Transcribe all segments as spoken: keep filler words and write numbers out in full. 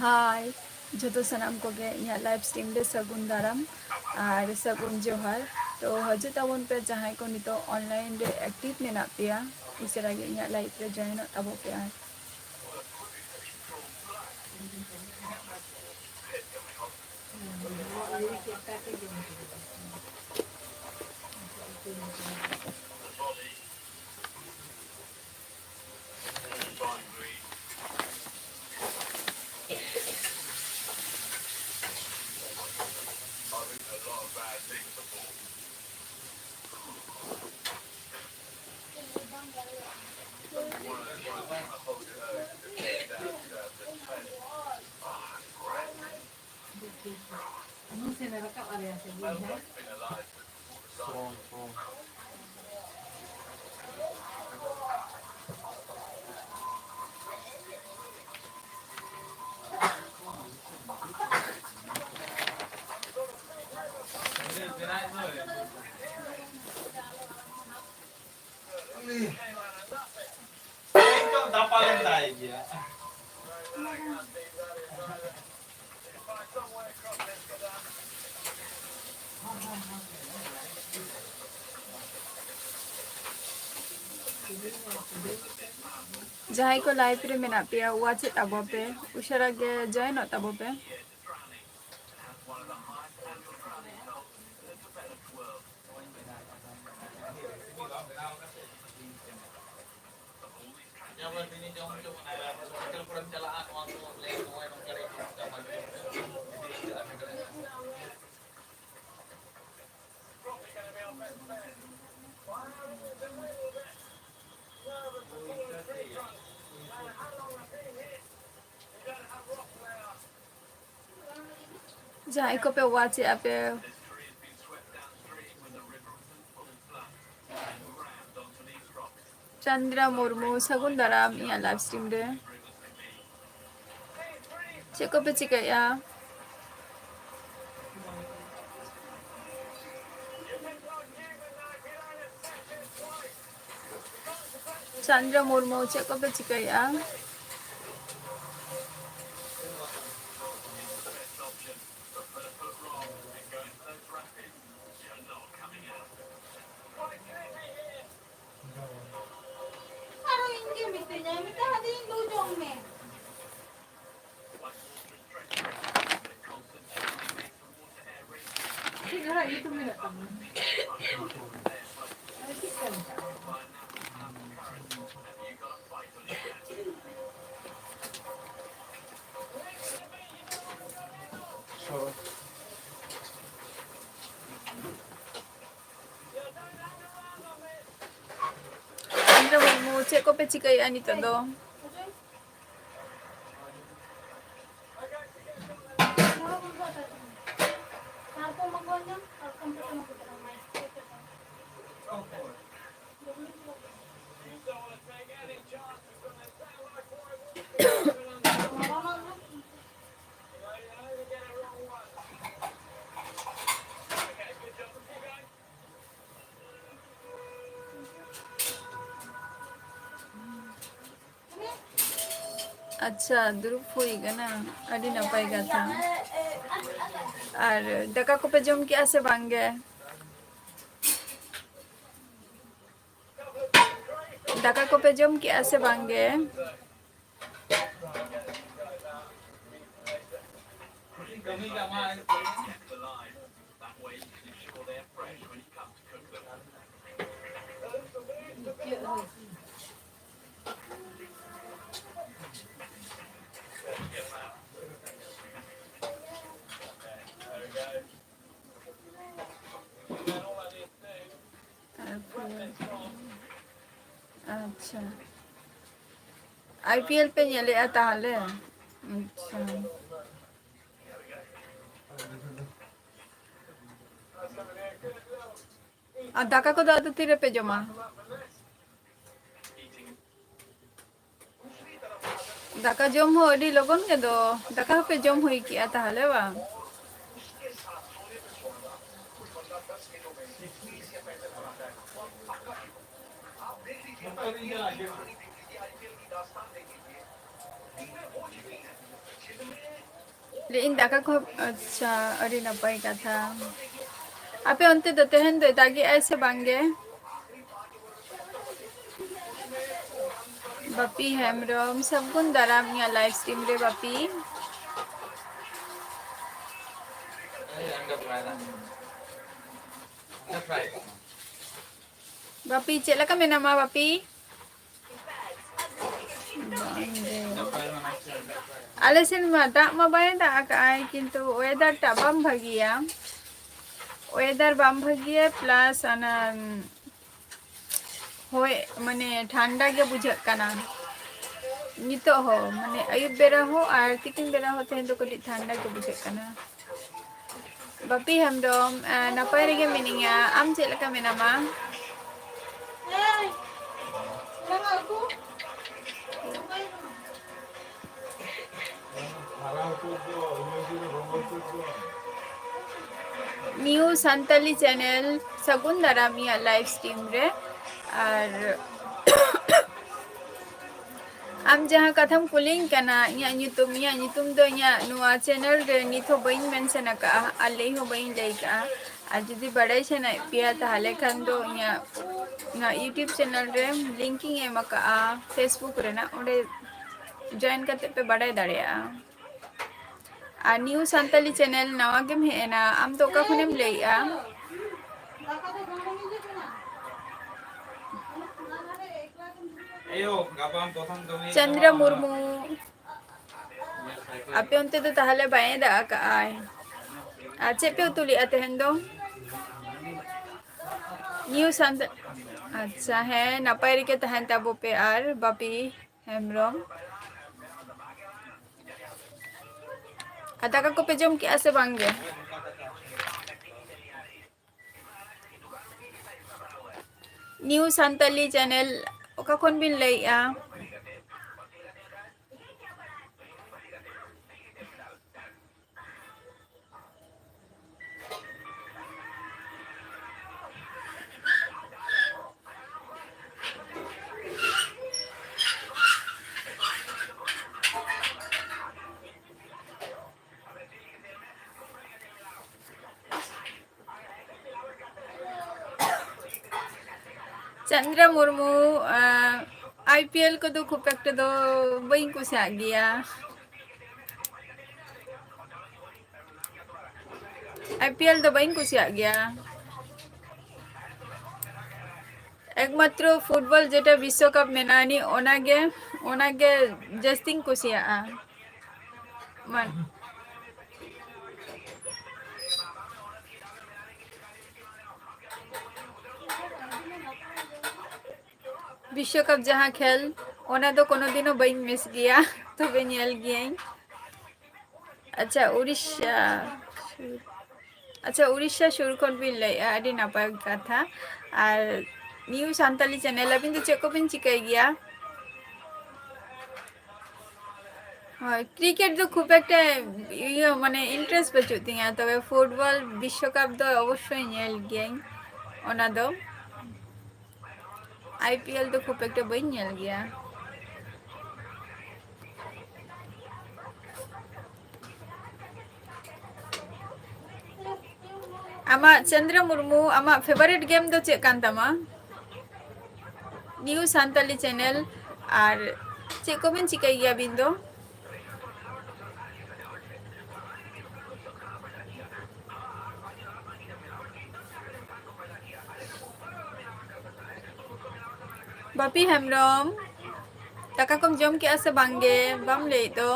ᱦᱟᱭ, ᱡᱚᱛᱚ ᱥᱟᱱᱟᱢ ᱠᱚᱜᱮ ᱤᱧᱟᱹᱜ live stream ᱨᱮ ᱥᱟᱹᱜᱩᱱ ᱫᱟᱨᱟᱢ ᱟᱨ ᱥᱟᱹᱜᱩᱱ ᱡᱚᱦᱟᱨ᱾ ᱛᱚ ᱦᱤᱡᱩᱜ ᱛᱟᱵᱚᱱ ᱯᱮ ᱡᱟᱦᱟᱸᱭ ᱠᱚ ᱱᱤᱛᱚᱜ online ᱨᱮ active ᱢᱮᱱᱟᱜ ᱯᱮᱭᱟ, ᱩᱥᱟᱹᱨᱟ ᱜᱮ ᱤᱧᱟᱹᱜ live ᱨᱮ joinᱚᱜ ᱛᱟᱵᱚ ᱯᱮ ᱟᱨ ᱫᱟᱯᱟᱞ ᱮᱱ ᱛᱟᱭ ᱜᱮᱭᱟ᱾ ᱡᱟᱦᱟᱸᱭ ᱠᱚ live ᱨᱮ ᱢᱮᱱᱟᱜ ᱯᱮᱭᱟ, watch ᱮᱫ ᱛᱟᱵᱚ ᱯᱮ, ᱩᱥᱟᱹᱨᱟ ᱜᱮ joinᱚᱜ ᱛᱟᱵᱚ ᱯᱮ᱾ ᱡᱟᱦᱟᱸᱭ ᱠᱚᱯᱮ watch ᱮᱫᱼᱟ ᱯᱮ, ᱪᱟᱱᱫᱽᱨᱟ ᱢᱩᱨᱢᱩ, ᱥᱟᱹᱜᱩᱱ ᱫᱟᱨᱟᱢ ᱤᱧᱟᱹᱜ live stream ᱨᱮ᱾ ᱪᱮᱫ ᱠᱚᱯᱮ ᱪᱤᱠᱟᱹᱭᱮᱫᱼᱟ? ᱪᱟᱱᱫᱽᱨᱟ ᱢᱩᱨᱢᱩ, ᱪᱮᱫ ᱠᱚᱯᱮ ᱪᱤᱠᱟᱹᱭᱮᱫᱼᱟ? ᱢᱤᱫᱴᱟᱝ ᱟᱹᱫᱤᱧ ᱫᱩ ᱡᱚᱢ ᱢᱮ᱾ ᱪᱮᱫ ᱜᱷᱟᱲᱟ ᱤᱭᱟᱹ ᱠᱚ ᱢᱮᱱᱟᱜ ᱛᱟᱢᱟ? ᱟᱨ ᱪᱮᱫ ᱠᱚ ᱢᱮᱛᱟᱜᱼᱟ? ᱤᱱᱫᱨᱚ ᱢᱩᱨᱢᱩ, ᱪᱮᱫ ᱠᱚᱯᱮ ᱪᱤᱠᱟᱹᱭᱮᱫᱼᱟ ᱱᱤᱛᱚᱜ ᱫᱚ? ᱟᱪᱪᱷᱟ, ᱫᱩᱲᱩᱵ ᱦᱩᱭ ᱠᱟᱱᱟ, ᱟᱹᱰᱤ ᱱᱟᱯᱟᱭ ᱠᱟᱛᱷᱟ᱾ ᱟᱨ ᱫᱟᱠᱟ ᱠᱚᱯᱮ ᱡᱚᱢ ᱠᱮᱜᱼᱟ ᱥᱮ ᱵᱟᱝ ᱜᱮ? ᱫᱟᱠᱟ ᱠᱚᱯᱮ ᱡᱚᱢ ᱠᱮᱜᱼᱟ ᱥᱮ ᱵᱟᱝ ᱜᱮ? ᱟᱪᱪᱷᱟ, ᱟᱭ ᱯᱤ ᱮᱞ ᱯᱮ ᱧᱮᱞᱮᱜᱼᱟ ᱛᱟᱦᱞᱮ? ᱟᱪᱪᱷᱟ᱾ ᱟᱨ ᱫᱟᱠᱟ ᱠᱚᱫᱚ ᱟᱫᱚ ᱛᱤᱨᱮᱯᱮ ᱡᱚᱢᱟ? ᱫᱟᱠᱟ ᱡᱚᱢ ᱦᱚᱸ ᱟᱹᱰᱤ ᱞᱚᱜᱚᱱ ᱜᱮ ᱫᱚ᱾ ᱫᱟᱠᱟ ᱦᱚᱸᱯᱮ ᱡᱚᱢ ᱦᱩᱭ ᱠᱮᱜᱼᱟ ᱛᱟᱦᱞᱮ ᱵᱟᱝ? ᱞᱟᱹᱭᱮᱫ ᱟᱹᱧ ᱫᱟᱠᱟ ᱠᱚ, ᱟᱪᱪᱷᱟ, ᱟᱹᱰᱤ ᱱᱟᱯᱟᱭ ᱠᱟᱛᱷᱟ᱾ ᱟᱯᱮ ᱚᱱᱛᱮ ᱫᱚ ᱛᱮᱦᱮᱧ ᱫᱚᱭ ᱫᱟᱜᱮᱜᱼᱟᱭ ᱥᱮ ᱵᱟᱝ ᱜᱮ? ᱵᱟᱯᱤ ᱦᱮᱢᱵᱨᱚᱢ, ᱥᱟᱹᱜᱩᱱ ᱫᱟᱨᱟᱢ ᱤᱧᱟᱹᱜ live stream ᱨᱮ ᱵᱟᱯᱤ᱾ ᱵᱟᱯᱤ, ᱪᱮᱫ ᱞᱮᱠᱟ ᱢᱮᱱᱟᱢᱟ ᱵᱟᱯᱤ? ᱟᱞᱮ ᱥᱮᱱ ᱢᱟ ᱫᱟᱜ ᱢᱟ ᱵᱟᱭ ᱫᱟᱜ ᱟᱠᱟᱫᱼᱟᱭ, ᱠᱤᱱᱛᱩ weather ᱴᱟᱜ ᱵᱟᱝ ᱵᱷᱟᱹᱜᱤᱭᱟ᱾ Weather ᱵᱟᱝ ᱵᱷᱟᱹᱜᱤᱭᱟ, plus ᱚᱱᱟ ᱦᱳᱭ, ᱢᱟᱱᱮ ᱴᱷᱟᱱᱰᱟ ᱜᱮ ᱵᱩᱡᱷᱟᱹᱜ ᱠᱟᱱᱟ ᱱᱤᱛᱚᱜ ᱦᱚᱸ, ᱢᱟᱱᱮ ᱟᱹᱭᱩᱵ ᱵᱮᱲᱟ ᱦᱚᱸ ᱟᱨ ᱛᱤᱠᱤᱱ ᱵᱮᱲᱟ ᱦᱚᱸ ᱛᱮᱦᱮᱧ ᱫᱚ ᱠᱟᱹᱴᱤᱡ ᱴᱷᱟᱱᱰᱟ ᱜᱮ ᱵᱩᱡᱷᱟᱹᱜ ᱠᱟᱱᱟ᱾ ᱵᱟᱯᱤ ᱦᱮᱢᱵᱨᱚᱢ, ᱮ, ᱱᱟᱯᱟᱭ ᱨᱮᱜᱮ ᱢᱤᱱᱟᱹᱧᱟ, ᱟᱢ ᱪᱮᱫ ᱞᱮᱠᱟ ᱢᱮᱱᱟᱢᱟ? New Santali channel, ᱥᱟᱹᱜᱩᱱ ᱫᱟᱨᱟᱢ ᱤᱧᱟᱹᱜ live stream ᱨᱮ᱾ ᱟᱨ ᱟᱢ ᱡᱟᱦᱟᱸ ᱠᱟᱛᱷᱟᱢ ᱠᱩᱞᱤᱧ ᱠᱟᱱᱟ, ᱤᱧᱟᱹᱜ ᱧᱩᱛᱩᱢ, ᱤᱧᱟᱹᱜ ᱧᱩᱛᱩᱢ ᱫᱚ ᱤᱧᱟᱹᱜ ᱱᱚᱣᱟ channel ᱨᱮ ᱱᱤᱛ ᱦᱚᱸ ᱵᱟᱹᱧ mention ᱟᱠᱟᱫᱼᱟ ᱟᱨ ᱞᱟᱹᱭ ᱦᱚᱸ ᱵᱟᱹᱧ ᱞᱟᱹᱭ ᱠᱟᱜᱼᱟ᱾ ᱟᱨ ᱡᱩᱫᱤ ᱵᱟᱲᱟᱭ ᱥᱟᱱᱟᱭᱮᱫ ᱯᱮᱭᱟ, ᱛᱟᱦᱚᱞᱮ ᱠᱷᱟᱱ ᱫᱚ ᱤᱧᱟᱹᱜ ᱱᱚᱣᱟ YouTube channel ᱨᱮ link ᱤᱧ ᱮᱢ ᱟᱠᱟᱫᱼᱟ Facebook ᱨᱮᱱᱟᱜ, ᱚᱸᱰᱮ join ᱠᱟᱛᱮ ᱯᱮ ᱵᱟᱲᱟᱭ ᱫᱟᱲᱮᱭᱟᱜᱼᱟ᱾ ᱟᱨ New Santali channel ᱱᱟᱣᱟ ᱜᱮᱢ ᱦᱮᱡ ᱮᱱᱟ, ᱟᱢ ᱫᱚ ᱚᱠᱟ ᱠᱷᱚᱱᱮᱢ ᱞᱟᱹᱭᱮᱜᱼᱟ? ᱪᱚᱱᱫᱨᱟ ᱢᱩᱨᱢᱩ, ᱟᱯᱮ ᱚᱱᱛᱮ ᱫᱚ ᱛᱟᱦᱚᱞᱮ ᱵᱟᱭ ᱫᱟᱜ ᱟᱠᱟᱜᱼᱟᱭ? ᱟᱨ ᱪᱮᱫ ᱯᱮ ᱩᱛᱩ ᱞᱮᱜᱼᱟ ᱛᱮᱦᱮᱧ ᱫᱚ? New Santa-, ᱟᱪᱪᱷᱟ, ᱦᱮᱸ, ᱱᱟᱯᱟᱭ ᱨᱮᱜᱮ ᱛᱟᱦᱮᱱ ᱛᱟᱵᱚ ᱯᱮ᱾ ᱟᱨ ᱵᱟᱯᱤ ᱦᱮᱢᱵᱨᱚᱢ, ᱟᱨ ᱫᱟᱠᱟ ᱠᱚᱯᱮ ᱡᱚᱢ ᱠᱮᱜᱼᱟ ᱥᱮ ᱵᱟᱝ ᱜᱮ? New Santali channel, ᱚᱠᱟ ᱠᱷᱚᱱ ᱵᱤᱱ ᱞᱟᱹᱭᱮᱜᱼᱟ? ᱪᱚᱱᱫᱨᱟ ᱢᱩᱨᱢᱩ, ᱟᱸ, ᱟᱭ ᱯᱤ ᱮᱞ ᱠᱚᱫᱚ ᱠᱷᱩᱵ ᱮᱠᱴᱟ ᱫᱚ ᱵᱟᱹᱧ ᱠᱩᱥᱤᱭᱟᱜ ᱜᱮᱭᱟ᱾ ᱟᱭ ᱯᱤ ᱮᱞ ᱫᱚ ᱵᱟᱹᱧ ᱠᱩᱥᱤᱭᱟᱜ ᱜᱮᱭᱟ᱾ ᱮᱠᱢᱟᱛᱨᱚ ᱯᱷᱩᱴᱵᱚᱞ ᱡᱮᱴᱟ ᱵᱤᱥᱥᱚᱠᱟᱯ ᱢᱮᱱᱟᱜᱼᱟ, ᱱᱤ ᱚᱱᱟᱜᱮ, ᱚᱱᱟᱜᱮ ᱡᱟᱹᱥᱛᱤᱧ ᱠᱩᱥᱤᱭᱟᱜᱼᱟ᱾ ᱢᱟᱱ-, ᱵᱤᱥᱥᱚᱠᱟᱯ ᱡᱟᱦᱟᱸ ᱠᱷᱮᱞ, ᱚᱱᱟ ᱫᱚ ᱠᱳᱱᱳ ᱫᱤᱱ ᱦᱚᱸ ᱵᱟᱹᱧ miss ᱜᱮᱭᱟ, ᱛᱚᱵᱮ ᱧᱮᱞ ᱜᱤᱭᱟᱹᱧ᱾ ᱟᱪᱪᱷᱟ, ᱩᱲᱤᱥᱥᱟ, ᱟᱪᱪᱷᱟ, ᱩᱲᱤᱥᱥᱟ ᱥᱩᱨ ᱠᱷᱚᱱ ᱵᱤᱱ ᱞᱟᱹᱭᱮᱫᱼᱟ, ᱟᱹᱰᱤ ᱱᱟᱯᱟᱭ ᱠᱟᱛᱷᱟ᱾ ᱟᱨ ᱱᱤᱭᱩ ᱥᱟᱱᱛᱟᱞᱤ ᱪᱮᱱᱮᱞ, ᱟᱹᱵᱤᱱ ᱫᱚ ᱪᱮᱫ ᱠᱚᱵᱤᱱ ᱪᱤᱠᱟᱹᱭ ᱜᱮᱭᱟ? ᱦᱳᱭ, ᱠᱨᱤᱠᱮᱴ ᱫᱚ ᱠᱷᱩᱵ ᱮᱠᱴᱟ ᱤᱭᱟᱹ, ᱢᱟᱱᱮ, interest ᱵᱟᱹᱪᱩᱜ ᱛᱤᱧᱟᱹ, ᱛᱚᱵᱮ ᱯᱷᱩᱴᱵᱚᱞ ᱵᱤᱥᱥᱚᱠᱟᱯ ᱫᱚ ᱚᱵᱚᱥᱥᱳᱭ ᱧᱮᱞ ᱜᱤᱭᱟᱹᱧ᱾ ᱚᱱᱟ ᱫᱚ, ᱟᱭ ᱯᱤ ᱮᱞ ᱫᱚ ᱠᱷᱩᱵ ᱮᱠᱴᱟ ᱵᱟᱹᱧ ᱧᱮᱞ ᱜᱮᱭᱟ᱾ ᱟᱢᱟᱜ, ᱪᱚᱱᱫᱨᱚ ᱢᱩᱨᱢᱩ, ᱟᱢᱟᱜ favourite game ᱫᱚ ᱪᱮᱫ ᱠᱟᱱ ᱛᱟᱢᱟ? New Santali channel. ᱟᱨ ᱪᱮᱫ ᱠᱚᱵᱤᱱ ᱪᱤᱠᱟᱹᱭ ᱜᱮᱭᱟ ᱟᱹᱵᱤᱱ ᱫᱚ? ᱵᱟᱯᱤ ᱦᱮᱢᱵᱨᱚᱢ, ᱫᱟᱠᱟ ᱠᱚᱢ ᱡᱚᱢ ᱠᱮᱜᱼᱟ ᱥᱮ ᱵᱟᱝ ᱜᱮ? ᱵᱟᱢ ᱞᱟᱹᱭᱮᱫ ᱫᱚ᱾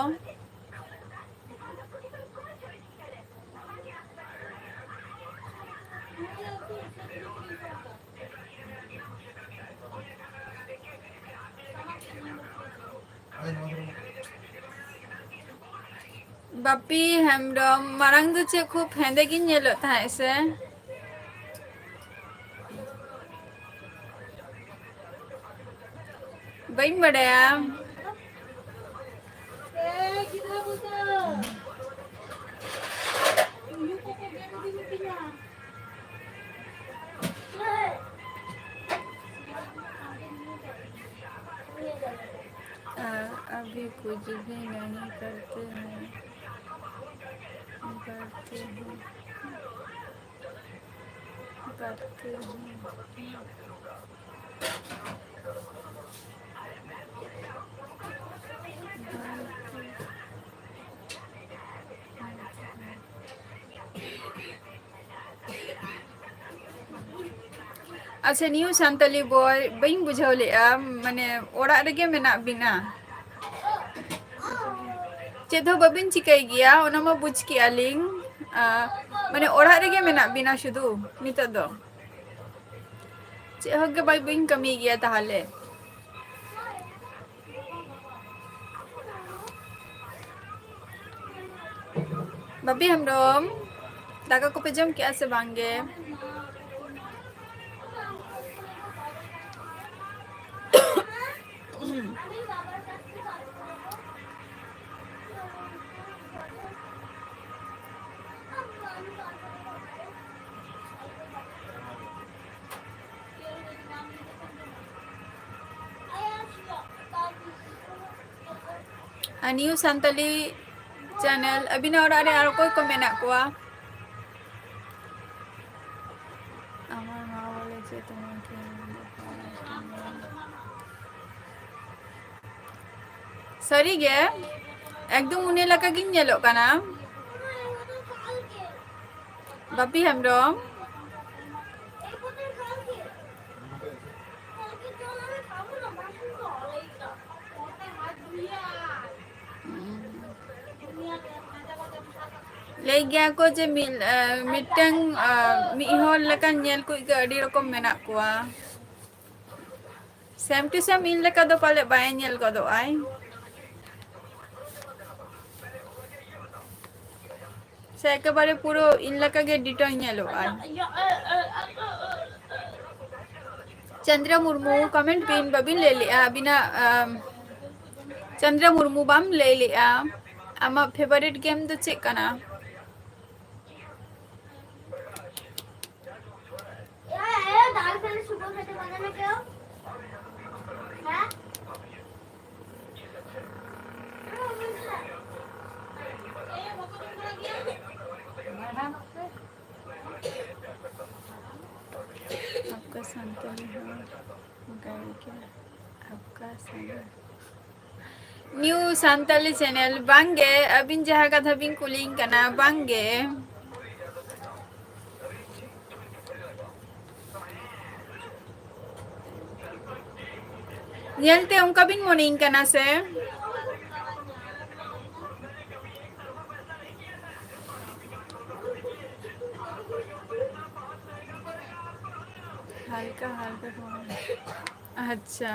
ᱵᱟᱯᱤ ᱦᱮᱢᱵᱨᱚᱢ, ᱢᱟᱲᱟᱝ ᱫᱚ ᱪᱮᱫ ᱠᱷᱩᱵ ᱦᱮᱸᱫᱮ ᱜᱤᱧ ᱧᱮᱞᱚᱜ ᱛᱟᱦᱮᱸᱫ ᱥᱮ? ᱵᱟᱹᱧ ᱵᱟᱰᱟᱭᱟ᱾ आ, अभी कुछ भी नहीं करते हैं, करते हैं, करते हैं। ᱟᱪᱪᱷᱟ, new Santali boy, ᱵᱟᱹᱧ ᱵᱩᱡᱷᱟᱹᱣ ᱞᱮᱫᱼᱟ, ᱢᱟᱱᱮ ᱚᱲᱟᱜ ᱨᱮᱜᱮ ᱢᱮᱱᱟᱜ ᱵᱤᱱᱟ? ᱪᱮᱫ ᱦᱚᱸ ᱵᱟᱹᱵᱤᱱ ᱪᱤᱠᱟᱹᱭ ᱜᱮᱭᱟ, ᱚᱱᱟ ᱢᱟ ᱵᱩᱡᱽ ᱠᱮᱜᱼᱟ ᱞᱤᱧ᱾ ᱟ, ᱢᱟᱱᱮ ᱚᱲᱟᱜ ᱨᱮᱜᱮ ᱢᱮᱱᱟᱜ ᱵᱤᱱᱟ ᱥᱩᱫᱷᱩ ᱱᱤᱛᱚᱜ ᱫᱚ? ᱪᱮᱫ ᱦᱚᱸ ᱜᱮ ᱵᱟᱹᱵᱤᱱ ᱠᱟᱹᱢᱤ ᱜᱮᱭᱟ ᱛᱟᱦᱚᱞᱮ? ᱵᱟᱯᱤ ᱦᱮᱢᱵᱨᱚᱢ, ᱫᱟᱠᱟ ᱠᱚᱯᱮ ᱡᱚᱢ ᱠᱮᱜᱼᱟ ᱥᱮ ᱵᱟᱝ ᱜᱮ? ᱟᱨ new Santali channel, ᱟᱹᱵᱤᱱᱟᱜ ᱚᱲᱟᱜ ᱨᱮ ᱟᱨ ᱚᱠᱚᱭ ᱠᱚ ᱢᱮᱱᱟᱜ ᱠᱚᱣᱟ? আমার মা বলে যে তোমাকে আমাদের পড়াশোনা ᱥᱟᱹᱨᱤᱜᱮ, ᱮᱠᱫᱚᱢ ᱩᱱᱤ ᱞᱮᱠᱟ ᱜᱤᱧ ᱧᱮᱞᱚᱜ ᱠᱟᱱᱟ᱾ ᱵᱟᱯᱤ ᱦᱮᱢᱵᱨᱚᱢ᱾ ᱞᱟᱹᱭ ᱜᱮᱭᱟ ᱠᱚ ᱡᱮ ᱢᱤᱫ, ᱮ, ᱢᱤᱫᱴᱟᱝ, ᱮ, ᱢᱤᱫ ᱦᱚᱲ ᱞᱮᱠᱟᱱ ᱧᱮᱞ ᱠᱚ ᱟᱹᱰᱤ ᱨᱚᱠᱚᱢ ᱢᱮᱱᱟᱜ ᱠᱚᱣᱟ᱾ Same to same ᱤᱧ ᱞᱮᱠᱟ ᱫᱚ ᱯᱟᱞᱮ ᱵᱟᱭ ᱧᱮᱞ ᱜᱚᱫᱚᱜ ᱟᱭ᱾ ᱥᱮ ᱮᱠᱮᱵᱟᱨᱮ ᱯᱩᱨᱟᱹ ᱤᱧ ᱞᱮᱠᱟ ᱜᱮ ditto ᱧᱮᱞᱚᱜ ᱟᱭ᱾ ᱪᱚᱱᱫᱨᱟ ᱢᱩᱨᱢᱩ, comment ᱵᱤᱱ, ᱵᱟᱵᱤᱱ ᱞᱟᱹᱭ ᱞᱮᱜᱼᱟ ᱟᱹᱵᱤᱱᱟᱜ, ᱟᱢ, ᱪᱚᱱᱫᱨᱟ ᱢᱩᱨᱢᱩ, ᱵᱟᱢ ᱞᱟᱹᱭ ᱞᱮᱜᱼᱟ ᱟᱢᱟᱜ favourite game ᱫᱚ ᱪᱮᱫ ᱠᱟᱱᱟ? आपका संतुलन हो गया क्या? आपका संतुलन। New Santali channel, ᱵᱟᱝᱜᱮ, ᱟᱹᱵᱤᱱ ᱡᱟᱦᱟᱸ ᱠᱟᱛᱷᱟ ᱵᱤᱱ ᱠᱩᱞᱤᱧ ᱠᱟᱱᱟ, ᱵᱟᱝᱜᱮ᱾ ᱧᱮᱞᱛᱮ ᱚᱱᱠᱟ ᱵᱤᱱ ᱢᱚᱱᱮᱧ ᱠᱟᱱᱟ ᱥᱮ? ᱦᱟᱞᱠᱟ ᱦᱟᱞᱠᱟ ᱠᱚ᱾ ᱟᱪᱪᱷᱟ,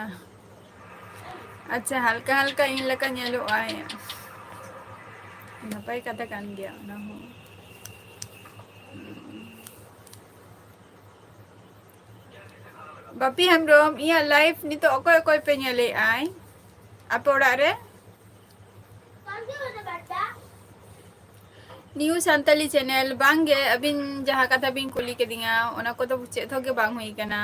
ᱟᱪᱪᱷᱟ, ᱦᱟᱞᱠᱟ ᱦᱟᱞᱠᱟ ᱤᱧ ᱞᱮᱠᱟ ᱧᱮᱞᱚᱜ ᱟᱭ᱾ ᱱᱟᱯᱟᱭ ᱠᱟᱛᱷᱟ ᱠᱟᱱ ᱜᱮᱭᱟ ᱚᱱᱟ ᱦᱚᱸ᱾ ᱵᱟᱯᱤ ᱦᱮᱢᱵᱨᱚᱢ, ᱤᱧᱟᱹᱜ live ᱱᱤᱛᱚᱜ ᱚᱠᱚᱭ ᱚᱠᱚᱭ ᱯᱮ ᱧᱮᱞᱮᱫ ᱟᱭ ᱟᱯᱮ ᱚᱲᱟᱜ ᱨᱮ? New Santali channel, ᱵᱟᱝᱜᱮ, ᱟᱹᱵᱤᱱ ᱡᱟᱦᱟᱸ ᱠᱟᱛᱷᱟ ᱵᱤᱱ ᱠᱩᱞᱤ ᱠᱤᱫᱤᱧᱟ, ᱚᱱᱟ ᱠᱚᱫᱚ ᱪᱮᱫ ᱦᱚᱸ ᱜᱮ ᱵᱟᱝ ᱦᱩᱭ ᱠᱟᱱᱟ᱾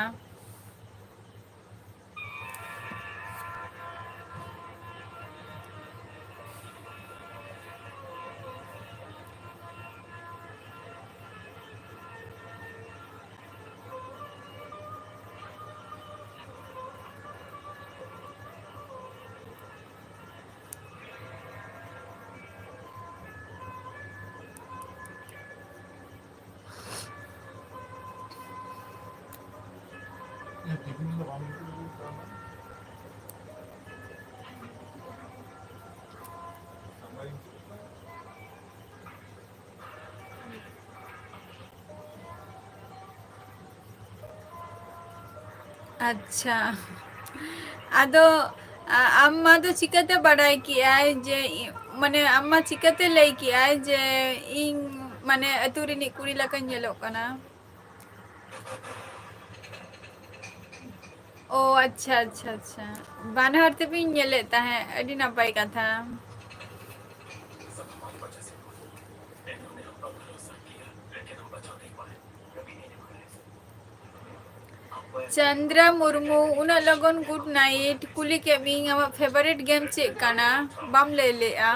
ᱟᱪᱪᱷᱟ, ᱟᱫᱚ, ᱟ-, ᱟᱢ ᱢᱟ ᱫᱚ ᱪᱤᱠᱟᱹᱛᱮ ᱵᱟᱰᱟᱭ ᱠᱮᱜᱼᱟᱭ ᱡᱮ ᱤ-, ᱢᱟᱱᱮ, ᱟᱢ ᱢᱟ ᱪᱤᱠᱟᱹᱛᱮ ᱞᱟᱹᱭ ᱠᱮᱜᱼᱟᱭ ᱡᱮ ᱤᱧ, ᱢᱟᱱᱮ, ᱟᱹᱛᱩ ᱨᱤᱱᱤᱡ ᱠᱩᱲᱤ ᱞᱮᱠᱟᱧ ᱧᱮᱞᱚᱜ ᱠᱟᱱᱟ? ᱚ, ᱟᱪᱪᱷᱟ, ᱟᱪᱪᱷᱟ, ᱟᱪᱪᱷᱟ᱾ ᱵᱟᱱᱟ ᱦᱚᱲ ᱛᱮᱵᱤᱱ ᱧᱮᱞᱮᱫ ᱛᱟᱦᱮᱸᱫ, ᱟᱹᱰᱤ ᱱᱟᱯᱟᱭ ᱠᱟᱛᱷᱟ᱾ ᱪᱟᱱᱫᱨᱟ ᱢᱩᱨᱢᱩ, ᱩᱱᱟᱹᱜ ᱞᱚᱜᱚᱱ good night? ᱠᱩᱞᱤ ᱠᱮᱫ ᱢᱤᱭᱟᱹᱧ, ᱟᱢᱟᱜ favourite game ᱪᱮᱫ ᱠᱟᱱᱟ? ᱵᱟᱢ ᱞᱟᱹᱭ ᱞᱮᱜᱼᱟ᱾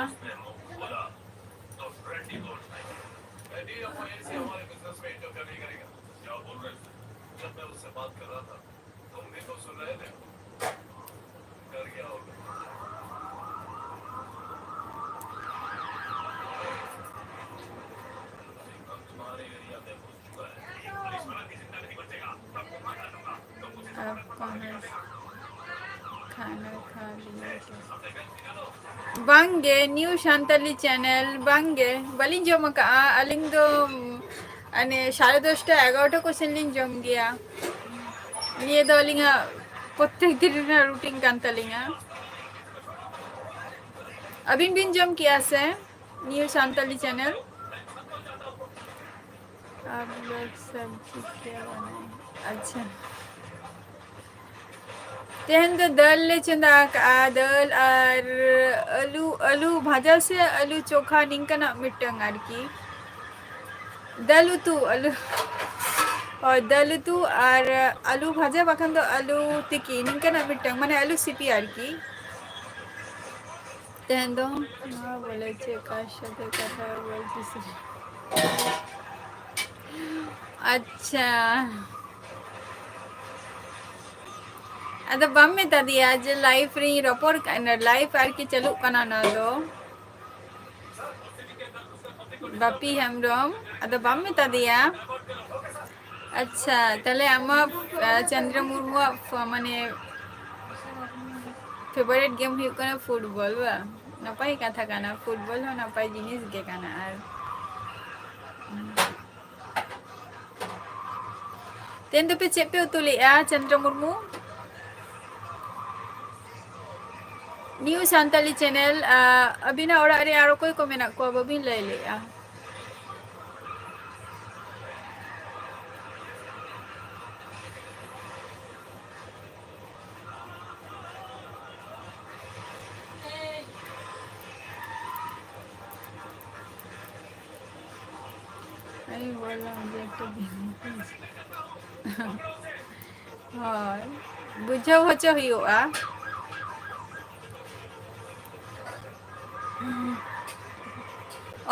आपका है। ᱵᱟᱝᱜᱮ, ᱱᱤᱭᱩ ᱥᱟᱱᱛᱟᱞᱤ ᱪᱮᱱᱮᱞ, ᱵᱟᱝᱜᱮ, ᱵᱟᱹᱞᱤᱧ ᱡᱚᱢ ᱟᱠᱟᱜᱼᱟ᱾ ᱟᱹᱞᱤᱧ ᱫᱚ, ᱢᱟᱱᱮ, ᱥᱟᱲᱮ ᱫᱚᱥᱴᱟ, ᱮᱜᱟᱨᱚᱴᱟ ᱠᱚ ᱥᱮᱱ ᱞᱤᱧ ᱡᱚᱢ ᱜᱮᱭᱟ᱾ ᱱᱤᱭᱟᱹ ᱫᱚ ᱟᱹᱞᱤᱧᱟᱜ ᱯᱨᱚᱛᱮᱠ ᱫᱤᱱ ᱨᱮᱱᱟᱜ ᱨᱩᱴᱤᱱ ᱠᱟᱱ ᱛᱟᱹᱞᱤᱧᱟ᱾ ᱟᱹᱵᱤᱱ ᱵᱤᱱ ᱡᱚᱢ ᱠᱮᱜᱼᱟ ᱥᱮ ᱱᱤᱭᱩ ᱥᱟᱱᱛᱟᱞᱤ ᱪᱮᱱᱮᱞ? आप लोग सब्जी क्या बनाए? अच्छा। ᱛᱮᱦᱮᱧ ᱫᱚ ᱫᱟᱹᱞ ᱞᱮ ᱪᱚᱸᱫᱟ ᱟᱠᱟᱜᱼᱟ, ᱫᱟᱹᱞ ᱟᱨ ᱟᱹᱞᱩ, ᱟᱹᱞᱩ ᱵᱷᱟᱡᱟ ᱥᱮ ᱟᱹᱞᱩ ᱪᱳᱠᱷᱟ, ᱱᱤᱝᱠᱟᱱᱟᱜ ᱢᱤᱫᱴᱟᱝ ᱟᱨᱠᱤ᱾ ᱫᱟᱹᱞ ᱩᱛᱩ, ᱟᱹᱞᱩ, ᱦᱳᱭ, ᱫᱟᱹᱞ ᱩᱛᱩ ᱟᱨ ᱟᱹᱞᱩ ᱵᱷᱟᱡᱟ, ᱵᱟᱠᱷᱟᱱ ᱫᱚ ᱟᱹᱞᱩ ᱛᱤᱠᱤ, ᱱᱤᱝᱠᱟᱱᱟᱜ ᱢᱤᱫᱴᱟᱝ, ᱢᱟᱱᱮ ᱟᱹᱞᱩ ᱥᱤᱯᱤ ᱟᱨᱠᱤ᱾ ᱛᱮᱦᱮᱧ ᱫᱚ ᱱᱚᱣᱟ ᱵᱚᱞᱮ ᱪᱮᱫ ᱠᱟᱨ ᱥᱟᱛᱮ ᱠᱟᱛᱷᱟ ᱵᱚᱞᱛᱮ ᱥᱮ-, ᱟᱪᱪᱷᱟ᱾ ᱟᱫᱚ ᱵᱟᱢ ᱢᱮᱛᱟ ᱫᱮᱭᱟ ᱡᱮ ᱞᱟᱭᱤᱵᱷ ᱨᱤᱧ ᱨᱚᱯᱚᱲ ᱠᱟᱱᱟ, ᱞᱟᱭᱤᱵᱷ ᱟᱨᱠᱤ ᱪᱟᱹᱞᱩᱜ ᱠᱟᱱᱟ ᱱᱚᱣᱟ ᱫᱚ? ᱵᱟᱯᱤ ᱦᱮᱢᱵᱨᱚᱢ, ᱟᱫᱚ ᱵᱟᱢ ᱢᱮᱛᱟ ᱫᱮᱭᱟ? ᱟᱪᱪᱷᱟ, ᱛᱟᱦᱞᱮ ᱟᱢᱟᱜ, ᱟ, ᱪᱚᱱᱫᱨᱚ ᱢᱩᱨᱢᱩᱣᱟᱜ ᱯᱷ-, ᱢᱟᱱᱮ, ᱯᱷᱮᱵᱟᱨᱤᱴ ᱜᱮᱢ ᱦᱩᱭᱩᱜ ᱠᱟᱱᱟ ᱯᱷᱩᱴᱵᱚᱞ, ᱵᱟᱝ? ᱱᱟᱯᱟᱭ ᱠᱟᱛᱷᱟ ᱠᱟᱱᱟ, ᱯᱷᱩᱴᱵᱚᱞ ᱦᱚᱸ ᱱᱟᱯᱟᱭ ᱡᱤᱱᱤᱥ ᱜᱮ ᱠᱟᱱᱟ᱾ ᱟᱨ ᱛᱮᱦᱮᱧ ᱫᱚᱯᱮ ᱪᱮᱫ ᱯᱮ ᱩᱛᱩ ᱞᱮᱫᱼᱟ, ᱪᱚᱱᱫᱨᱚ ᱢᱩᱨᱢᱩ? ᱱᱤᱭᱩ ᱥᱟᱱᱛᱟᱞᱤ ᱪᱮᱱᱮᱞ, ᱟ, ᱟᱹᱵᱤᱱᱟᱜ ᱚᱲᱟᱜ ᱨᱮ ᱟᱨ ᱚᱠᱚᱭ ᱠᱚ ᱢᱮᱱᱟᱜ ᱠᱚᱣᱟ, ᱵᱟᱹᱵᱤᱱ ᱞᱟᱹᱭ ᱞᱮᱫᱼᱟ? ᱟᱭᱳ ᱵᱟᱵᱟ ᱡᱮ ᱮᱠᱴᱩ ᱦᱳᱭ, ᱵᱩᱡᱷᱟᱹᱣ ᱦᱚᱪᱚ ᱦᱩᱭᱩᱜᱼᱟ᱾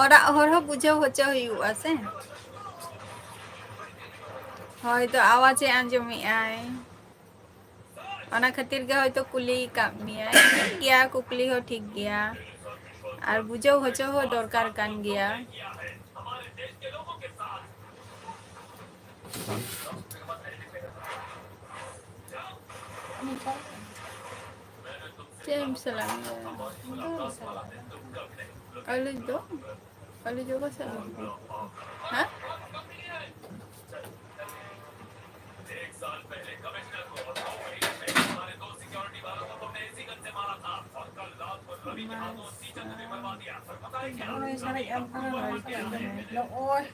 ᱚᱲᱟᱜ ᱦᱚᱲ ᱦᱚᱸ ᱵᱩᱡᱷᱟᱹᱣ ᱦᱚᱪᱚ ᱦᱩᱭᱩᱜᱼᱟ ᱥᱮ᱾ ᱦᱚᱭᱛᱚ ᱟᱣᱟᱡᱮ ᱟᱸᱡᱚᱢᱮᱜᱼᱟᱭ, ᱚᱱᱟ ᱠᱷᱟᱹᱛᱤᱨ ᱜᱮ ᱦᱚᱭᱛᱚ ᱠᱩᱞᱤ ᱠᱟᱜ ᱢᱮᱭᱟᱭ᱾ ᱴᱷᱤᱠ ᱜᱮᱭᱟ, ᱠᱩᱠᱞᱤ ᱦᱚᱸ ᱴᱷᱤᱠ ᱜᱮᱭᱟ, ᱟᱨ ᱵᱩᱡᱷᱟᱹᱣ ᱦᱚᱪᱚ ᱦᱚᱸ ᱫᱚᱨᱠᱟᱨ ᱠᱟᱱ ᱜᱮᱭᱟ᱾ ᱪᱮᱫ ᱮᱢ ᱥᱟᱞᱟᱜ ᱢᱮᱭᱟ? ᱟᱹᱞᱩ ᱫᱚ, ᱟᱹᱞᱩ ᱡᱚ ᱠᱚ ᱥᱟᱞᱟᱜ ᱢᱮᱭᱟ? ᱦᱮᱸ? ᱱᱚᱜᱼᱚᱭ᱾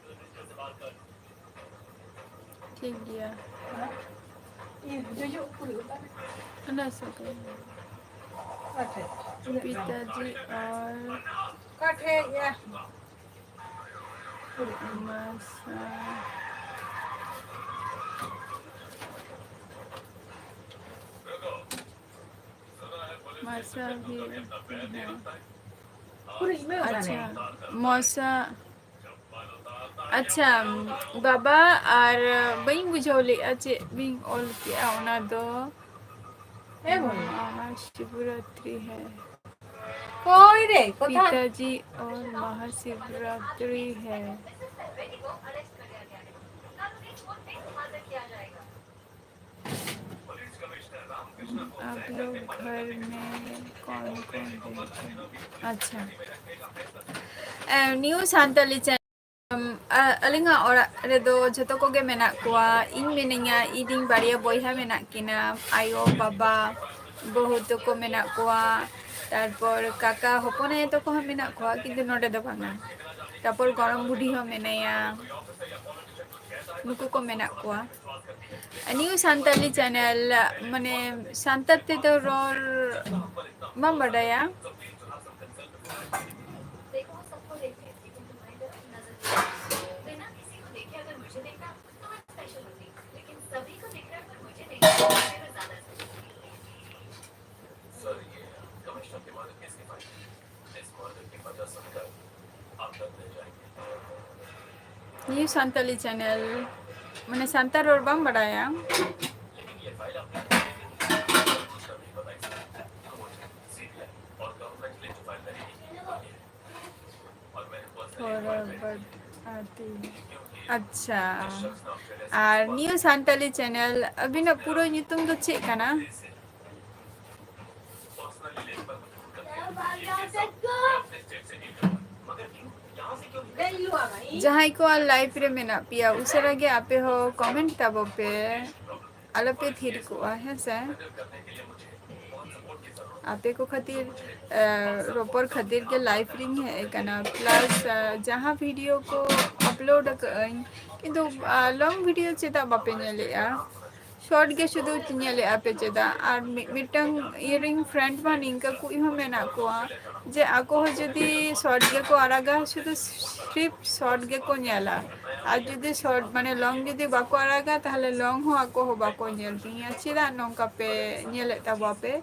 ᱴᱷᱤᱠ ᱜᱮᱭᱟ᱾ ᱤᱭᱟᱹ, ᱡᱚᱡᱚ ᱩᱠᱩᱨ ᱚᱠᱟ ᱨᱮ? ᱚᱱᱟ ᱥᱩᱨ ᱨᱮ᱾ ᱚᱠᱟ ᱴᱷᱮᱡ? ᱯᱤᱛᱟᱡᱤ ᱟᱨ ᱚᱠᱟ ᱴᱷᱮᱡ ᱭᱟ? ᱢᱟᱥᱟ᱾ ᱢᱟᱥᱟ ᱵᱷᱤ, ᱦᱮᱸ᱾ ᱩᱠᱩᱨ ᱤᱧ ᱢᱮ ᱚᱠᱟ ᱨᱮ? ᱟᱪᱪᱷᱟ, ᱢᱚᱥᱟ᱾ ᱟᱪᱪᱷᱟ, ᱵᱟᱵᱟ, ᱟᱨ ᱵᱟᱹᱧ ᱵᱩᱡᱷᱟᱹᱣ ᱞᱮᱫᱼᱟ ᱪᱮᱫ ᱵᱤᱱ ᱚᱞ ᱠᱮᱫᱼᱟ ᱚᱱᱟ ᱫᱚ᱾ ᱦᱮᱸ, ᱵᱟᱹᱵᱩ᱾ महाशिवरात्रि है। ᱦᱳᱭ ᱨᱮ, ᱠᱚᱛᱷᱟ᱾ पिताजी और महाशिवरात्रि है। आप लोग घर में कौन कौन रहते हैं? अच्छा। ᱮ, ᱱᱤᱭᱩ ᱥᱟᱱᱛᱟᱞᱤ ᱪᱮᱱᱮᱞ, ᱟᱹᱞᱤᱧᱟᱜ ᱚᱲᱟᱜ ᱨᱮᱫᱚ ᱡᱷᱚᱛᱚ ᱠᱚᱜᱮ ᱢᱮᱱᱟᱜ ᱠᱚᱣᱟ᱾ ᱤᱧ ᱢᱤᱱᱟᱹᱧᱟ, ᱤᱧ ᱨᱤᱱ ᱵᱟᱨᱭᱟ ᱵᱚᱭᱦᱟ ᱢᱮᱱᱟᱜ ᱠᱤᱱᱟ, ᱟᱭᱳ, ᱵᱟᱵᱟ, ᱵᱟᱹᱦᱩ ᱛᱟᱠᱚ ᱢᱮᱱᱟᱜ ᱠᱚᱣᱟ, ᱛᱟᱨᱯᱚᱨ ᱠᱟᱠᱟ ᱦᱚᱯᱚᱱ ᱟᱭᱳ ᱛᱟᱠᱚ ᱦᱚᱸ ᱢᱮᱱᱟᱜ ᱠᱚᱣᱟ, ᱠᱤᱱᱛᱩ ᱱᱚᱰᱮ ᱫᱚ ᱵᱟᱝᱟ᱾ ᱛᱟᱨᱯᱚᱨ ᱜᱚᱲᱚᱢ ᱵᱩᱰᱷᱤ ᱦᱚᱸ ᱢᱮᱱᱟᱭᱟ, ᱱᱩᱠᱩ ᱠᱚ ᱢᱮᱱᱟᱜ ᱠᱚᱣᱟ᱾ ᱱᱤᱭᱩ ᱥᱟᱱᱛᱟᱞᱤ ᱪᱮᱱᱮᱞ, ᱢᱟᱱᱮ, ᱥᱟᱱᱛᱟᱲ ᱛᱮᱫᱚ ᱨᱚᱲ ᱵᱟᱢ ᱵᱟᱰᱟᱭᱟ? ᱱᱤᱭᱩ ᱥᱟᱱᱛᱟᱞᱤ ᱪᱮᱱᱮᱞ, ᱢᱟᱱᱮ, ᱥᱟᱱᱛᱟᱲ ᱨᱚᱲ ᱵᱟᱢ ᱵᱟᱰᱟᱭᱟ? ᱯᱚᱨᱚᱵᱚᱨᱛᱤ᱾ ᱟᱪᱪᱷᱟ, ᱟᱨ ᱱᱤᱭᱩ ᱥᱟᱱᱛᱟᱞᱤ ᱪᱮᱱᱮᱞ, ᱟᱹᱵᱤᱱᱟᱜ ᱯᱩᱨᱟᱹ ᱧᱩᱛᱩᱢ ᱫᱚ ᱪᱮᱫ ᱠᱟᱱᱟ? ᱡᱟᱦᱟᱸᱭ ᱠᱚ ᱟᱨ live ᱨᱮ ᱢᱮᱱᱟᱜ ᱯᱮᱭᱟ, ᱩᱥᱟᱹᱨᱟ ᱜᱮ ᱟᱯᱮ ᱦᱚᱸ comment ᱛᱟᱵᱚ ᱯᱮ, ᱟᱞᱚᱯᱮ ᱛᱷᱤᱨ ᱠᱚᱜᱼᱟ, ᱦᱮᱸ ᱥᱮ? ᱟᱯᱮ ᱠᱚ ᱠᱷᱟᱹᱛᱤᱨ, ᱮ, ᱨᱚᱯᱚᱲ ᱠᱷᱟᱹᱛᱤᱨ ᱜᱮ live ᱨᱤᱧ ᱦᱮᱡ ᱟᱠᱟᱱᱟ, plus, ᱮ, ᱡᱟᱦᱟᱸ video ᱠᱚ upload ᱟᱠᱟᱫᱟᱹᱧ, ᱠᱤᱱᱛᱩ, ᱟ, long video ᱪᱮᱫᱟᱜ ᱵᱟᱯᱮ ᱧᱮᱞᱮᱜᱼᱟ? Short ᱜᱮ ᱥᱩᱫᱷᱩ ᱧᱮᱞᱮᱜᱼᱟ ᱯᱮ ᱪᱮᱫᱟᱜ? ᱟᱨ ᱢᱤᱫ, ᱢᱤᱫᱴᱟᱝ ᱤᱧ ᱨᱮᱱ friend ᱢᱟ ᱱᱤᱝᱠᱟᱹ ᱠᱚ ᱦᱚᱸ ᱢᱮᱱᱟᱜ ᱠᱚᱣᱟ, ᱡᱮ ᱟᱠᱚ ᱦᱚᱸ ᱡᱩᱫᱤ short ᱜᱮᱠᱚ ᱟᱲᱟᱜᱟ, ᱥᱩᱫᱷᱩ ᱥᱨᱤᱯ short ᱜᱮᱠᱚ ᱧᱮᱞᱟ᱾ ᱟᱨ ᱡᱩᱫᱤ short, ᱢᱟᱱᱮ, long ᱡᱩᱫᱤ ᱵᱟᱠᱚ ᱟᱲᱟᱜᱟ, ᱛᱟᱦᱞᱮ long ᱦᱚᱸ ᱟᱠᱚ ᱦᱚᱸ ᱵᱟᱠᱚ ᱧᱮᱞ ᱛᱤᱧᱟ᱾ ᱪᱮᱫᱟᱜ ᱱᱚᱝᱠᱟ ᱯᱮ ᱧᱮᱞᱮᱫ ᱛᱟᱵᱚᱣᱟ ᱯᱮ?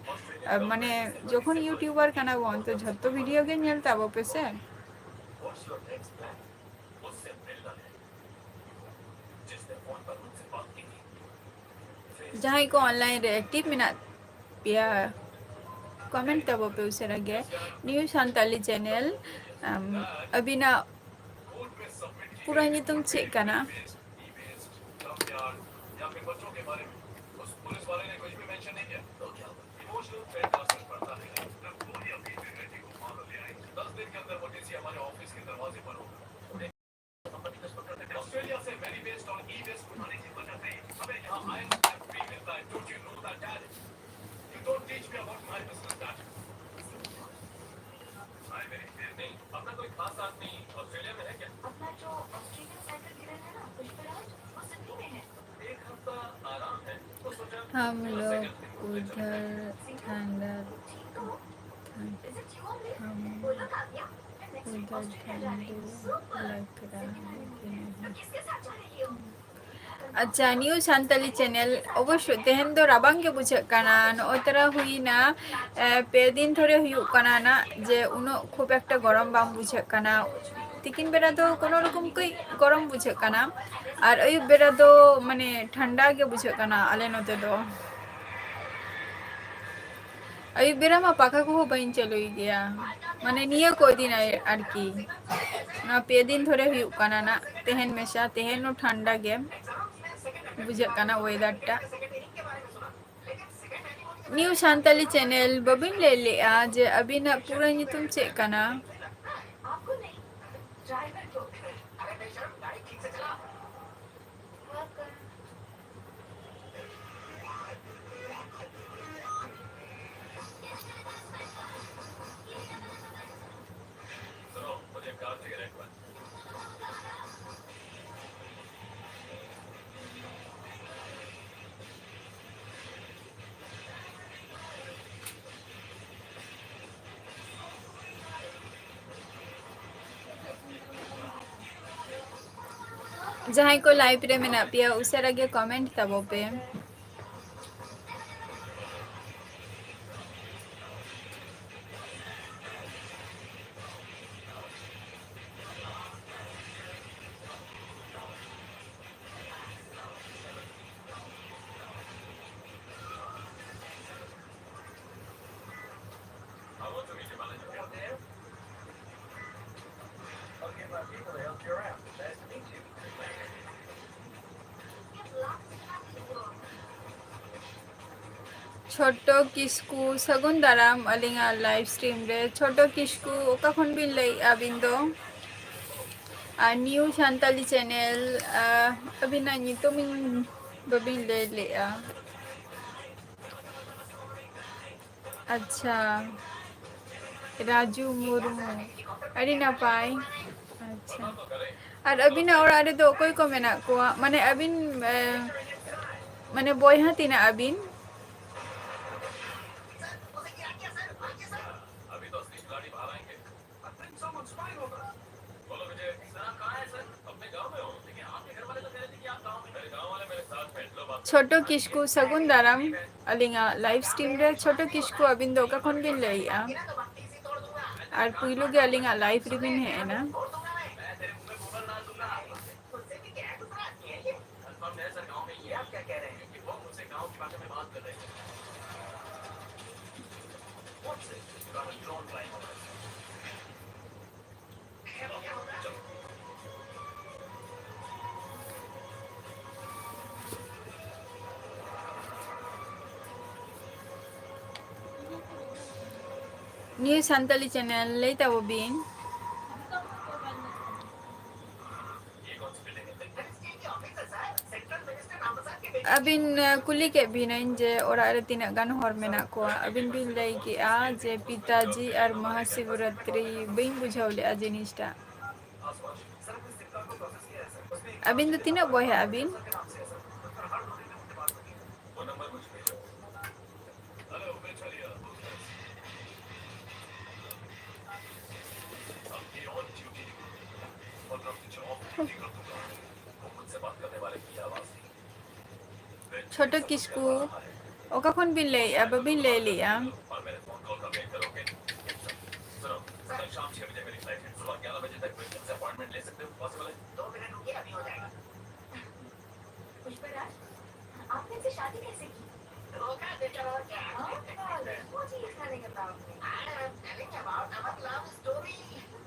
ᱟ, ᱢᱟᱱᱮ, ᱡᱚᱠᱷᱚᱱ YouTuber ᱠᱟᱱᱟ ᱵᱚᱱ, ᱛᱚ ᱡᱷᱚᱛᱚ video ᱜᱮ ᱧᱮᱞ ᱛᱟᱵᱚ ᱯᱮ ᱥᱮ᱾ ᱡᱟᱦᱟᱸᱭ ᱠᱚ online ᱨᱮ active ᱢᱮᱱᱟᱜ ᱯᱮᱭᱟ, comment ᱛᱟᱵᱚ ᱯᱮ ᱩᱥᱟᱹᱨᱟ ᱜᱮ᱾ New Santali channel, ᱟᱢ, ᱟᱹᱵᱤᱱᱟᱜ ᱯᱩᱨᱟᱹ ᱧᱩᱛᱩᱢ ᱪᱮᱫ ᱠᱟᱱᱟ? हम लोग उधर ठंडा, हम उधर ठंडू लग रहा है कि नहीं? ᱟᱪᱪᱷᱟ, New Santali channel, ᱚᱵᱚᱥᱥᱳᱭ ᱛᱮᱦᱮᱧ ᱫᱚ ᱨᱟᱵᱟᱝ ᱜᱮ ᱵᱩᱡᱷᱟᱹᱜ ᱠᱟᱱᱟ᱾ ᱱᱚᱜᱼᱚᱭ ᱛᱚᱨᱟ ᱦᱩᱭᱱᱟ, ᱮ, ᱯᱮ ᱫᱤᱱ ᱫᱷᱚᱨᱮ ᱦᱩᱭᱩᱜ ᱠᱟᱱᱟ ᱱᱟᱜ, ᱡᱮ ᱩᱱᱟᱹᱜ ᱠᱷᱩᱵ ᱮᱠᱴᱟ ᱜᱚᱨᱚᱢ ᱵᱟᱝ ᱵᱩᱡᱷᱟᱹᱜ ᱠᱟᱱᱟ᱾ ᱛᱤᱠᱤᱱ ᱵᱮᱲᱟ ᱫᱚ ᱠᱳᱱᱳ ᱨᱚᱠᱚᱢ ᱠᱟᱹᱡ ᱜᱚᱨᱚᱢ ᱵᱩᱡᱷᱟᱹᱜ ᱠᱟᱱᱟ, ᱟᱨ ᱟᱹᱭᱩᱵ ᱵᱮᱲᱟ ᱫᱚ, ᱢᱟᱱᱮ, ᱴᱷᱟᱱᱰᱟ ᱜᱮ ᱵᱩᱡᱷᱟᱹᱜ ᱠᱟᱱᱟ ᱟᱞᱮ ᱱᱚᱛᱮ ᱫᱚ᱾ ᱟᱹᱭᱩᱵ ᱵᱮᱲᱟ ᱢᱟ ᱯᱟᱠᱷᱟ ᱠᱚᱦᱚᱸ ᱵᱟᱹᱧ ᱪᱟᱹᱞᱩᱭ ᱜᱮᱭᱟ, ᱢᱟᱱᱮ, ᱱᱤᱭᱟᱹ ᱠᱚ ᱫᱤᱱ ᱟᱨ-, ᱟᱨᱠᱤ᱾ ᱱᱚᱣᱟ ᱯᱮ ᱫᱤᱱ ᱫᱷᱚᱨᱮ ᱦᱩᱭᱩᱜ ᱠᱟᱱᱟ ᱱᱟᱜ, ᱛᱮᱦᱮᱧ ᱢᱮᱥᱟ, ᱛᱮᱦᱮᱧ ᱦᱚᱸ ᱴᱷᱟᱱᱰᱟ ᱜᱮ ᱵᱩᱡᱷᱟᱹᱜ ᱠᱟᱱᱟ weather ᱴᱟᱜ᱾ New Santali channel, ᱵᱟᱹᱵᱤᱱ ᱞᱟᱹᱭ ᱞᱮᱜᱼᱟ ᱡᱮ ᱟᱹᱵᱤᱱᱟᱜ ᱯᱩᱨᱟᱹ ᱧᱩᱛᱩᱢ ᱪᱮᱫ ᱠᱟᱱᱟ? ᱡᱟᱦᱟᱸᱭ ᱠᱚ live ᱨᱮ ᱢᱮᱱᱟᱜ ᱯᱮᱭᱟ, ᱩᱥᱟᱹᱨᱟ ᱜᱮ comment ᱛᱟᱵᱚ ᱯᱮ᱾ ᱪᱷᱳᱴᱳ ᱠᱤᱥᱠᱩ, ᱥᱟᱹᱜᱩᱱ ᱫᱟᱨᱟᱢ ᱟᱹᱞᱤᱧᱟᱜ live stream ᱨᱮ᱾ ᱪᱷᱳᱴᱳ ᱠᱤᱥᱠᱩ, ᱚᱠᱟ ᱠᱷᱚᱱ ᱵᱤᱱ ᱞᱟᱹᱭᱮᱫᱼᱟ ᱟᱹᱵᱤᱱ ᱫᱚ? ᱟᱨ New Santali channel, ᱟᱹᱵᱤᱱᱟᱜ ᱧᱩᱛᱩᱢ ᱵᱟᱹᱵᱤᱱ ᱞᱟᱹᱭ ᱞᱮᱫᱼᱟ᱾ ᱟᱪᱪᱷᱟ, ᱨᱟᱡᱩ ᱢᱩᱨᱢᱩ, ᱟᱹᱰᱤ ᱱᱟᱯᱟᱭ᱾ ᱟᱪᱪᱷᱟ, ᱟᱨ ᱟᱹᱵᱤᱱᱟᱜ ᱚᱲᱟᱜ ᱨᱮᱫᱚ ᱚᱠᱚᱭ ᱠᱚ ᱢᱮᱱᱟᱜ ᱠᱚᱣᱟ? ᱢᱟᱱᱮ ᱟᱹᱵᱤᱱ, ᱮ, ᱢᱟᱱᱮ ᱵᱚᱭᱦᱟ ᱛᱤᱱᱟᱹᱜ ᱟᱹᱵᱤᱱ? ᱪᱷᱳᱴᱳ ᱠᱤᱥᱠᱩ, ᱥᱟᱹᱜᱩᱱ ᱫᱟᱨᱟᱢ ᱟᱹᱞᱤᱧᱟᱜ live stream ᱨᱮ᱾ ᱪᱷᱳᱴᱳ ᱠᱤᱥᱠᱩ, ᱟᱹᱵᱤᱱ ᱫᱚ ᱚᱠᱟ ᱠᱷᱚᱱ ᱵᱤᱱ ᱞᱟᱹᱭᱮᱜᱼᱟ? ᱟᱨ ᱯᱩᱭᱞᱩ ᱜᱮ ᱟᱹᱞᱤᱧᱟᱜ live ᱨᱮᱵᱤᱱ ᱦᱮᱡ ᱮᱱᱟ᱾ New Santali channel, ᱞᱟᱹᱭ ᱛᱟᱵᱚ ᱵᱤᱱ᱾ ᱟᱹᱵᱤᱱ, ᱟᱹ, ᱠᱩᱞᱤ ᱠᱮᱫ ᱵᱤᱱᱟᱹᱧ ᱡᱮ ᱚᱲᱟᱜ ᱨᱮ ᱛᱤᱱᱟᱹᱜ ᱜᱟᱱ ᱦᱚᱲ ᱢᱮᱱᱟᱜ ᱠᱚᱣᱟ᱾ ᱟᱹᱵᱤᱱ ᱵᱤᱱ ᱞᱟᱹᱭ ᱠᱮᱜᱼᱟ ᱡᱮ ᱯᱤᱛᱟᱡᱤ ᱟᱨ ᱢᱚᱦᱟᱥᱤᱵᱚᱨᱟᱛᱨᱤ, ᱵᱟᱹᱧ ᱵᱩᱡᱷᱟᱹᱣ ᱞᱮᱜᱼᱟ ᱡᱤᱱᱤᱥᱴᱟᱜ᱾ ᱟᱹᱵᱤᱱ ᱫᱚ ᱛᱤᱱᱟᱹᱜ ᱵᱚᱭᱦᱟᱜ ᱟᱹᱵᱤᱱ? ᱪᱷᱳᱴᱳ ᱠᱤᱥᱠᱩ, ᱚᱠᱟ ᱠᱷᱚᱱ ᱵᱤᱱ ᱞᱟᱹᱭᱮᱜᱼᱟ? ᱵᱟᱹᱵᱤᱱ ᱞᱟᱹᱭ ᱞᱮᱜᱼᱟ᱾ पुष्पराज, आप मुझसे शादी कैसे की? धोखा देकर और क्या? हाँ, मुझे इतना नहीं बताओ। I am telling about our love story.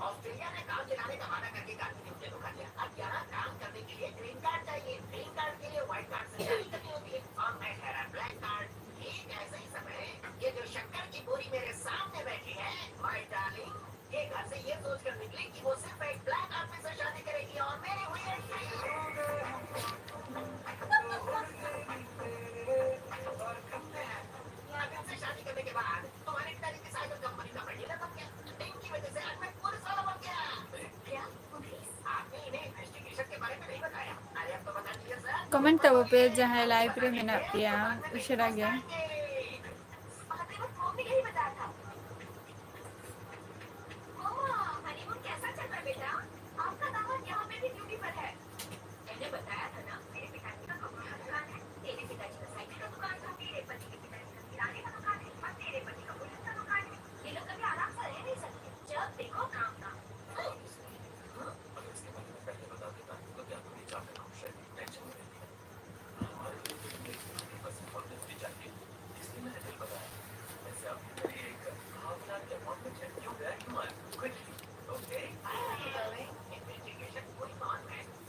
Australia में काम चलाने का वादा करके एक आदमी ने मुझे धोखा दिया। अब यहाँ काम करने के लिए ग्रीन कार्ड चाहिए। ग्रीन कार्ड के लिए व्हाइट कार्ड से शादी करनी होती है। और मैं ठहरा ब्लैक कार्ड। ठीक ऐसे ही समय ये जो शक्कर की बोरी मेरे सामने बैठी है, माय डार्लिंग, ये घर से ये सोचकर निकली कि वो सिर्फ एक ब्लैक आदमी से शादी करेगी और मेरी हुई एक और खत्म है। अब इनसे शादी करने के बाद तुम्हारे पिताजी की साइबर कंपनी का मैं डीलर बन गया। इनकी वजह से आज मैं पुलिस वाला बन गया। क्या? पुलिस? आपने इन्हें इन्वेस्टिगेशन के बारे में नहीं बताया। अरे, अब तो बता दिया सर। कमेंट ᱛᱟᱵᱚ ᱯᱮ ᱡᱟᱦᱟᱸᱭ ᱞᱟᱭᱤᱵᱷ ᱨᱮ ᱢᱮᱱᱟᱜ ᱯᱮᱭᱟ, ᱩᱥᱟᱹᱨᱟ ᱜᱮ᱾ बातें बस फोन में यही बता था। मम्मा, हनीमून कैसा चल रहा है बेटा? आपका दामाद यहाँ पे भी ड्यूटी पर है। मैंने बताया था ना, मेरे पिताजी का कपड़ों का दुकान है, तेरे पिताजी का साइकिल का दुकान था, मेरे पति के पिताजी का किराने का दुकान है और तेरे पति का पुलिस का दुकान है। ये लोग कभी आराम से रह नहीं सकते। जब देखो काम काम। हाँ? अगर इसके बारे में पहले बता देता, तो क्या तुम ये जानते ना, शायद टेंशन में रहती। हमारे लिए तो तुमने इतनी बस फॉरवर्ड भी चाहिए, इसलिए मैंने दिल बताया। वैसे आप मेरी एक हाफ लाख के अपार्टमेंट है, क्यों गया, क्यों आया? Quickly, okay?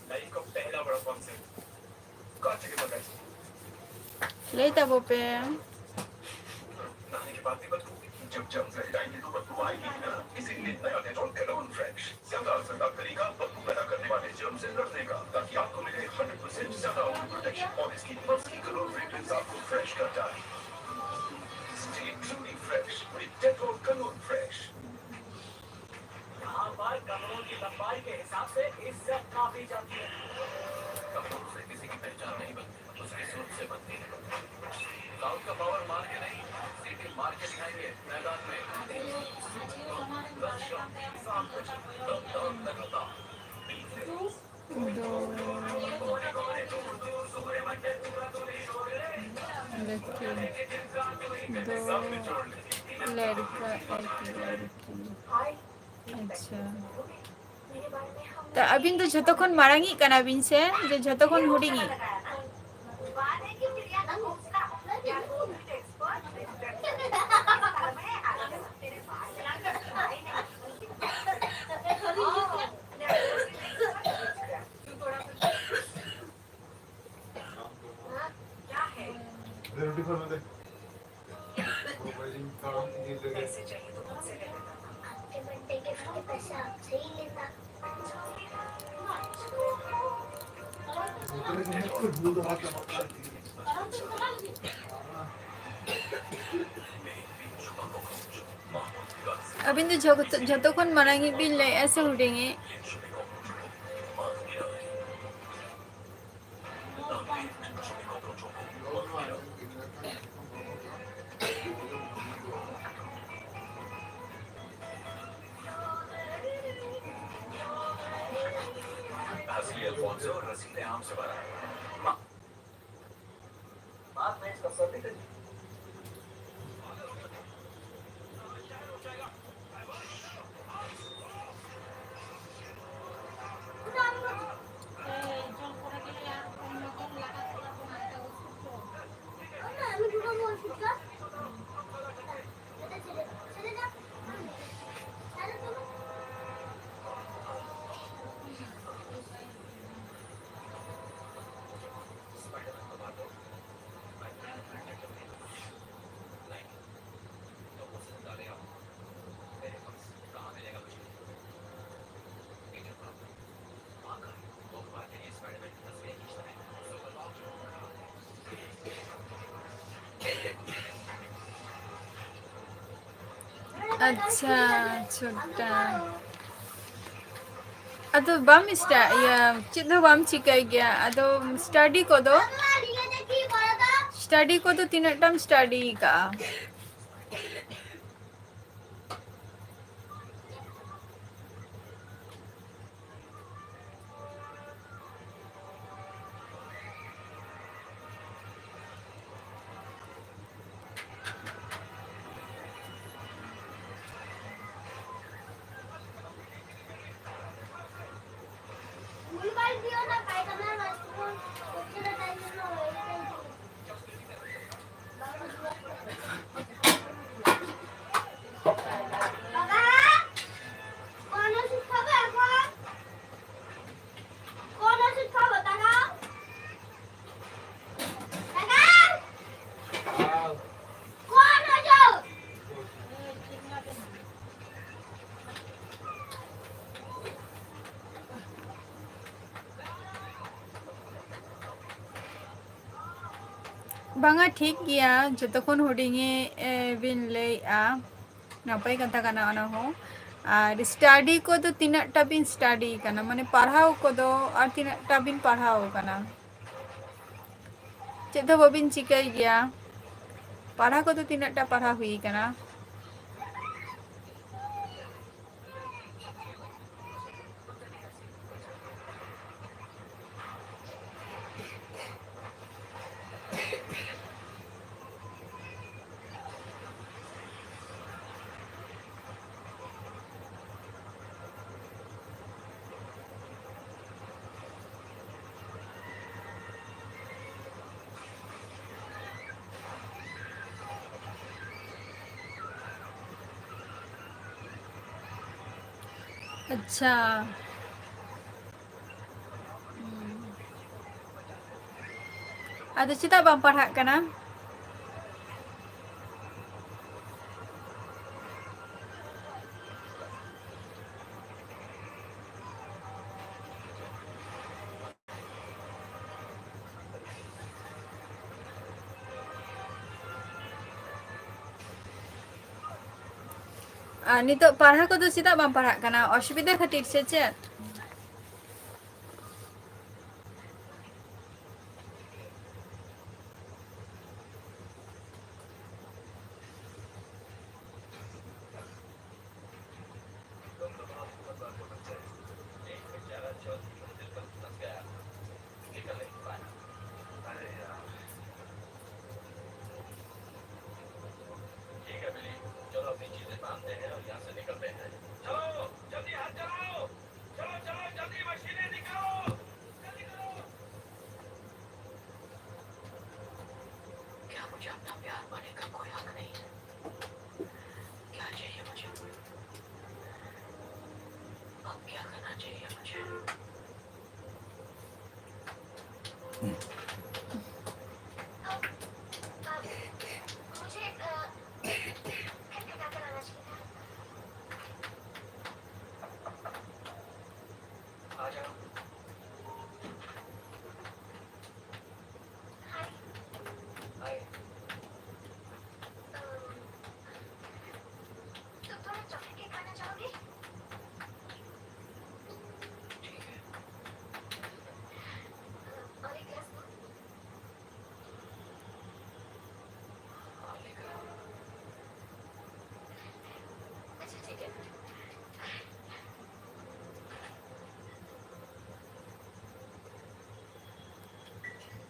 लाइफ का पहला बड़ा कॉन्सर्ट। कौन से के बताइए? ᱞᱟᱹᱭ ᱛᱟᱵᱚ ᱯᱮ᱾ नहाने के बाद भी बदबू। जब जम जाए, डाइनिंग रूम में कमरों की लंबाई के हिसाब से इज्जत नापी जाती है। कमरों से किसी की पहचान नहीं बनती, उसकी सोच से बनती है। साउथ का पावर मार के नहीं, सीटी मार के दिखाएंगे मैदान में। दम दम लगातार। दो लड़के, दो लड़का, एक लड़की। अच्छा, ᱛᱚ ᱟᱹᱵᱤᱱ ᱫᱚ ᱡᱷᱚᱛᱚ ᱠᱷᱚᱱ ᱢᱟᱨᱟᱝᱤᱡ ᱠᱟᱱᱟ ᱵᱤᱱ ᱥᱮ ᱡᱮ ᱡᱷᱚᱛᱚ ᱠᱷᱚᱱ ᱦᱩᱰᱤᱧᱤᱡ? ᱟᱹᱵᱤᱱ ᱫᱚ ᱡᱷᱚᱛᱚ, ᱡᱷᱚᱛᱚ ᱠᱷᱚᱱ ᱢᱟᱨᱟᱝᱤᱡ ᱵᱤᱱ ᱞᱟᱹᱭᱮᱜᱼᱟ ᱥᱮ ᱦᱩᱰᱤᱧᱤᱡ? अच्छा, छोटा। ᱟᱫᱚ ᱵᱟᱢ ᱥᱴᱟ-, ᱤᱭᱟᱹ, ᱪᱮᱫ ᱦᱚᱸ ᱵᱟᱢ ᱪᱤᱠᱟᱹᱭ ᱜᱮᱭᱟ᱾ ᱟᱫᱚ ᱥᱴᱟᱰᱤ ᱠᱚᱫᱚ, ᱥᱴᱟᱰᱤ ᱠᱚᱫᱚ ᱛᱤᱱᱟᱹᱜ ᱴᱟᱢ ᱥᱴᱟᱰᱤ ᱠᱟᱜᱼᱟ? ᱵᱟᱝᱟ, ᱴᱷᱤᱠ ᱜᱮᱭᱟ, ᱡᱚᱛᱚ ᱠᱷᱚᱱ ᱦᱩᱰᱤᱧᱤᱡ, ᱮ, ᱵᱤᱱ ᱞᱟᱹᱭᱮᱜᱼᱟ, ᱱᱟᱯᱟᱭ ᱠᱟᱛᱷᱟ ᱠᱟᱱᱟ ᱚᱱᱟ ᱦᱚᱸ᱾ ᱟᱨ ᱥᱴᱟᱰᱤ ᱠᱚᱫᱚ ᱛᱤᱱᱟᱹᱜ ᱴᱟ ᱵᱤᱱ ᱥᱴᱟᱰᱤ ᱠᱟᱱᱟ, ᱢᱟᱱᱮ ᱯᱟᱲᱦᱟᱣ ᱠᱚᱫᱚ ᱟᱨ ᱛᱤᱱᱟᱹᱜ ᱴᱟ ᱵᱤᱱ ᱯᱟᱲᱦᱟᱣ ᱠᱟᱱᱟ? ᱪᱮᱫ ᱦᱚᱸ ᱵᱟᱹᱵᱤᱱ ᱪᱤᱠᱟᱹᱭ ᱜᱮᱭᱟ? ᱯᱟᱲᱦᱟᱣ ᱠᱚᱫᱚ ᱛᱤᱱᱟᱹᱜ ᱴᱟ ᱯᱟᱲᱦᱟᱣ ᱦᱩᱭ ᱠᱟᱱᱟ? ᱟᱪᱪᱷᱟ᱾ ᱦᱩᱸ᱾ ᱟᱫᱚ ᱪᱮᱫᱟᱜ ᱵᱟᱢ ᱯᱟᱲᱦᱟᱜ ᱠᱟᱱᱟ? ᱟᱨ ᱱᱤᱛᱚᱜ ᱯᱟᱲᱦᱟᱣ ᱠᱚᱫᱚ ᱪᱮᱫᱟᱜ ᱵᱟᱢ ᱯᱟᱲᱦᱟᱜ ᱠᱟᱱᱟ? ᱚᱥᱩᱵᱤᱫᱷᱟ ᱠᱷᱟᱹᱛᱤᱨ ᱥᱮ ᱪᱮᱫ?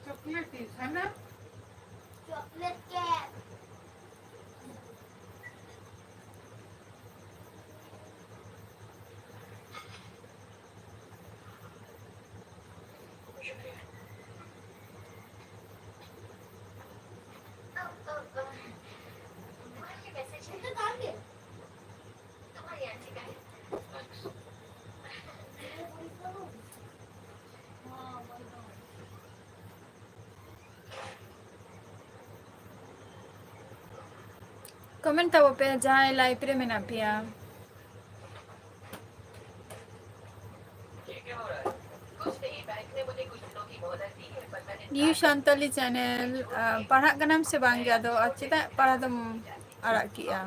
चॉकलेट ही है ना? Chocolate cake. ᱠᱚᱢᱮᱱᱴ ᱛᱟᱵᱚ ᱯᱮ ᱡᱟᱦᱟᱸᱭ ᱞᱟᱭᱤᱵᱷ ᱨᱮ ᱢᱮᱱᱟᱜ ᱯᱮᱭᱟ᱾ ᱱᱤᱭᱩ ᱥᱟᱱᱛᱟᱞᱤ ᱪᱮᱱᱮᱞ, ᱟ, ᱯᱟᱲᱦᱟᱜ ᱠᱟᱱᱟᱢ ᱥᱮ ᱵᱟᱝ ᱜᱮ? ᱟᱫᱚ ᱟᱨ ᱪᱮᱫᱟᱜ ᱯᱟᱲᱦᱟᱣ ᱫᱚᱢ ᱟᱲᱟᱜ ᱠᱮᱜᱼᱟ?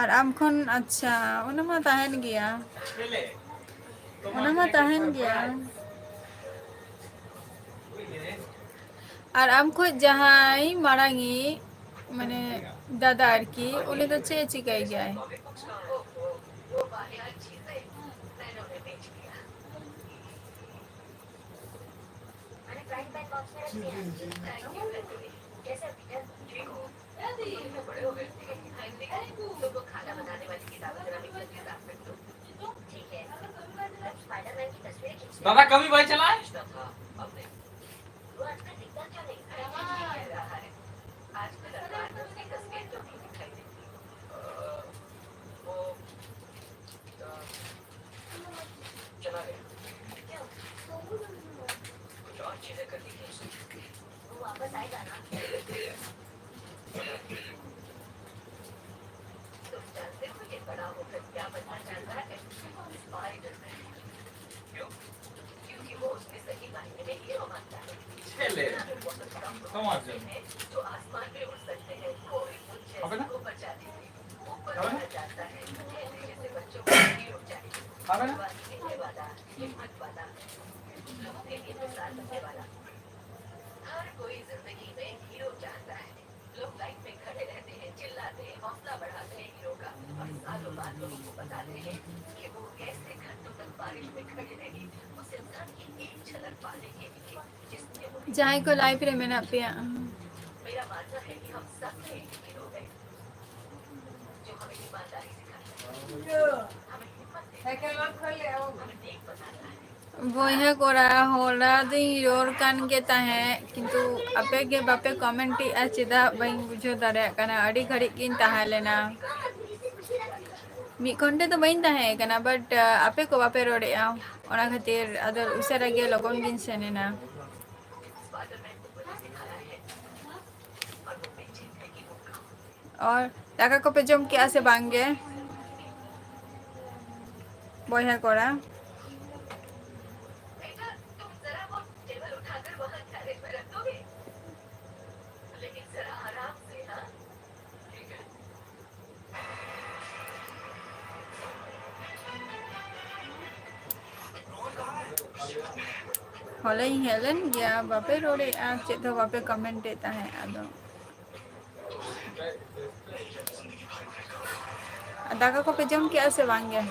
ᱟᱨ ᱟᱢ ᱠᱷᱚᱱ, ᱟᱪᱪᱷᱟ, ᱚᱱᱟ ᱢᱟ ᱛᱟᱦᱮᱱ ᱜᱮᱭᱟ, ᱚᱱᱟ ᱢᱟ ᱛᱟᱦᱮᱱ ᱜᱮᱭᱟ᱾ ᱟᱨ ᱟᱢ ᱠᱷᱚᱡ ᱡᱟᱦᱟᱸᱭ ᱢᱟᱲᱟᱝᱤᱡ, ᱢᱟᱱᱮ, ᱫᱟᱫᱟ ᱟᱨᱠᱤ, ᱩᱱᱤ ᱫᱚ ᱪᱮᱫ ᱮ ᱪᱤᱠᱟᱹᱭ ᱜᱮᱭᱟᱭ? दादा कभी भाई चला है। ᱡᱟᱦᱟᱸᱭ ᱠᱚ live ᱨᱮ ᱢᱮᱱᱟᱜ ᱯᱮᱭᱟ, ᱵᱚᱭᱦᱟ ᱠᱚᱲᱟ, ᱦᱚᱞᱟ ᱫᱚᱧ ᱨᱚᱲ ᱠᱟᱱ ᱜᱮ ᱛᱟᱦᱮᱸᱫ, ᱠᱤᱱᱛᱩ ᱟᱯᱮ ᱜᱮ ᱵᱟᱯᱮ comment ᱮᱜᱼᱟ, ᱪᱮᱫᱟᱜ ᱵᱟᱹᱧ ᱵᱩᱡᱷᱟᱹᱣ ᱫᱟᱲᱮᱭᱟᱜ ᱠᱟᱱᱟ᱾ ᱟᱹᱰᱤ ᱜᱷᱟᱹᱲᱤᱡ ᱜᱤᱧ ᱛᱟᱦᱮᱸ ᱞᱮᱱᱟ, ᱢᱤᱫ ᱜᱷᱚᱱᱴᱟ ᱫᱚ ᱵᱟᱹᱧ ᱛᱟᱦᱮᱸ ᱠᱟᱱᱟ, but ᱟᱯᱮ ᱠᱚ ᱵᱟᱯᱮ ᱨᱚᱲᱮᱜᱼᱟ, ᱚᱱᱟ ᱠᱷᱟᱹᱛᱤᱨ ᱟᱫᱚ ᱩᱥᱟᱹᱨᱟ ᱜᱮ ᱞᱚᱜᱚᱱ ᱜᱤᱧ ᱥᱮᱱ ᱮᱱᱟ᱾ ᱟᱨ ᱫᱟᱠᱟ ᱠᱚᱯᱮ ᱡᱚᱢ ᱠᱮᱜᱼᱟ ᱥᱮ ᱵᱟᱝ ᱜᱮ, ᱵᱚᱭᱦᱟ ᱠᱚᱲᱟ? ᱦᱚᱞᱟᱧ ᱦᱮᱡ ᱞᱮᱱ ᱜᱮᱭᱟ, ᱵᱟᱯᱮ ᱨᱚᱲᱮᱫᱼᱟ, ᱪᱮᱫ ᱦᱚᱸ ᱵᱟᱯᱮ comment ᱮᱫ ᱛᱟᱦᱮᱸᱫ᱾ ᱟᱫᱚ ᱫᱟᱠᱟ ᱠᱚᱯᱮ ᱡᱚᱢ ᱠᱮᱜᱼᱟ ᱥᱮ ᱵᱟᱝ ᱜᱮ?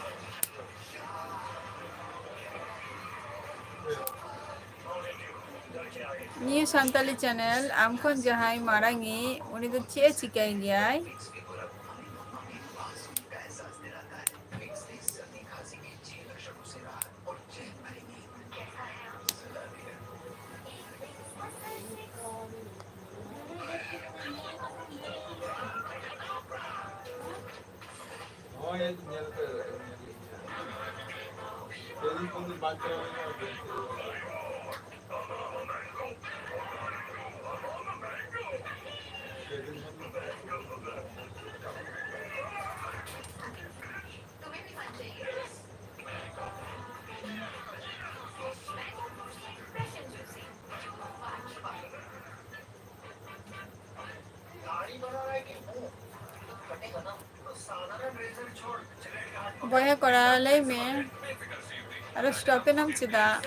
New Santali channel, ᱟᱢ ᱠᱷᱚᱱ ᱡᱟᱦᱟᱸᱭ ᱢᱟᱨᱟᱝᱤᱡ, ᱩᱱᱤ ᱫᱚ ᱪᱮᱫ ᱮ ᱪᱤᱠᱟᱹᱭ ᱜᱮᱭᱟᱭ? ᱵᱚᱭᱦᱟ ᱠᱚᱲᱟ, ᱞᱟᱹᱭ ᱢᱮ, ᱟᱨᱚ stop ᱮᱱᱟᱢ ᱪᱮᱫᱟᱜ?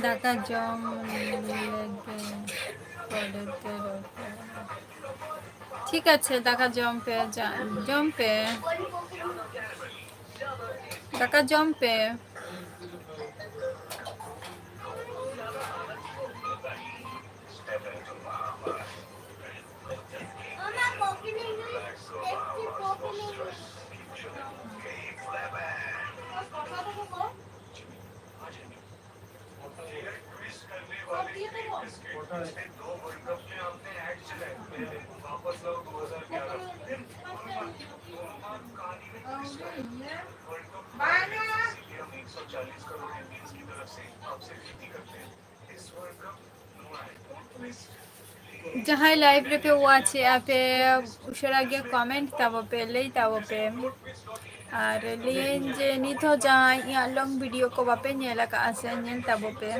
ᱫᱟᱠᱟ ᱡᱚᱢ ᱞᱮᱜᱮ, ᱯᱚᱨᱮ ᱛᱮ ᱨᱚᱯᱚᱲ᱾ ᱴᱷᱤᱠ ᱟᱪᱷᱮ, ᱫᱟᱠᱟ ᱡᱚᱢ ᱯᱮ, ᱡᱟ-, ᱡᱚᱢ ᱯᱮ, ᱫᱟᱠᱟ ᱡᱚᱢ ᱯᱮ᱾ ᱡᱟᱦᱟᱸᱭ live ᱨᱮᱯᱮ watch ᱮᱜᱼᱟ ᱯᱮ, ᱩᱥᱟᱹᱨᱟ ᱜᱮ comment ᱛᱟᱵᱚ ᱯᱮ, ᱞᱟᱹᱭ ᱛᱟᱵᱚ ᱯᱮ᱾ ᱟᱨ ᱞᱟᱹᱭᱟᱹᱧ ᱡᱮ ᱱᱤᱛ ᱦᱚᱸ ᱡᱟᱦᱟᱸᱭ ᱤᱧᱟᱹᱜ long video ᱠᱚ ᱵᱟᱯᱮ ᱧᱮᱞ ᱟᱠᱟᱫᱼᱟ ᱥᱮ, ᱧᱮᱞ ᱛᱟᱵᱚ ᱯᱮ᱾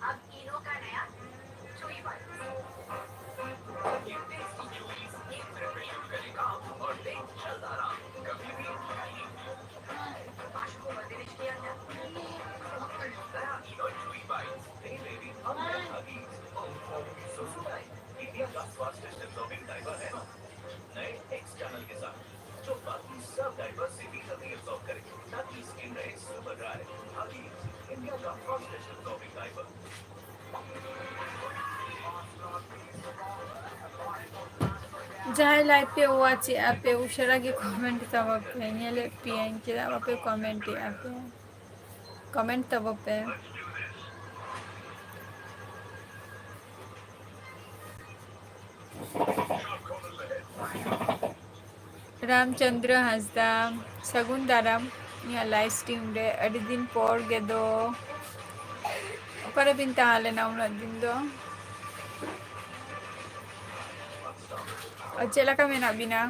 अब Eno का नया Chewy Bites। ये tasty chewies एक मिनट में शुरू करेगा और देख चलता रहा, कभी भी खाली नहीं। आंसू को बंद नहीं किया क्या? नया Eno Chewy Bites। Hey baby, अब मेरा Huggies। Oh, so सुनाई, India का fastest absorbing diaper है ना? नए X channel के साथ, जो बाकी सब diaper से भी जल्दी absorb करे, ताकि skin रहे super dry। Huggies, India का fastest absorbing diaper। ᱡᱟᱦᱟᱸᱭ live ᱯᱮ watch ᱮᱜᱼᱟ ᱯᱮ, ᱩᱥᱟᱹᱨᱟ ᱜᱮ comment ᱛᱟᱵᱚ ᱯᱮ, ᱧᱮᱞᱮᱫ ᱯᱮᱭᱟᱹᱧ, ᱪᱮᱫᱟᱜ ᱵᱟᱯᱮ comment ᱮᱜᱼᱟ ᱯᱮ? Comment ᱛᱟᱵᱚ ᱯᱮ᱾ ᱨᱟᱢᱪᱚᱸᱫᱽᱨᱚ ᱦᱟᱸᱥᱫᱟ, ᱥᱟᱹᱜᱩᱱ ᱫᱟᱨᱟᱢ ᱤᱧᱟᱹᱜ live stream ᱨᱮ᱾ ᱟᱹᱰᱤ ᱫᱤᱱ ᱯᱚᱨ ᱜᱮ ᱫᱚ᱾ ᱚᱠᱟᱨᱮ ᱵᱤᱱ ᱛᱟᱦᱮᱸ ᱞᱮᱱᱟ ᱩᱱᱟᱹᱜ ᱫᱤᱱ ᱫᱚ? ᱟᱨ ᱪᱮᱫ ᱞᱮᱠᱟ ᱢᱮᱱᱟᱜ ᱵᱤᱱᱟ?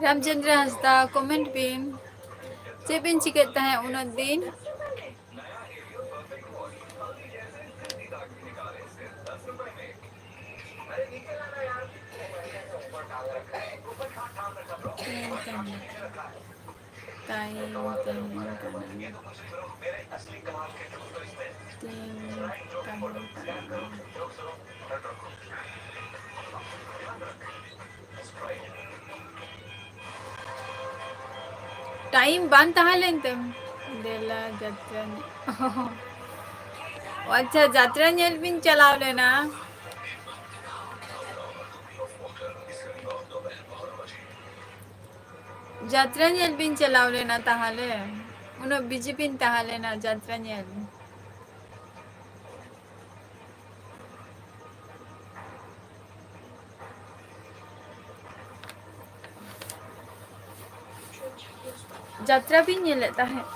ᱨᱟᱢᱪᱚᱸᱫᱽᱨᱚ ᱦᱟᱸᱥᱫᱟ, comment ᱵᱤᱱ, ᱪᱮᱫ ᱵᱤᱱ ᱪᱤᱠᱟᱹᱭᱮᱫ ᱛᱟᱦᱮᱸᱫ ᱩᱱᱟᱹᱜ ᱫᱤᱱ? ᱛᱟᱭᱚᱢ ᱛᱟᱦᱮᱱ ᱠᱟᱱᱟ᱾ ᱛᱤᱧ ᱛᱟᱦᱮᱱ ᱠᱟᱱᱟ᱾ ᱴᱟᱭᱤᱢ ᱵᱟᱝ ᱛᱟᱦᱮᱸ ᱞᱮᱱ ᱛᱮᱢ ᱫᱮᱞᱟ ᱡᱟᱛᱨᱟ ᱧᱮᱞ᱾ ᱚ ᱟᱪᱪᱷᱟ, ᱡᱟᱛᱨᱟ ᱧᱮᱞ ᱵᱤᱱ ᱪᱟᱞᱟᱣ ᱞᱮᱱᱟ᱾ ᱡᱟᱛᱨᱟ ᱧᱮᱞ ᱵᱤᱱ ᱪᱟᱞᱟᱣ ᱞᱮᱱᱟ ᱛᱟᱦᱚᱞᱮ? ᱩᱱᱟᱹᱜ ᱵᱤᱡᱤ ᱵᱤᱱ ᱛᱟᱦᱮᱸ ᱞᱮᱱᱟ ᱡᱟᱛᱨᱟ ᱧᱮᱞ? ᱡᱟᱛᱨᱟ ᱵᱤᱱ ᱧᱮᱞᱮᱫ ᱛᱟᱦᱮᱸᱫ?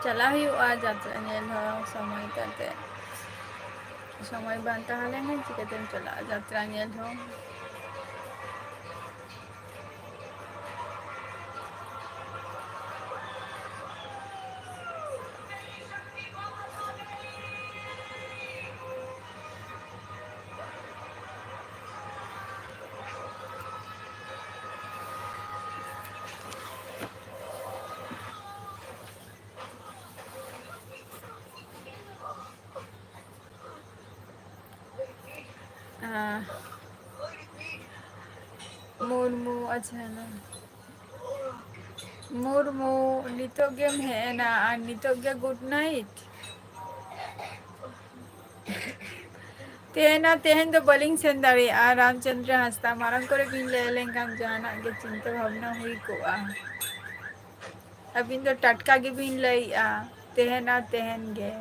ᱪᱟᱞᱟᱜ ᱦᱩᱭᱩᱜᱼᱟ ᱡᱟᱛᱨᱟ ᱧᱮᱞ ᱦᱚᱸ ᱥᱚᱢᱚᱭ ᱠᱟᱛᱮ᱾ ᱥᱚᱢᱚᱭ ᱵᱟᱝ ᱛᱟᱦᱮᱸ ᱞᱮᱱᱠᱷᱟᱱ ᱪᱤᱠᱟᱹᱛᱮᱢ ᱪᱟᱞᱟᱜᱼᱟ ᱡᱟᱛᱨᱟ ᱧᱮᱞ ᱦᱚᱸ? ᱟᱸ, ᱢᱩᱨᱢᱩ, ᱟᱪᱪᱷᱟ, ᱦᱮᱸ᱾ ᱢᱩᱨᱢᱩ, ᱱᱤᱛᱚᱜ ᱜᱮᱢ ᱦᱮᱡ ᱮᱱᱟ ᱟᱨ ᱱᱤᱛᱚᱜ ᱜᱮ good night? ᱛᱮᱦᱮᱧ ᱟᱨ ᱛᱮᱦᱮᱧ ᱫᱚ ᱵᱟᱹᱞᱤᱧ ᱥᱮᱱ ᱫᱟᱲᱮᱭᱟᱜᱼᱟ, ᱨᱟᱢᱪᱚᱸᱫᱽᱨᱚ ᱦᱟᱸᱥᱫᱟ᱾ ᱢᱟᱲᱟᱝ ᱠᱚᱨᱮ ᱵᱤᱱ ᱞᱟᱹᱭ ᱞᱮᱱᱠᱷᱟᱱ ᱡᱟᱦᱟᱱᱟᱜ ᱜᱮ ᱪᱤᱱᱛᱟᱹ ᱵᱷᱟᱵᱽᱱᱟ ᱦᱩᱭ ᱠᱚᱜᱼᱟ᱾ ᱟᱹᱵᱤᱱ ᱫᱚ ᱴᱟᱴᱠᱟ ᱜᱮᱵᱤᱱ ᱞᱟᱹᱭᱮᱜᱼᱟ, ᱛᱮᱦᱮᱧ ᱟᱨ ᱛᱮᱦᱮᱧ ᱜᱮ᱾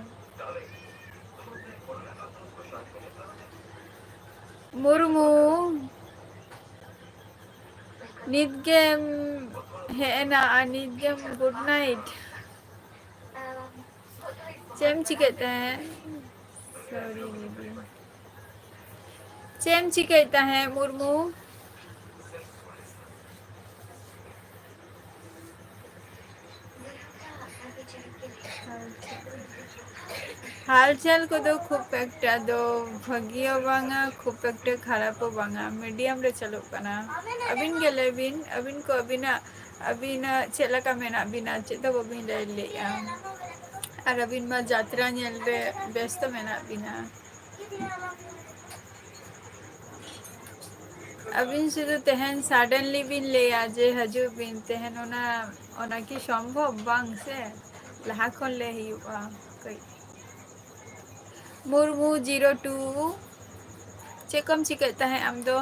ᱢᱩᱨᱢᱩ, ᱱᱤᱛ ᱜᱮᱢ ᱦᱮᱡ ᱮᱱᱟ ᱟᱨ ᱱᱤᱛ ᱜᱮᱢ good night? ᱪᱮᱫ ᱮᱢ ᱪᱤᱠᱟᱹᱭᱮᱫ ᱛᱟᱦᱮᱸᱫ? Sorry, baby. ᱪᱮᱫ ᱮᱢ ᱪᱤᱠᱟᱹᱭᱮᱫ ᱛᱟᱦᱮᱸᱫ, ᱢᱩᱨᱢᱩ? ᱦᱟᱞᱪᱟᱞ ᱠᱚᱫᱚ ᱠᱷᱩᱵ ᱮᱠᱴᱟ ᱫᱚ ᱵᱷᱟᱹᱜᱤ ᱦᱚᱸ ᱵᱟᱝᱟ, ᱠᱷᱩᱵ ᱮᱠᱴᱟ ᱠᱷᱟᱨᱟᱯ ᱦᱚᱸ ᱵᱟᱝᱟ, medium ᱨᱮ ᱪᱟᱹᱞᱩᱜ ᱠᱟᱱᱟ᱾ ᱟᱹᱵᱤᱱ ᱜᱮ ᱞᱟᱹᱭ ᱵᱤᱱ, ᱟᱹᱵᱤᱱ ᱠᱚ ᱟᱹᱵᱤᱱᱟᱜ, ᱟᱹᱵᱤᱱᱟᱜ ᱪᱮᱫ ᱞᱮᱠᱟ ᱢᱮᱱᱟᱜ ᱵᱤᱱᱟ? ᱪᱮᱫ ᱫᱚ ᱵᱟᱹᱵᱤᱱ ᱞᱟᱹᱭ ᱞᱮᱜᱼᱟ? ᱟᱨ ᱟᱹᱵᱤᱱ ᱢᱟ ᱡᱟᱛᱨᱟ ᱧᱮᱞ ᱨᱮ ᱵᱮᱥᱛᱚ ᱢᱮᱱᱟᱜ ᱵᱤᱱᱟ᱾ ᱟᱹᱵᱤᱱ ᱥᱩᱫᱷᱩ ᱛᱮᱦᱮᱧ suddenly ᱵᱤᱱ ᱞᱟᱹᱭᱟ ᱡᱮ ᱦᱤᱡᱩᱜ ᱵᱤᱱ ᱛᱮᱦᱮᱧ, ᱚᱱᱟ, ᱚᱱᱟ ᱠᱤ ᱥᱚᱢᱵᱷᱚᱵ? ᱵᱟᱝ ᱥᱮ, ᱞᱟᱦᱟ ᱠᱷᱚᱱ ᱞᱟᱹᱭ ᱦᱩᱭᱩᱜᱼᱟ ᱠᱟᱹᱡ᱾ ᱢᱩᱨᱢᱩ zero two, ᱪᱮᱫ ᱠᱚᱢ ᱪᱤᱠᱟᱹᱭᱮᱫ ᱛᱟᱦᱮᱸᱫ ᱟᱢ ᱫᱚ?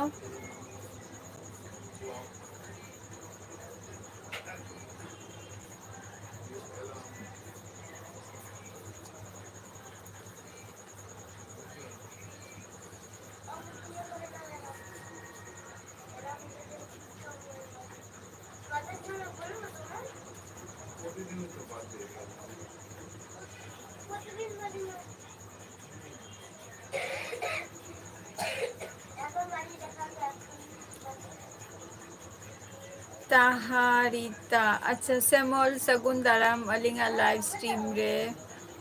ᱥᱟᱦᱟᱨᱤᱛᱟ, ᱟᱪᱪᱷᱟ, ᱥᱮᱢᱚᱞ, ᱥᱟᱹᱜᱩᱱ ᱫᱟᱨᱟᱢ ᱟᱹᱞᱤᱧᱟᱜ live stream ᱨᱮ᱾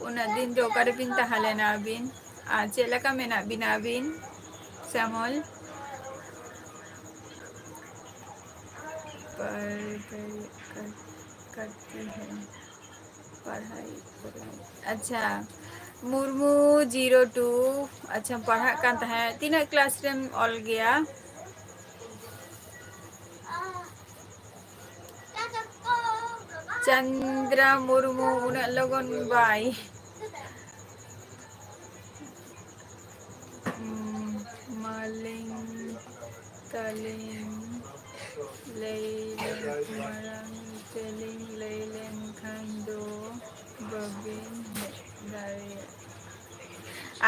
ᱩᱱᱟᱹᱜ ᱫᱤᱱ ᱫᱚ ᱚᱠᱟᱨᱮ ᱵᱤᱱ ᱛᱟᱦᱮᱸ ᱞᱮᱱᱟ ᱟᱹᱵᱤᱱ? ᱟᱨ ᱪᱮᱫ ᱞᱮᱠᱟ ᱢᱮᱱᱟᱜ ᱵᱤᱱᱟ ᱟᱹᱵᱤᱱ, ᱥᱮᱢᱚᱞ? ᱯᱟᱲᱦᱟᱭ ᱠᱟᱨᱛᱤ ᱦᱮ, ᱯᱟᱲᱦᱟᱭ, ᱯᱟᱲᱦᱟᱭ᱾ ᱟᱪᱪᱷᱟ, ᱢᱩᱨᱢᱩ zero two, ᱟᱪᱪᱷᱟ, ᱯᱟᱲᱦᱟᱜ ᱠᱟᱱ ᱛᱟᱦᱮᱸᱫ᱾ ᱛᱤᱱᱟᱹᱜ class ᱨᱮᱢ ᱚᱞ ᱜᱮᱭᱟ? ᱪᱟᱱᱫᱽᱨᱟ ᱢᱩᱨᱢᱩ ᱩᱱᱟᱹᱜ ᱞᱚᱜᱚᱱ ᱵᱟᱭ᱾ ᱩᱸ, ᱢᱟᱞᱤᱧ ᱛᱟᱞᱤᱧ ᱞᱟᱹᱭ ᱞᱮᱱ, ᱢᱟᱲᱟᱝ ᱛᱮᱞᱤᱧ ᱞᱟᱹᱭ ᱞᱮᱱᱠᱷᱟᱱ ᱫᱚ ᱵᱟᱹᱵᱤᱱ ᱦᱮᱡ ᱫᱟᱲᱮᱭᱟᱜ᱾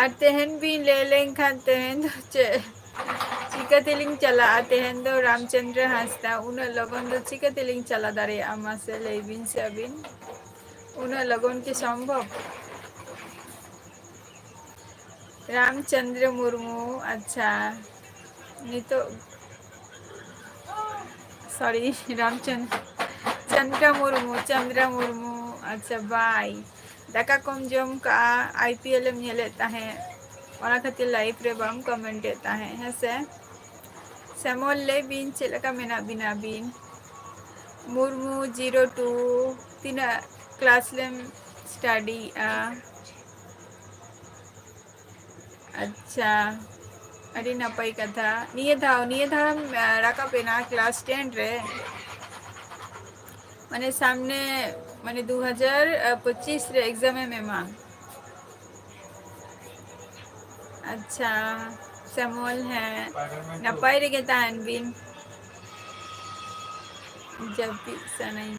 ᱟᱨ ᱛᱮᱦᱮᱧ ᱵᱤᱱ ᱞᱟᱹᱭ ᱞᱮᱱᱠᱷᱟᱱ ᱛᱮᱦᱮᱧ ᱫᱚ ᱪᱮᱫ, ᱪᱤᱠᱟᱹ ᱛᱮᱞᱤᱧ ᱪᱟᱞᱟᱜᱼᱟ? ᱛᱮᱦᱮᱧ ᱫᱚ ᱨᱟᱢᱪᱚᱸᱫᱽᱨᱚ ᱦᱟᱸᱥᱫᱟ, ᱩᱱᱟᱹᱜ ᱞᱚᱜᱚᱱ ᱫᱚ ᱪᱤᱠᱟᱹ ᱛᱮᱞᱤᱧ ᱪᱟᱞᱟᱣ ᱫᱟᱲᱮᱭᱟᱜᱼᱟ? ᱢᱟᱥᱮ ᱞᱟᱹᱭ ᱵᱤᱱ ᱥᱮ ᱟᱹᱵᱤᱱ, ᱩᱱᱟᱹᱜ ᱞᱚᱜᱚᱱ ᱠᱤ ᱥᱚᱢᱵᱷᱚᱵ? ᱨᱟᱢᱪᱚᱸᱫᱽᱨᱚ ᱢᱩᱨᱢᱩ, ᱟᱪᱪᱷᱟ, ᱱᱤᱛᱚᱜ, sorry, ᱨᱟᱢᱪᱚᱸᱫᱽ-, ᱪᱚᱸᱫᱽᱨᱟ ᱢᱩᱨᱢᱩ, ᱪᱚᱸᱫᱽᱨᱟ ᱢᱩᱨᱢᱩ, ᱟᱪᱪᱷᱟ, bye᱾ ᱫᱟᱠᱟ ᱠᱚᱢ ᱡᱚᱢ ᱠᱟᱜᱼᱟ, I P L ᱮᱢ ᱧᱮᱞᱮᱫ ᱛᱟᱦᱮᱸᱫ, ᱚᱱᱟ ᱠᱷᱟᱹᱛᱤᱨ live ᱨᱮ ᱵᱟᱢ comment ᱮᱫ ᱛᱟᱦᱮᱸᱫ, ᱦᱮᱸ ᱥᱮ? ᱥᱮᱢᱚᱞ, ᱞᱟᱹᱭ ᱵᱤᱱ, ᱪᱮᱫ ᱞᱮᱠᱟ ᱢᱮᱱᱟᱜ ᱵᱤᱱᱟ ᱟᱹᱵᱤᱱ? ᱢᱩᱨᱢᱩ zero two, ᱛᱤᱱᱟᱹᱜ class ᱨᱮᱢ studyᱭᱮᱜᱼᱟ? ᱟᱪᱪᱷᱟ, ᱟᱹᱰᱤ ᱱᱟᱯᱟᱭ ᱠᱟᱛᱷᱟ᱾ ᱱᱤᱭᱟᱹ ᱫᱷᱟᱣ, ᱱᱤᱭᱟᱹ ᱫᱷᱟᱣᱮᱢ, ᱟ, ᱨᱟᱠᱟᱵ ᱮᱱᱟ class ten ᱨᱮ? ᱢᱟᱱᱮ ᱥᱟᱢᱱᱮ, ᱢᱟᱱᱮ ᱫᱩ ᱦᱟᱡᱟᱨ ᱯᱚᱸᱪᱤᱥ ᱨᱮ exam ᱮᱢ ᱮᱢᱟ? ᱟᱪᱪᱷᱟ, ᱥᱮᱢᱚᱞ, ᱦᱮᱸ, ᱱᱟᱯᱟᱭ ᱨᱮᱜᱮ ᱛᱟᱦᱮᱱ ᱵᱤᱱ᱾ ᱡᱟᱹᱯᱤᱫ ᱥᱟᱱᱟᱧ,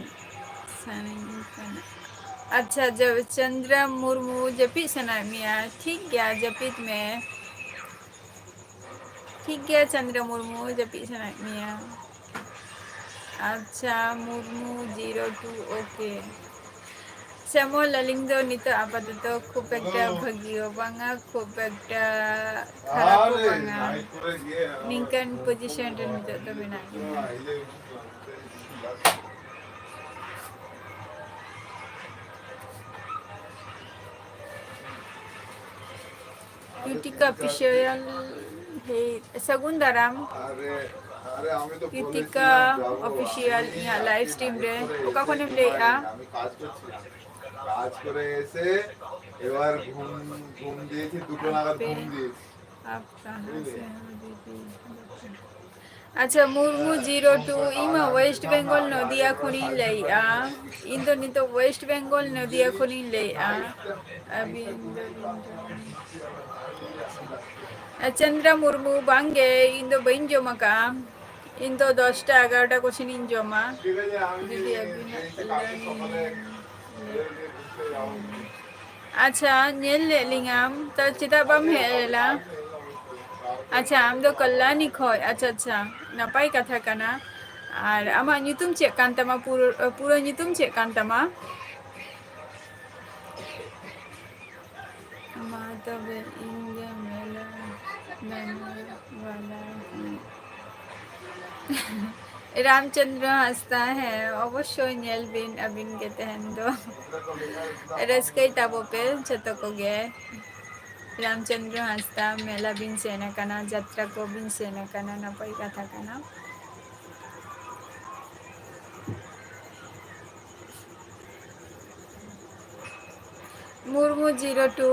ᱥᱟᱱᱟᱧ ᱠᱟᱱᱟ᱾ ᱟᱪᱪᱷᱟ, ᱡᱟ-, ᱪᱚᱱᱫᱨᱟ ᱢᱩᱨᱢᱩ, ᱡᱟᱹᱯᱤᱫ ᱥᱟᱱᱟᱭᱮᱫ ᱢᱮᱭᱟ? ᱴᱷᱤᱠ ᱜᱮᱭᱟ, ᱡᱟᱹᱯᱤᱫ ᱢᱮ᱾ ᱴᱷᱤᱠ ᱜᱮᱭᱟ, ᱪᱚᱱᱫᱨᱟ ᱢᱩᱨᱢᱩ, ᱡᱟᱹᱯᱤᱫ ᱥᱟᱱᱟᱭᱮᱫ ᱢᱮᱭᱟ᱾ ᱟᱪᱪᱷᱟ, ᱢᱩᱨᱢᱩ zero two, OK᱾ ᱥᱮᱢᱚᱞ, ᱟᱹᱞᱤᱧ ᱫᱚ ᱱᱤᱛᱚᱜ ᱟᱯᱟᱛᱚᱛᱚ ᱠᱷᱩᱵ ᱮᱠᱴᱟ ᱵᱷᱟᱹᱜᱤ ᱦᱚᱸ ᱵᱟᱝᱟ, ᱠᱷᱩᱵ ᱮᱠᱴᱟ ᱠᱷᱟᱨᱟᱯ ᱦᱚᱸ ᱵᱟᱝᱟ᱾ ᱱᱤᱝᱠᱟᱹᱱ position ᱨᱮ ᱱᱤᱛᱚᱜ ᱫᱚ ᱢᱮᱱᱟᱜ ᱞᱤᱧᱟ᱾ ᱠᱨᱤᱛᱤᱠᱟ ᱚᱯᱷᱤᱥᱤᱭᱟᱞ, ᱦᱮ, ᱥᱟᱹᱜᱩᱱ ᱫᱟᱨᱟᱢ᱾ ᱠᱨᱤᱛᱤᱠᱟ ᱚᱯᱷᱤᱥᱤᱭᱟᱞ, ᱤᱧᱟᱹᱜ ᱞᱟᱭᱤᱵᱷ ᱥᱴᱨᱤᱢ ᱨᱮ ᱚᱠᱟ ᱠᱷᱚᱱᱮᱢ ᱞᱟᱹᱭᱮᱜᱼᱟ? কাজ করে এসে এবার ঘুম, ঘুম দিয়েছি, দুটো নাগাদ ঘুম দিয়েছি। আপ কাহা সে হো দিদি? ᱟᱪᱪᱷᱟ, ᱢᱩᱨᱢᱩ ᱡᱤᱨᱳ ᱴᱩ, ᱤᱧ ᱢᱟ ᱳᱭᱮᱥᱴ ᱵᱮᱝᱜᱚᱞ ᱱᱚᱫᱤᱭᱟ ᱠᱷᱚᱱᱤᱧ ᱞᱟᱹᱭᱮᱜᱼᱟ᱾ ᱤᱧ ᱫᱚ ᱱᱤᱛᱚᱜ ᱳᱭᱮᱥᱴ ᱵᱮᱝᱜᱚᱞ ᱱᱚᱫᱤᱭᱟ ᱠᱷᱚᱱᱤᱧ ᱞᱟᱹᱭᱮᱜᱼᱟ᱾ ᱟᱹᱵᱤᱱ ᱫᱚ, ᱪᱚᱱᱫᱨᱟ ᱢᱩᱨᱢᱩ, ᱵᱟᱝᱜᱮ, ᱤᱧ ᱫᱚ ᱵᱟᱹᱧ ᱡᱚᱢ ᱟᱠᱟᱜᱼᱟ᱾ ᱤᱧ ᱫᱚ ᱫᱚᱥᱴᱟ ᱮᱜᱟᱨᱚᱴᱟ ᱠᱚᱥᱮᱱᱤᱧ ᱡᱚᱢᱟ᱾ ᱡᱩᱫᱤ ᱟᱹᱵᱤᱱᱟᱜ ᱯᱞᱮᱱ ᱟᱪᱪᱷᱟ, ᱧᱮᱞ ᱞᱮᱫ ᱞᱤᱧᱟᱢ, ᱛᱚ ᱪᱮᱫᱟᱜ ᱵᱟᱢ ᱦᱮᱡ ᱞᱮᱱᱟ? ᱟᱪᱪᱷᱟ, ᱟᱢ ᱫᱚ ᱠᱚᱞᱞᱟᱱᱤ ᱠᱷᱚᱡ᱾ ᱟᱪᱪᱷᱟ, ᱟᱪᱪᱷᱟ, ᱱᱟᱯᱟᱭ ᱠᱟᱛᱷᱟ ᱠᱟᱱᱟ᱾ ᱟᱨ ᱟᱢᱟᱜ ᱧᱩᱛᱩᱢ ᱪᱮᱫ ᱠᱟᱱ ᱛᱟᱢᱟ? ᱯᱩᱨᱟᱹ, ᱯᱩᱨᱟᱹ ᱧᱩᱛᱩᱢ ᱪᱮᱫ ᱠᱟᱱ ᱛᱟᱢᱟ? ᱢᱟ ᱛᱚᱵᱮ ᱤᱧ ᱜᱮ ᱢᱮᱞᱟ ᱢᱮᱞᱟ ᱵᱟᱞᱟ ᱦᱩᱭ᱾ ᱨᱟᱢᱪᱚᱸᱫᱽᱨᱚ ᱦᱟᱸᱥᱫᱟ, ᱦᱮᱸ, ᱚᱵᱚᱥᱥᱳᱭ ᱧᱮᱞ ᱵᱤᱱ, ᱟᱹᱵᱤᱱ ᱜᱮ ᱛᱟᱦᱮᱱ ᱫᱚ᱾ ᱨᱟᱹᱥᱠᱟᱹᱭ ᱛᱟᱵᱚ ᱯᱮ ᱡᱷᱚᱛᱚ ᱠᱚᱜᱮ᱾ ᱨᱟᱢᱪᱚᱸᱫᱽᱨᱚ ᱦᱟᱸᱥᱫᱟ, ᱢᱮᱞᱟ ᱵᱤᱱ ᱥᱮᱱ ᱟᱠᱟᱱᱟ, ᱡᱟᱛᱨᱟ ᱠᱚ ᱵᱤᱱ ᱥᱮᱱ ᱟᱠᱟᱱᱟ, ᱱᱟᱯᱟᱭ ᱠᱟᱛᱷᱟ ᱠᱟᱱᱟ᱾ Murmu zero two.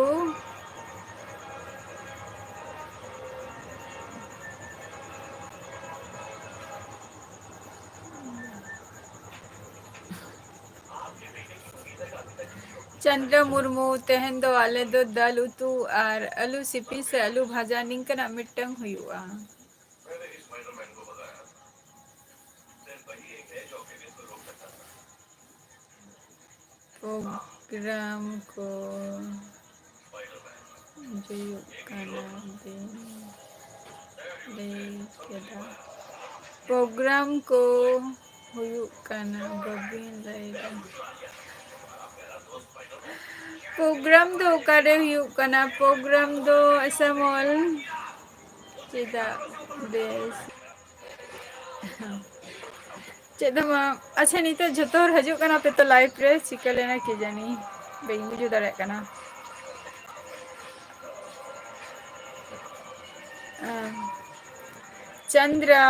ᱪᱚᱱᱫᱨᱚ ᱢᱩᱨᱢᱩ, ᱛᱮᱦᱮᱧ ᱫᱚ ᱟᱞᱮ ᱫᱚ ᱫᱟᱹᱞ ᱩᱛᱩ ᱟᱨ ᱟᱹᱞᱩ ᱥᱤᱯᱤ ᱥᱮ ᱟᱹᱞᱩ ᱵᱷᱟᱡᱟ ᱱᱤᱝᱠᱟᱹᱱᱟᱜ ᱢᱤᱫᱴᱟᱝ ᱦᱩᱭᱩᱜᱼᱟ᱾ ᱯᱨᱳᱜᱨᱟᱢ ᱠᱚ ᱦᱩᱭᱩᱜ ᱠᱟᱱᱟ ᱵᱤᱱ ᱞᱟᱹᱭ ᱠᱮᱫᱟ᱾ ᱯᱨᱳᱜᱨᱟᱢ ᱠᱚ ᱦᱩᱭᱩᱜ ᱠᱟᱱᱟ ᱵᱟᱹᱵᱤᱱ ᱞᱟᱹᱭᱫᱟ᱾ ᱯᱨᱳᱜᱨᱟᱢ ᱫᱚ ᱚᱠᱟᱨᱮ ᱦᱩᱭᱩᱜ ᱠᱟᱱᱟ? ᱯᱨᱳᱜᱨᱟᱢ ᱫᱚ ᱮᱥᱮᱢᱚᱞ ᱪᱮᱫᱟᱜ ᱵᱮᱥ? ᱪᱮᱫ ᱫᱚ ᱵᱟᱝ᱾ ᱟᱪᱪᱷᱟ, ᱱᱤᱛᱚᱜ ᱡᱷᱚᱛᱚ ᱦᱚᱲ ᱦᱤᱡᱩᱜ ᱠᱟᱱᱟ ᱯᱮ ᱛᱚ ᱞᱟᱭᱤᱵᱷ ᱨᱮ, ᱪᱤᱠᱟᱹ ᱞᱮᱱᱟ ᱠᱮ ᱡᱟᱹᱱᱤ, ᱵᱟᱹᱧ ᱵᱩᱡᱷᱟᱹᱣ ᱫᱟᱲᱮᱭᱟᱜ ᱠᱟᱱᱟ᱾ ᱟᱸ, ᱪᱚᱱᱫᱨᱟ,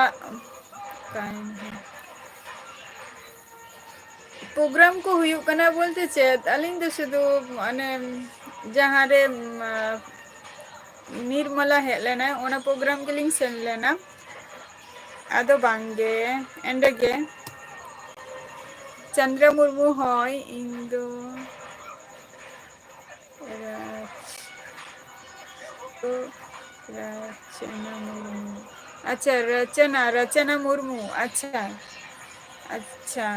ᱚᱠᱟᱭᱮᱱ ᱦᱮᱸ᱾ ᱯᱨᱳᱜᱨᱟᱢ ᱠᱚ ᱦᱩᱭᱩᱜ ᱠᱟᱱᱟ ᱵᱚᱞᱛᱮ ᱪᱮᱫ? ᱟᱹᱞᱤᱧ ᱫᱚ ᱥᱩᱫᱷᱩ ᱚᱱᱮ ᱡᱟᱦᱟᱸ ᱨᱮ, ᱩᱢ, ᱱᱤᱨᱢᱚᱞᱟ ᱦᱮᱡ ᱞᱮᱱᱟᱭ, ᱚᱱᱟ ᱯᱨᱳᱜᱨᱟᱢ ᱜᱮᱞᱤᱧ ᱥᱮᱱ ᱞᱮᱱᱟ᱾ ᱟᱫᱚ ᱵᱟᱝᱜᱮ, ᱮᱸᱰᱮ ᱜᱮ᱾ ᱪᱚᱱᱫᱨᱟ ᱢᱩᱨᱢᱩ, ᱦᱳᱭ, ᱤᱧ ᱫᱚ ᱨᱟᱪ-, ᱨᱟᱪᱚᱱᱟ ᱢᱩᱨᱢᱩ᱾ ᱟᱪᱪᱷᱟ, ᱨᱟᱪᱚᱱᱟ, ᱨᱟᱪᱚᱱᱟ ᱢᱩᱨᱢᱩ᱾ ᱟᱪᱪᱷᱟ, ᱟᱪᱪᱷᱟ᱾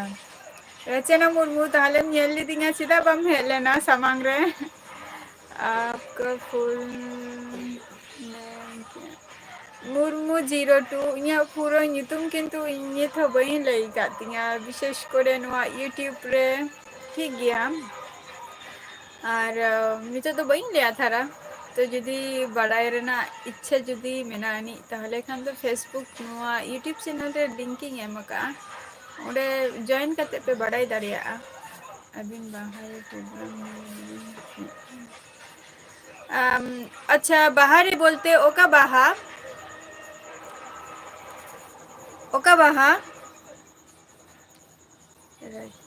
ᱨᱟᱪᱚᱱᱟ ᱢᱩᱨᱢᱩ, ᱛᱟᱦᱞᱮᱢ ᱧᱮᱞ ᱞᱤᱫᱤᱧᱟ, ᱪᱮᱫᱟᱜ ᱵᱟᱢ ᱦᱮᱡ ᱞᱮᱱᱟ ᱥᱟᱢᱟᱝ ᱨᱮ? ᱟᱯᱠᱟ ᱯᱷᱩᱞ ᱱᱮᱢ ᱠᱭᱟ? ᱢᱩᱨᱢᱩ ᱡᱤᱨᱳ ᱴᱩ, ᱤᱧᱟᱹᱜ ᱯᱩᱨᱟᱹ ᱧᱩᱛᱩᱢ ᱠᱤᱱᱛᱩ ᱤᱧ ᱱᱤᱛ ᱦᱚᱸ ᱵᱟᱹᱧ ᱞᱟᱹᱭ ᱟᱠᱟᱫ ᱛᱤᱧᱟᱹ, ᱵᱤᱥᱮᱥ ᱠᱚᱨᱮ ᱱᱚᱣᱟ YouTube ᱨᱮ, ᱴᱷᱤᱠ ᱜᱮᱭᱟ᱾ ᱟᱨ, ᱟᱸ, ᱱᱤᱛᱚᱜ ᱫᱚ ᱵᱟᱹᱧ ᱞᱟᱹᱭᱟ ᱛᱷᱟᱨᱟ, ᱛᱚ ᱡᱩᱫᱤ ᱵᱟᱲᱟᱭ ᱨᱮᱱᱟᱜ ᱤᱪᱪᱷᱟᱹ ᱡᱩᱫᱤ ᱢᱮᱱᱟᱜ ᱟᱹᱱᱤᱡ, ᱛᱟᱦᱚᱞᱮ ᱠᱷᱟᱱ ᱫᱚ Facebook ᱱᱚᱣᱟ YouTube ᱪᱮᱱᱮᱞ ᱨᱮ ᱞᱤᱝᱠ ᱤᱧ ᱮᱢ ᱟᱠᱟᱫᱼᱟ, ᱚᱸᱰᱮ ᱡᱚᱭᱮᱱ ᱠᱟᱛᱮ ᱯᱮ ᱵᱟᱲᱟᱭ ᱫᱟᱲᱮᱭᱟᱜᱼᱟ᱾ ᱟᱹᱵᱤᱱ ᱵᱟᱦᱟ ᱨᱮ ᱯᱨᱳᱜᱨᱟᱢ ᱧᱮᱞ ᱟᱹᱵᱤᱱ᱾ ᱟᱢ, ᱟᱪᱪᱷᱟ, ᱵᱟᱦᱟ ᱨᱮ ᱵᱚᱞᱛᱮ ᱚᱠᱟ ᱵᱟᱦᱟ? ᱚᱠᱟ ᱵᱟᱦᱟ? ᱨᱟᱪ-,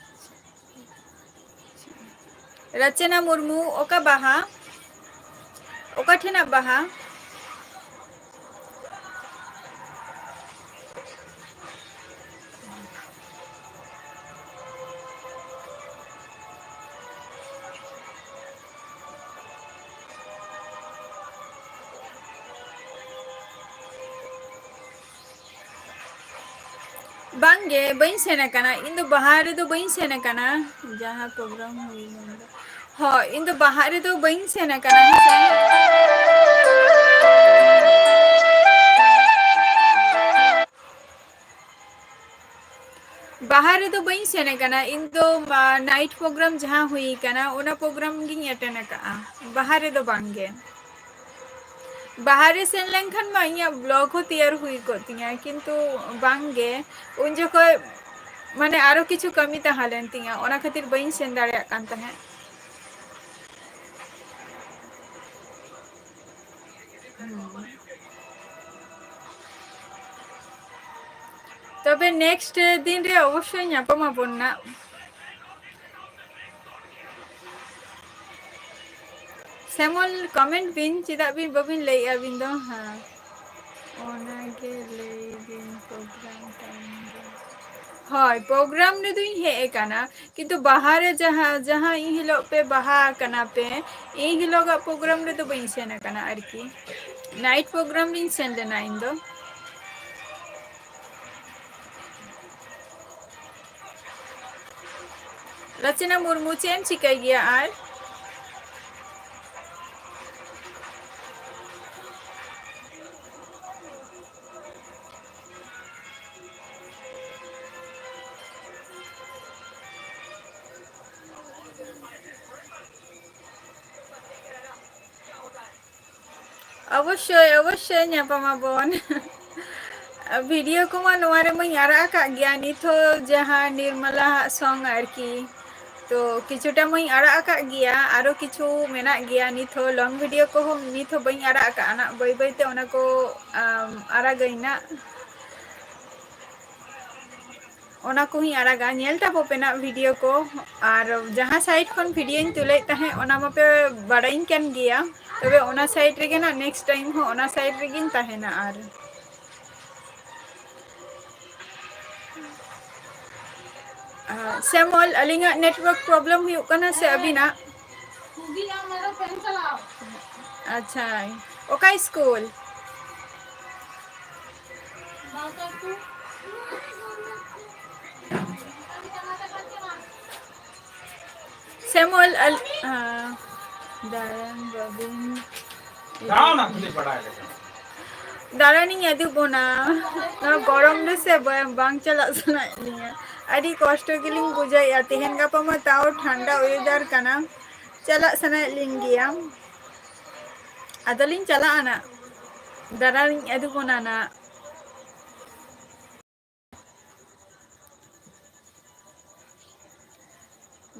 ᱨᱟᱪᱚᱱᱟ ᱢᱩᱨᱢᱩ, ᱚᱠᱟ ᱵᱟᱦᱟ? ᱚᱠᱟ ᱴᱷᱮᱱᱟᱜ ᱵᱟᱦᱟ? ᱵᱟᱝᱜᱮ, ᱵᱟᱹᱧ ᱥᱮᱱ ᱟᱠᱟᱱᱟ᱾ ᱤᱧ ᱫᱚ ᱵᱟᱦᱟ ᱨᱮᱫᱚ ᱵᱟᱹᱧ ᱥᱮᱱ ᱟᱠᱟᱱᱟ, ᱡᱟᱦᱟᱸ ᱯᱨᱳᱜᱨᱟᱢ ᱦᱩᱭ ᱞᱮᱱ ᱫᱚ᱾ ᱦᱳᱭ, ᱤᱧ ᱫᱚ ᱵᱟᱦᱟ ᱨᱮᱫᱚ ᱵᱟᱹᱧ ᱥᱮᱱ ᱟᱠᱟᱱᱟ, ᱦᱮᱸ ᱥᱮ᱾ ᱵᱟᱦᱟ ᱨᱮᱫᱚ ᱵᱟᱹᱧ ᱥᱮᱱ ᱟᱠᱟᱱᱟ᱾ ᱤᱧ ᱫᱚ, ᱟ, ᱱᱟᱭᱤᱴ ᱯᱨᱳᱜᱨᱟᱢ ᱡᱟᱦᱟᱸ ᱦᱩᱭ ᱟᱠᱟᱱᱟ, ᱚᱱᱟ ᱯᱨᱳᱜᱨᱟᱢ ᱜᱤᱧ ᱮᱴᱮᱱ ᱟᱠᱟᱫᱼᱟ, ᱵᱟᱦᱟ ᱨᱮᱫᱚ ᱵᱟᱝ ᱜᱮ᱾ ᱵᱟᱦᱟ ᱨᱮ ᱥᱮᱱ ᱞᱮᱱᱠᱷᱟᱱ ᱢᱟ ᱤᱧᱟᱹᱜ ᱵᱞᱚᱜ ᱦᱚᱸ ᱛᱮᱭᱟᱨ ᱦᱩᱭ ᱠᱚᱜ ᱛᱤᱧᱟᱹ, ᱠᱤᱱᱛᱩ ᱵᱟᱝ ᱜᱮ᱾ ᱩᱱ ᱡᱚᱠᱷᱚᱡ ᱢᱟᱱᱮ ᱟᱨᱚ ᱠᱤᱪᱷᱩ ᱠᱟᱹᱢᱤ ᱛᱟᱦᱮᱸ ᱞᱮᱱ ᱛᱤᱧᱟᱹ, ᱚᱱᱟ ᱠᱷᱟᱹᱛᱤᱨ ᱵᱟᱹᱧ ᱥᱮᱱ ᱫᱟᱲᱮᱭᱟᱜ ᱠᱟᱱ ᱛᱟᱦᱮᱸᱫ᱾ ᱦᱩᱸ᱾ ᱛᱚᱵᱮ next ᱫᱤᱱ ᱨᱮ ᱚᱵᱚᱥᱥᱳᱭ ᱧᱟᱯᱟᱢ ᱟᱵᱚᱱ ᱱᱟᱜ᱾ ᱥᱮᱢᱚᱞ, comment ᱵᱤᱱ, ᱪᱮᱫᱟᱜ ᱵᱤᱱ ᱵᱟᱹᱵᱤᱱ ᱞᱟᱹᱭᱮᱜᱼᱟ ᱟᱹᱵᱤᱱ ᱫᱚ? ᱦᱮᱸ, ᱚᱱᱟᱜᱮ ᱞᱟᱹᱭ ᱵᱤᱱ, program time ᱫᱚ᱾ ᱦᱳᱭ, program ᱨᱮᱫᱚᱧ ᱦᱮᱡ ᱟᱠᱟᱱᱟ, ᱠᱤᱱᱛᱩ ᱵᱟᱦᱟ ᱨᱮ ᱡᱟᱦᱟᱸ, ᱡᱟᱦᱟᱸ ᱤᱱ ᱦᱤᱞᱳᱜ ᱯᱮ ᱵᱟᱦᱟ ᱟᱠᱟᱱᱟ ᱯᱮ, ᱤᱱ ᱦᱤᱞᱳᱜᱟᱜ program ᱨᱮᱫᱚ ᱵᱟᱹᱧ ᱥᱮᱱ ᱟᱠᱟᱱᱟ ᱟᱨᱠᱤ᱾ Night program ᱨᱤᱧ ᱥᱮᱱ ᱞᱮᱱᱟ ᱤᱧ ᱫᱚ᱾ ᱨᱚᱪᱚᱱᱟ ᱢᱩᱨᱢᱩ, ᱪᱮᱫ ᱮᱢ ᱪᱤᱠᱟᱹᱭ ᱜᱮᱭᱟ ᱟᱨ? ᱚᱵᱚᱥᱥᱳᱭ, ᱚᱵᱚᱥᱥᱳᱭ ᱧᱟᱯᱟᱢ ᱟᱵᱚᱱ᱾ ᱵᱷᱤᱰᱤᱭᱳ ᱠᱚᱢᱟ ᱱᱚᱣᱟ ᱨᱮ ᱢᱟᱧ ᱟᱲᱟᱜ ᱟᱠᱟᱫ ᱜᱮᱭᱟ, ᱱᱤᱛ ᱦᱚᱸ ᱡᱟᱦᱟᱸ ᱱᱤᱨᱢᱟᱞᱟ ᱦᱟᱜ song ᱟᱨᱠᱤ, ᱛᱚ ᱠᱤᱪᱷᱩᱴᱟ ᱢᱟᱧ ᱟᱲᱟᱜ ᱟᱠᱟᱫ ᱜᱮᱭᱟ, ᱟᱨᱚ ᱠᱤᱪᱷᱩ ᱢᱮᱱᱟᱜ ᱜᱮᱭᱟ ᱱᱤᱛ ᱦᱚᱸ, long video ᱠᱚᱦᱚᱸ ᱱᱤᱛ ᱦᱚᱸ ᱵᱟᱹᱧ ᱟᱲᱟᱜ ᱟᱠᱟᱫᱼᱟ ᱱᱟᱜ, ᱵᱟᱹᱭ ᱵᱟᱹᱭᱛᱮ ᱚᱱᱟ ᱠᱚ, ᱟᱢ, ᱟᱲᱟᱜᱟᱹᱧ ᱱᱟᱜ᱾ ᱚᱱᱟ ᱠᱚᱦᱚᱸᱧ ᱟᱲᱟᱜᱟ, ᱧᱮᱞ ᱛᱟᱵᱚ ᱯᱮ ᱱᱟᱜ ᱵᱷᱤᱰᱤᱭᱳ ᱠᱚ᱾ ᱟᱨ ᱡᱟᱦᱟᱸ side ᱠᱷᱚᱱ ᱵᱷᱤᱰᱤᱭᱳᱧ ᱛᱩᱞᱮᱫ ᱛᱟᱦᱮᱸᱫ, ᱚᱱᱟ ᱢᱟᱯᱮ ᱵᱟᱲᱟᱭᱤᱧ ᱠᱟᱱ ᱜᱮᱭᱟ, ᱛᱚᱵᱮ ᱚᱱᱟ side ᱨᱮᱜᱮ ᱱᱟᱜ next time ᱦᱚᱸ ᱚᱱᱟ side ᱨᱮᱜᱮᱧ ᱛᱟᱦᱮᱱᱟ᱾ ᱟᱨ ᱟᱨ ᱥᱮᱢᱚᱞ, ᱟᱹᱞᱤᱧᱟᱜ network problem ᱦᱩᱭᱩᱜ ᱠᱟᱱᱟ ᱥᱮ ᱟᱹᱵᱤᱱᱟᱜ? ᱟᱪᱪᱷᱟ, ᱚᱠᱟ ᱥᱠᱩᱞ? ᱥᱮᱢᱚᱞ, ᱟᱞ-, ᱟᱸ, ᱫᱟᱬᱟᱱ ᱵᱟᱵᱤᱱ ᱤᱫᱤ-, ᱫᱟᱬᱟᱱᱤᱧ ᱤᱫᱤ ᱵᱚᱱᱟ᱾ ᱱᱚᱣᱟ ᱜᱚᱨᱚᱢ ᱨᱮᱥᱮ ᱵᱟᱝ, ᱵᱟᱝ ᱪᱟᱞᱟᱜ ᱥᱟᱱᱟᱭᱮᱫ ᱞᱤᱧᱟ᱾ ᱟᱹᱰᱤ ᱠᱚᱥᱴᱚ ᱜᱮᱞᱤᱧ ᱵᱩᱡᱷᱟᱹᱣᱮᱫᱼᱟ᱾ ᱛᱮᱦᱮᱧ ᱜᱟᱯᱟ ᱢᱟ ᱛᱟᱣ ᱴᱷᱟᱱᱰᱟ weather ᱠᱟᱱᱟ, ᱪᱟᱞᱟᱜ ᱥᱟᱱᱟᱭᱮᱫ ᱞᱤᱧ ᱜᱮᱭᱟ᱾ ᱟᱫᱚᱞᱤᱧ ᱪᱟᱞᱟᱜᱼᱟ ᱱᱟᱜ, ᱫᱟᱬᱟᱱᱤᱧ ᱤᱫᱤ ᱵᱚᱱᱟ ᱱᱟᱜ᱾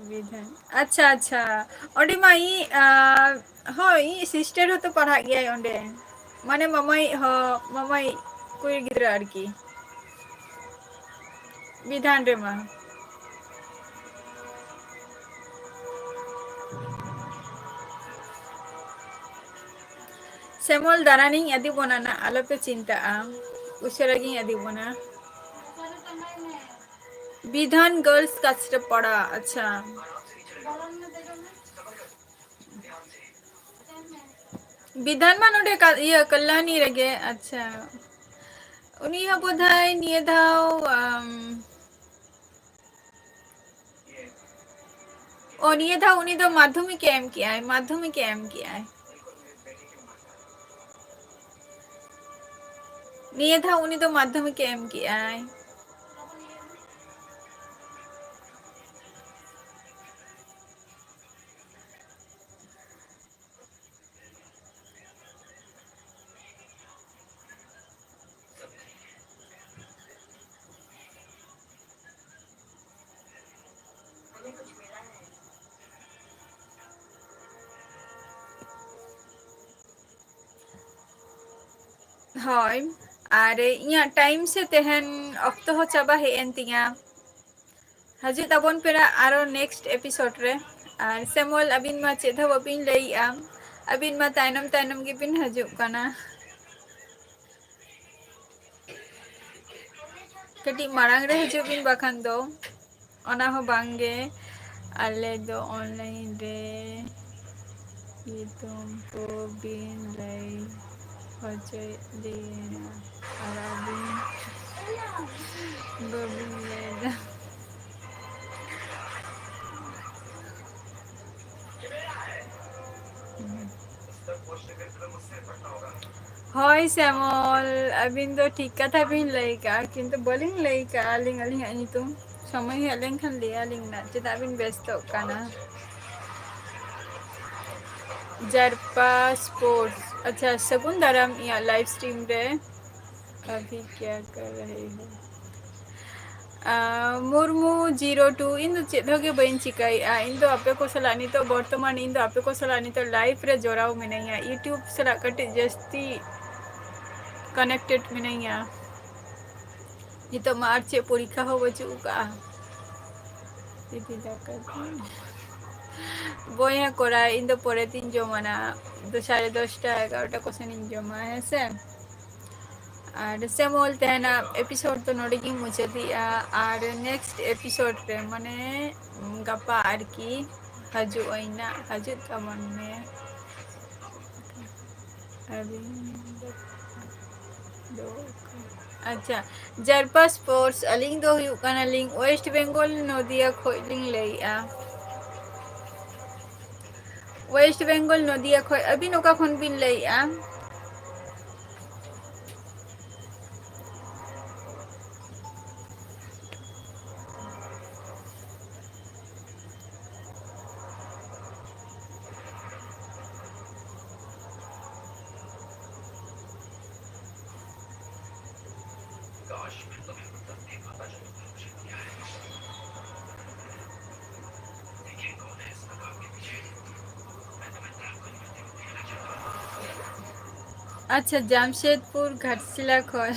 ᱵᱤᱫᱷᱟᱱ᱾ ᱟᱪᱪᱷᱟ, ᱟᱪᱪᱷᱟ᱾ ᱚᱸᱰᱮ ᱢᱟ ᱤᱧ, ᱟ, ᱦᱳᱭ, ᱤᱧᱤᱡ sister ᱦᱚᱸᱛᱚ ᱯᱟᱲᱦᱟᱜ ᱜᱮᱭᱟᱭ ᱚᱸᱰᱮ᱾ ᱢᱟᱱᱮ ᱢᱟᱢᱟᱭᱤᱡ ᱦᱚᱸ, ᱢᱟᱢᱟᱭᱤᱡ ᱠᱩᱲᱤ ᱜᱤᱫᱽᱨᱟᱹ ᱟᱨᱠᱤ᱾ ᱵᱤᱫᱷᱟᱱ ᱨᱮᱢᱟ᱾ ᱥᱮᱢᱚᱞ ᱫᱟᱬᱟᱱᱤᱧ ᱤᱫᱤ ᱵᱚᱱᱟ ᱱᱟ, ᱟᱞᱚᱯᱮ ᱪᱤᱱᱛᱟᱹᱜᱼᱟ, ᱩᱥᱟᱹᱨᱟ ᱜᱤᱧ ᱤᱫᱤ ᱵᱚᱱᱟ᱾ ᱵᱤᱫᱷᱟᱱ ᱜᱟᱨᱞᱥ ᱠᱟᱪᱨᱟᱯᱟᱲᱟ, ᱟᱪᱪᱷᱟ᱾ ᱵᱤᱫᱷᱟᱱ ᱢᱟ ᱱᱚᱰᱮ ᱠᱟ-, ᱤᱭᱟᱹ, ᱠᱟᱞᱞᱟᱱᱤ ᱨᱮᱜᱮ, ᱟᱪᱪᱷᱟ᱾ ᱩᱱᱤ ᱦᱚᱸ ᱵᱳᱫᱷᱚᱭ ᱱᱤᱭᱟᱹ ᱫᱷᱟᱣ, ᱟᱢ, ᱚ, ᱱᱤᱭᱟᱹ ᱫᱷᱟᱣ ᱩᱱᱤ ᱫᱚ ᱢᱟᱫᱽᱫᱷᱚᱢᱤᱠ ᱮ ᱮᱢ ᱠᱮᱜᱼᱟᱭ, ᱢᱟᱫᱽᱫᱷᱚᱢᱤᱠ ᱮ ᱮᱢ ᱠᱮᱜᱼᱟᱭ᱾ ᱱᱤᱭᱟᱹ ᱫᱷᱟᱣ ᱩᱱᱤ ᱫᱚ ᱢᱟᱫᱽᱫᱷᱚᱢᱤᱠ ᱮ ᱮᱢ ᱠᱮᱜᱼᱟᱭ᱾ ᱦᱳᱭ, ᱟᱨ ᱤᱧᱟᱹᱜ time ᱥᱮ ᱛᱮᱦᱮᱧ ᱚᱠᱛᱚ ᱦᱚᱸ ᱪᱟᱵᱟ ᱦᱮᱡ ᱮᱱ ᱛᱤᱧᱟ᱾ ᱦᱤᱡᱩᱜ ᱛᱟᱵᱚᱱ ᱯᱮ ᱱᱟᱜ ᱟᱨᱚ next episode ᱨᱮ᱾ ᱟᱨ ᱥᱮᱢᱚᱞ, ᱟᱹᱵᱤᱱ ᱢᱟ ᱪᱮᱫ ᱦᱚᱸ ᱵᱟᱹᱵᱤᱱ ᱞᱟᱹᱭᱮᱜᱼᱟ, ᱟᱹᱵᱤᱱ ᱢᱟ ᱛᱟᱭᱱᱚᱢ ᱛᱟᱭᱱᱚᱢ ᱜᱮᱵᱤᱱ ᱦᱤᱡᱩᱜ ᱠᱟᱱᱟ᱾ ᱠᱟᱹᱴᱤᱡ ᱢᱟᱲᱟᱝ ᱨᱮ ᱦᱤᱡᱩᱜ ᱵᱤᱱ, ᱵᱟᱠᱷᱟᱱ ᱫᱚ ᱚᱱᱟ ᱦᱚᱸ ᱵᱟᱝ ᱜᱮ᱾ ᱟᱞᱮ ᱫᱚ online ᱨᱮ ᱧᱩᱛᱩᱢ ᱠᱚ ᱵᱤᱱ ᱞᱟᱹᱭ ᱦᱚᱪᱚᱭᱮᱫ ᱞᱮᱭᱟ ᱟᱨ ᱟᱹᱵᱤᱱ ᱵᱟᱹᱵᱤᱱ ᱞᱟᱹᱭ ᱮᱫᱟ᱾ ᱦᱳᱭ ᱥᱮᱢᱚᱞ, ᱟᱹᱵᱤᱱ ᱫᱚ ᱴᱷᱤᱠ ᱠᱟᱛᱷᱟ ᱵᱤᱱ ᱞᱟᱹᱭ ᱠᱟᱜᱼᱟ, ᱠᱤᱱᱛᱩ ᱵᱟᱹᱞᱤᱧ ᱞᱟᱹᱭ ᱠᱟᱜᱼᱟ ᱟᱹᱞᱤᱧ ᱟᱹᱞᱤᱧᱟᱜ ᱧᱩᱛᱩᱢ᱾ ᱥᱚᱢᱚᱭ ᱦᱮᱡ ᱞᱮᱱᱠᱷᱟᱱ ᱞᱟᱹᱭ ᱟᱹᱞᱤᱧ ᱱᱟᱜ, ᱪᱮᱫᱟᱜ ᱵᱤᱱ ᱵᱮᱥᱛᱚᱜ ᱠᱟᱱᱟ? ᱡᱟᱨᱯᱟ Sports, ᱟᱪᱪᱷᱟ, ᱥᱟᱹᱜᱩᱱ ᱫᱟᱨᱟᱢ ᱤᱧᱟᱹᱜ live stream ᱨᱮ᱾ ᱟᱵᱷᱤ ᱠᱭᱟ ᱠᱟᱨ ᱨᱟᱦᱮ ᱦᱳ? ᱟᱸ, ᱢᱩᱨᱢᱩ zero two, ᱤᱧ ᱫᱚ ᱪᱮᱫ ᱦᱚᱸ ᱜᱮ ᱵᱟᱹᱧ ᱪᱤᱠᱟᱹᱭᱮᱫᱼᱟ᱾ ᱤᱧ ᱫᱚ ᱟᱯᱮ ᱠᱚ ᱥᱟᱞᱟᱜ ᱱᱤᱛᱚᱜ ᱵᱚᱨᱛᱚᱢᱟᱱ, ᱤᱧ ᱫᱚ ᱟᱯᱮ ᱠᱚ ᱥᱟᱞᱟᱜ ᱱᱤᱛᱚᱜ live ᱨᱮ ᱡᱚᱲᱟᱣ ᱢᱤᱱᱟᱹᱧᱟ, YouTube ᱥᱟᱞᱟᱜ ᱠᱟᱹᱴᱤᱡ ᱡᱟᱹᱥᱛᱤ connected ᱢᱤᱱᱟᱹᱧᱟ᱾ ᱱᱤᱛᱚᱜ ᱢᱟ ᱟᱨ ᱪᱮᱫ ᱯᱚᱨᱤᱠᱠᱷᱟ ᱦᱚᱸ ᱵᱟᱹᱪᱩᱜ ᱟᱠᱟᱜᱼᱟ᱾ ᱫᱤᱫᱤ ᱫᱟᱠᱟ ᱠᱚ᱾ ᱵᱚᱭᱦᱟ ᱠᱚᱲᱟ, ᱤᱧ ᱫᱚ ᱯᱚᱨᱮ ᱛᱤᱧ ᱡᱚᱢᱟ ᱱᱟᱜ, ᱫᱚ ᱥᱟᱲᱮ ᱫᱚᱥᱴᱟ, ᱮᱜᱟᱨᱚᱴᱟ ᱠᱚᱥᱮᱱ ᱤᱧ ᱡᱚᱢᱟ, ᱦᱮᱸ ᱥᱮ? ᱟᱨ ᱥᱮᱢᱚᱞ, ᱛᱮᱦᱮᱧᱟᱜ episode ᱫᱚ ᱱᱚᱰᱮ ᱜᱤᱧ ᱢᱩᱪᱟᱹᱫᱮᱜᱼᱟ, ᱟᱨ next episode ᱨᱮ, ᱢᱟᱱᱮ, ᱜᱟᱯᱟ ᱟᱨᱠᱤ, ᱦᱤᱡᱩᱜ ᱟᱹᱧ ᱱᱟᱜ, ᱦᱤᱡᱩᱜ ᱛᱟᱵᱚᱱ ᱢᱮ᱾ ᱟᱹᱵᱤᱱ ᱫᱚ, ᱫᱚ, ᱟᱪᱪᱷᱟ, ᱡᱟᱨᱯᱟ Sports, ᱟᱹᱞᱤᱧ ᱫᱚ ᱦᱩᱭᱩᱜ ᱠᱟᱱᱟᱞᱤᱧ West Bengal, ᱱᱚᱫᱤᱭᱟ ᱠᱷᱚᱡ ᱞᱤᱧ ᱞᱟᱹᱭᱮᱜᱼᱟ᱾ West Bengal, ᱱᱚᱫᱤᱭᱟ ᱠᱷᱚᱡ᱾ ᱟᱹᱵᱤᱱ ᱚᱠᱟ ᱠᱷᱚᱱ ᱵᱤᱱ ᱞᱟᱹᱭᱮᱜᱼᱟ? ᱟᱪᱪᱷᱟ, ᱡᱟᱢᱥᱮᱫᱽᱯᱩᱨ ᱜᱷᱟᱴᱥᱤᱞᱟ ᱠᱷᱚᱱ᱾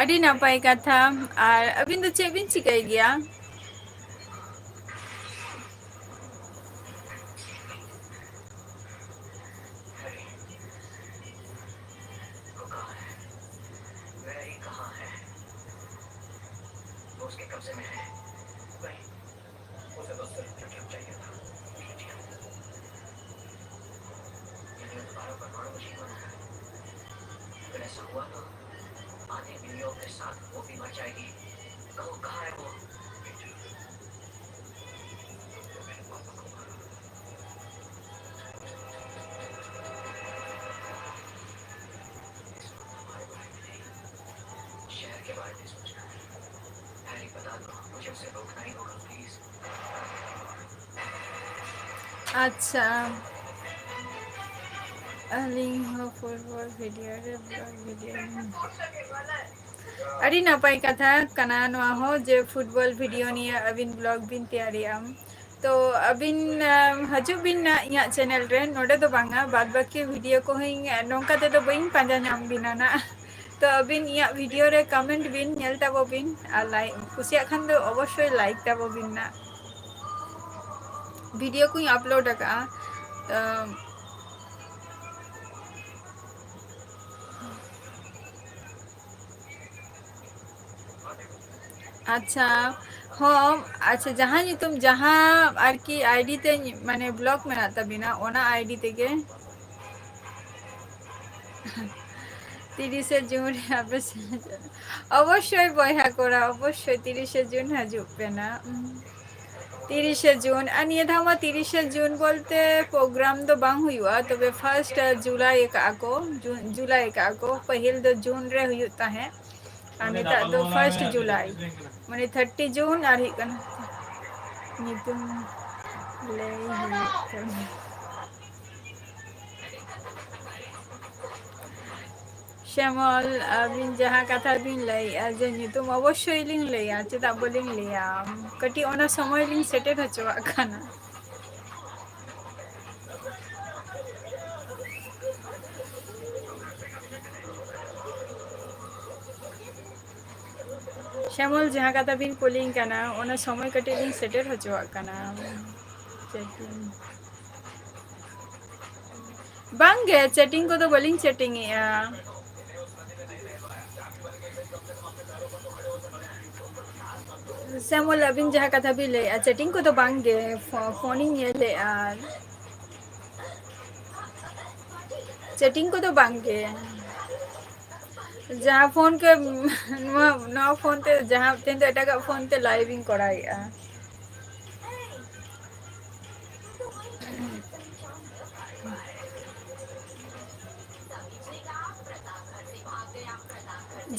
ᱟᱹᱰᱤ ᱱᱟᱯᱟᱭ ᱠᱟᱛᱷᱟ᱾ ᱟᱨ ᱟᱹᱵᱤᱱ ᱫᱚ ᱪᱮᱫ ᱵᱤᱱ ᱪᱤᱠᱟᱹᱭ ᱜᱮᱭᱟ? ᱟᱪᱪᱷᱟ, ᱟᱹᱞᱤᱧ ᱦᱚᱸ football video ᱨᱮ vlog video ᱞᱤᱧ, ᱟᱹᱰᱤ ᱱᱟᱯᱟᱭ ᱠᱟᱛᱷᱟ ᱠᱟᱱᱟ ᱱᱚᱣᱟ ᱦᱚᱸ, ᱡᱮ football video ᱱᱤᱭᱮ ᱟᱹᱵᱤᱱ vlog ᱵᱤᱱ ᱛᱮᱭᱟᱨᱮᱜᱼᱟ᱾ ᱛᱚ ᱟᱹᱵᱤᱱ, ᱟᱢ, ᱦᱤᱡᱩᱜ ᱵᱤᱱ ᱱᱟᱜ ᱤᱧᱟᱹᱜ channel ᱨᱮ, ᱱᱚᱰᱮ ᱫᱚ ᱵᱟᱝᱟ, ᱵᱟᱫ ᱵᱟᱹᱠᱤ video ᱠᱚᱦᱚᱸᱧ, ᱱᱚᱝᱠᱟ ᱛᱮᱫᱚ ᱵᱟᱹᱧ ᱯᱟᱸᱡᱟ ᱧᱟᱢ ᱵᱤᱱᱟ ᱱᱟᱜ᱾ ᱛᱚ ᱟᱹᱵᱤᱱ ᱤᱧᱟᱹᱜ video ᱨᱮ comment ᱵᱤᱱ, ᱧᱮᱞ ᱛᱟᱵᱚ ᱵᱤᱱ, ᱟᱨ like, ᱠᱩᱥᱤᱭᱟᱜ ᱠᱷᱟᱱ ᱫᱚ ᱚᱵᱚᱥᱥᱳᱭ like ᱛᱟᱵᱚ ᱵᱤᱱ ᱱᱟ᱾ Video ᱠᱚᱧ upload ᱟᱠᱟᱫᱼᱟ, ᱛᱚ ᱟᱪᱪᱷᱟ, ᱦᱚᱸ, ᱟᱪᱪᱷᱟ, ᱡᱟᱦᱟᱸ ᱧᱩᱛᱩᱢ, ᱡᱟᱦᱟᱸ ᱟᱨᱠᱤ ID ᱛᱮ, ᱢᱟᱱᱮ, block ᱢᱮᱱᱟᱜ ᱛᱟᱵᱤᱱᱟ, ᱚᱱᱟ ID ᱛᱮᱜᱮ᱾ ᱛᱤᱨᱤᱥᱮ ᱡᱩᱱ ᱨᱮ ᱟᱯᱮ ᱥᱮᱫ? ᱚᱵᱚᱥᱥᱳᱭ ᱵᱚᱭᱦᱟ ᱠᱚᱲᱟ, ᱚᱵᱚᱥᱥᱳᱭ ᱛᱤᱨᱤᱥᱮ ᱡᱩᱱ ᱦᱤᱡᱩᱜ ᱯᱮ ᱱᱟ᱾ ᱛᱤᱨᱤᱥᱮ ᱡᱩᱱ, ᱟᱨ ᱱᱤᱭᱟᱹ ᱫᱷᱟᱣ ᱢᱟ ᱛᱤᱨᱤᱥᱮ ᱡᱩᱱ ᱵᱚᱞᱛᱮ program ᱫᱚ ᱵᱟᱝ ᱦᱩᱭᱩᱜᱼᱟ, ᱛᱚᱵᱮ first ᱡᱩᱞᱟᱭ ᱟᱠᱟᱜᱼᱟ ᱠᱚ, ᱡᱩᱱ, ᱡᱩᱞᱟᱭ ᱟᱠᱟᱜᱼᱟ ᱠᱚ᱾ ᱯᱟᱹᱦᱤᱞ ᱫᱚ ᱡᱩᱱ ᱨᱮ ᱦᱩᱭᱩᱜ ᱛᱟᱦᱮᱸᱫ, ᱟᱨ ᱱᱮᱛᱟᱨ ᱫᱚ first ᱡᱩᱞᱟᱭ, ᱢᱟᱱᱮ thirty ᱡᱩᱱ ᱟᱨ ᱦᱩᱭᱩᱜ ᱠᱟᱱᱟ ᱧᱩᱛᱩᱢ ᱞᱟᱹᱭ ᱦᱩᱭᱩᱜ ᱠᱟᱱᱟ᱾ ᱥᱮᱢᱚᱞ, ᱟᱹᱵᱤᱱ ᱡᱟᱦᱟᱸ ᱠᱟᱛᱷᱟ ᱵᱤᱱ ᱞᱟᱹᱭᱮᱜᱼᱟ ᱡᱮ ᱧᱩᱛᱩᱢ, ᱚᱵᱚᱥᱥᱳᱭ ᱞᱤᱧ ᱞᱟᱹᱭᱟ, ᱪᱮᱫᱟᱜ ᱵᱟᱹᱞᱤᱧ ᱞᱟᱹᱭᱟ? ᱠᱟᱹᱴᱤᱡ ᱚᱱᱟ ᱥᱚᱢᱚᱭ ᱞᱤᱧ ᱥᱮᱴᱮᱨ ᱦᱚᱪᱚᱣᱟᱜ ᱠᱟᱱᱟ᱾ ᱥᱮᱢᱚᱞ, ᱡᱟᱦᱟᱸ ᱠᱟᱛᱷᱟ ᱵᱤᱱ ᱠᱩᱞᱤᱧ ᱠᱟᱱᱟ, ᱚᱱᱟ ᱥᱚᱢᱚᱭ ᱠᱟᱹᱴᱤᱡ ᱞᱤᱧ ᱥᱮᱴᱮᱨ ᱦᱚᱪᱚᱣᱟᱜ ᱠᱟᱱᱟ᱾ ᱪᱮᱫ ᱵᱤᱱ ᱵᱟᱝᱜᱮ, chatting ᱠᱚᱫᱚ ᱵᱟᱹᱞᱤᱧ chatting ᱮᱜᱼᱟ᱾ ᱥᱮ ᱢᱚᱞ, ᱟᱹᱵᱤᱱ ᱡᱟᱦᱟᱸ ᱠᱟᱛᱷᱟ ᱵᱤᱱ ᱞᱟᱹᱭᱮᱜᱼᱟ, chatting ᱠᱚᱫᱚ ᱵᱟᱝᱜᱮ, ᱯᱷᱳ-, ᱯᱷᱳᱱᱤᱧ ᱧᱮᱞᱮᱜᱼᱟ᱾ Chatting ᱠᱚᱫᱚ ᱵᱟᱝᱜᱮ᱾ ᱡᱟᱦᱟᱸ ᱯᱷᱳᱱ ᱛᱮ, ᱱᱚᱣᱟ, ᱱᱚᱣᱟ ᱯᱷᱳᱱ ᱛᱮ, ᱡᱟᱦᱟᱸ ᱛᱮᱦᱮᱧ ᱫᱚ ᱮᱴᱟᱜᱟᱜ ᱯᱷᱳᱱ ᱛᱮ live ᱤᱧ ᱠᱚᱨᱟᱣᱮᱜᱼᱟ᱾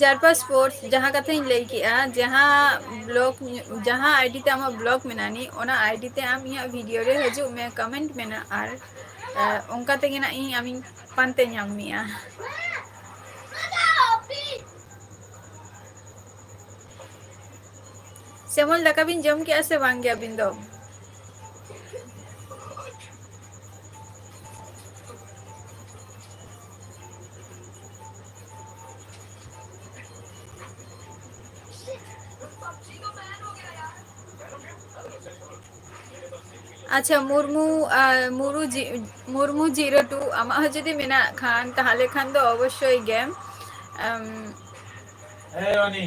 ᱡᱟᱨᱯᱟ Sports, ᱡᱟᱦᱟᱸ ᱠᱟᱛᱷᱟᱧ ᱞᱟᱹᱭ ᱠᱮᱜᱼᱟ, ᱡᱟᱦᱟᱸ block, ᱡᱟᱦᱟᱸ ID ᱛᱮ ᱟᱢᱟᱜ block ᱢᱮᱱᱟᱜ ᱟᱹᱱᱤᱡ, ᱚᱱᱟ ID ᱛᱮ ᱟᱢ ᱤᱧᱟᱹᱜ video ᱨᱮ ᱦᱤᱡᱩᱜ ᱢᱮ, comment ᱢᱮ ᱱᱟ, ᱟᱨ, ᱮ, ᱚᱱᱠᱟ ᱛᱮᱜᱮ ᱱᱟᱜ ᱤᱧ ᱟᱢᱤᱧ ᱯᱟᱱᱛᱮ ᱧᱟᱢ ᱢᱮᱭᱟ᱾ ᱥᱮᱢᱚᱞ, ᱫᱟᱠᱟ ᱵᱤᱱ ᱡᱚᱢ ᱠᱮᱜᱼᱟ ᱥᱮ ᱵᱟᱝ ᱜᱮ ᱟᱹᱵᱤᱱ ᱫᱚ? ᱟᱪᱪᱷᱟ, ᱢᱩᱨᱢᱩ, ᱟᱨ ᱢᱩᱨᱩ ᱡᱤ-, ᱢᱩᱨᱢᱩ ᱡᱤᱨᱳ ᱴᱩ, ᱟᱢᱟᱜ ᱦᱚᱸ ᱡᱩᱫᱤ ᱢᱮᱱᱟᱜ ᱠᱷᱟᱱ, ᱛᱟᱦᱚᱞᱮ ᱠᱷᱟᱱ ᱫᱚ ᱚᱵᱚᱥᱥᱳᱭ ᱜᱮ, ᱟᱢ, ᱦᱮᱸ, ᱩᱱᱤ᱾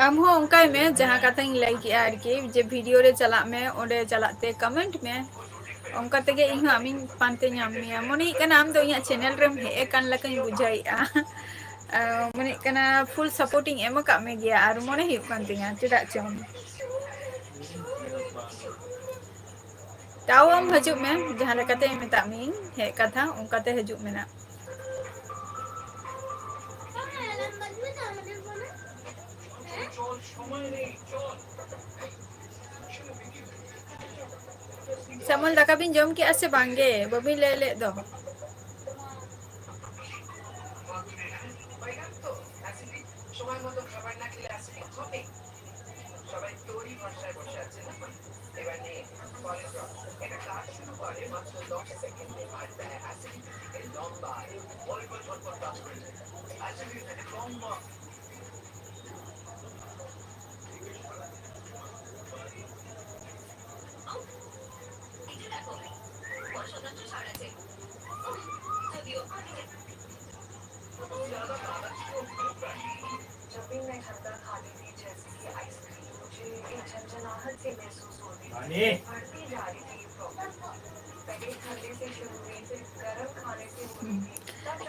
ᱟᱢ ᱦᱚᱸ ᱚᱱᱠᱟᱭ ᱢᱮ, ᱡᱟᱦᱟᱸ ᱠᱟᱛᱷᱟᱧ ᱞᱟᱹᱭ ᱠᱮᱜᱼᱟ ᱟᱨᱠᱤ, ᱡᱮ ᱵᱷᱤᱰᱤᱭᱳ ᱨᱮ ᱪᱟᱞᱟᱜ ᱢᱮ, ᱚᱸᱰᱮ ᱪᱟᱞᱟᱜ ᱛᱮ ᱠᱚᱢᱮᱱᱴ ᱢᱮ, ᱚᱱᱠᱟ ᱛᱮᱜᱮ ᱤᱧ ᱦᱚᱸ ᱟᱢᱤᱧ ᱯᱟᱱᱛᱮ ᱧᱟᱢ ᱢᱮᱭᱟ᱾ ᱢᱚᱱᱮ ᱦᱩᱭᱩᱜ ᱠᱟᱱᱟ ᱟᱢ ᱫᱚ ᱤᱧᱟᱹᱜ ᱪᱮᱱᱮᱞ ᱨᱮᱢ ᱦᱮᱡ ᱟᱠᱟᱱ ᱞᱮᱠᱟᱧ ᱵᱩᱡᱷᱟᱹᱣᱮᱫᱼᱟ᱾ ᱟᱨ ᱢᱚᱱᱮ ᱦᱩᱭᱩᱜ ᱠᱟᱱᱟ ᱯᱷᱩᱞ ᱥᱟᱯᱳᱨᱴ ᱤᱧ ᱮᱢ ᱟᱠᱟᱫ ᱢᱮ ᱜᱮᱭᱟ, ᱟᱨ ᱢᱚᱱᱮ ᱦᱩᱭᱩᱜ ᱠᱟᱱ ᱛᱤᱧᱟ ᱪᱮᱫᱟᱜ ᱪᱚᱝ᱾ ᱛᱟᱣ ᱟᱢ ᱦᱤᱡᱩᱜ ᱢᱮ, ᱡᱟᱦᱟᱸ ᱞᱮᱠᱟᱛᱮ ᱢᱮᱛᱟᱜ ᱢᱤᱭᱟᱹᱧ ᱦᱮᱡ ᱠᱟᱛᱷᱟ, ᱚᱱᱠᱟᱛᱮ ᱦᱤᱡᱩᱜ ᱢᱮ ᱱᱟᱜ᱾ ᱥᱟᱢᱚᱞ, ᱫᱟᱠᱟ ᱵᱤᱱ ᱡᱚᱢ ᱠᱮᱜᱼᱟ ᱥᱮ ᱵᱟᱝ ᱜᱮ? ᱵᱟᱹᱵᱤᱱ ᱞᱟᱹᱭ ᱞᱮᱫ ᱫᱚ᱾ সময় মতো খাবার না খেলে অ্যাসিডিটি হবে। সবাই তোরই ভরসায় বসে আছে না? এবার নে, পরের ড্রপ। এটা কাজ শুরু করে মাত্র দশ সেকেন্ডে আর দেয় অ্যাসিডিটি থেকে লম্বা, ভয়ঙ্কর ঝটপট কাজ করে যায়। অ্যাসিডিটি থেকে লম্বা।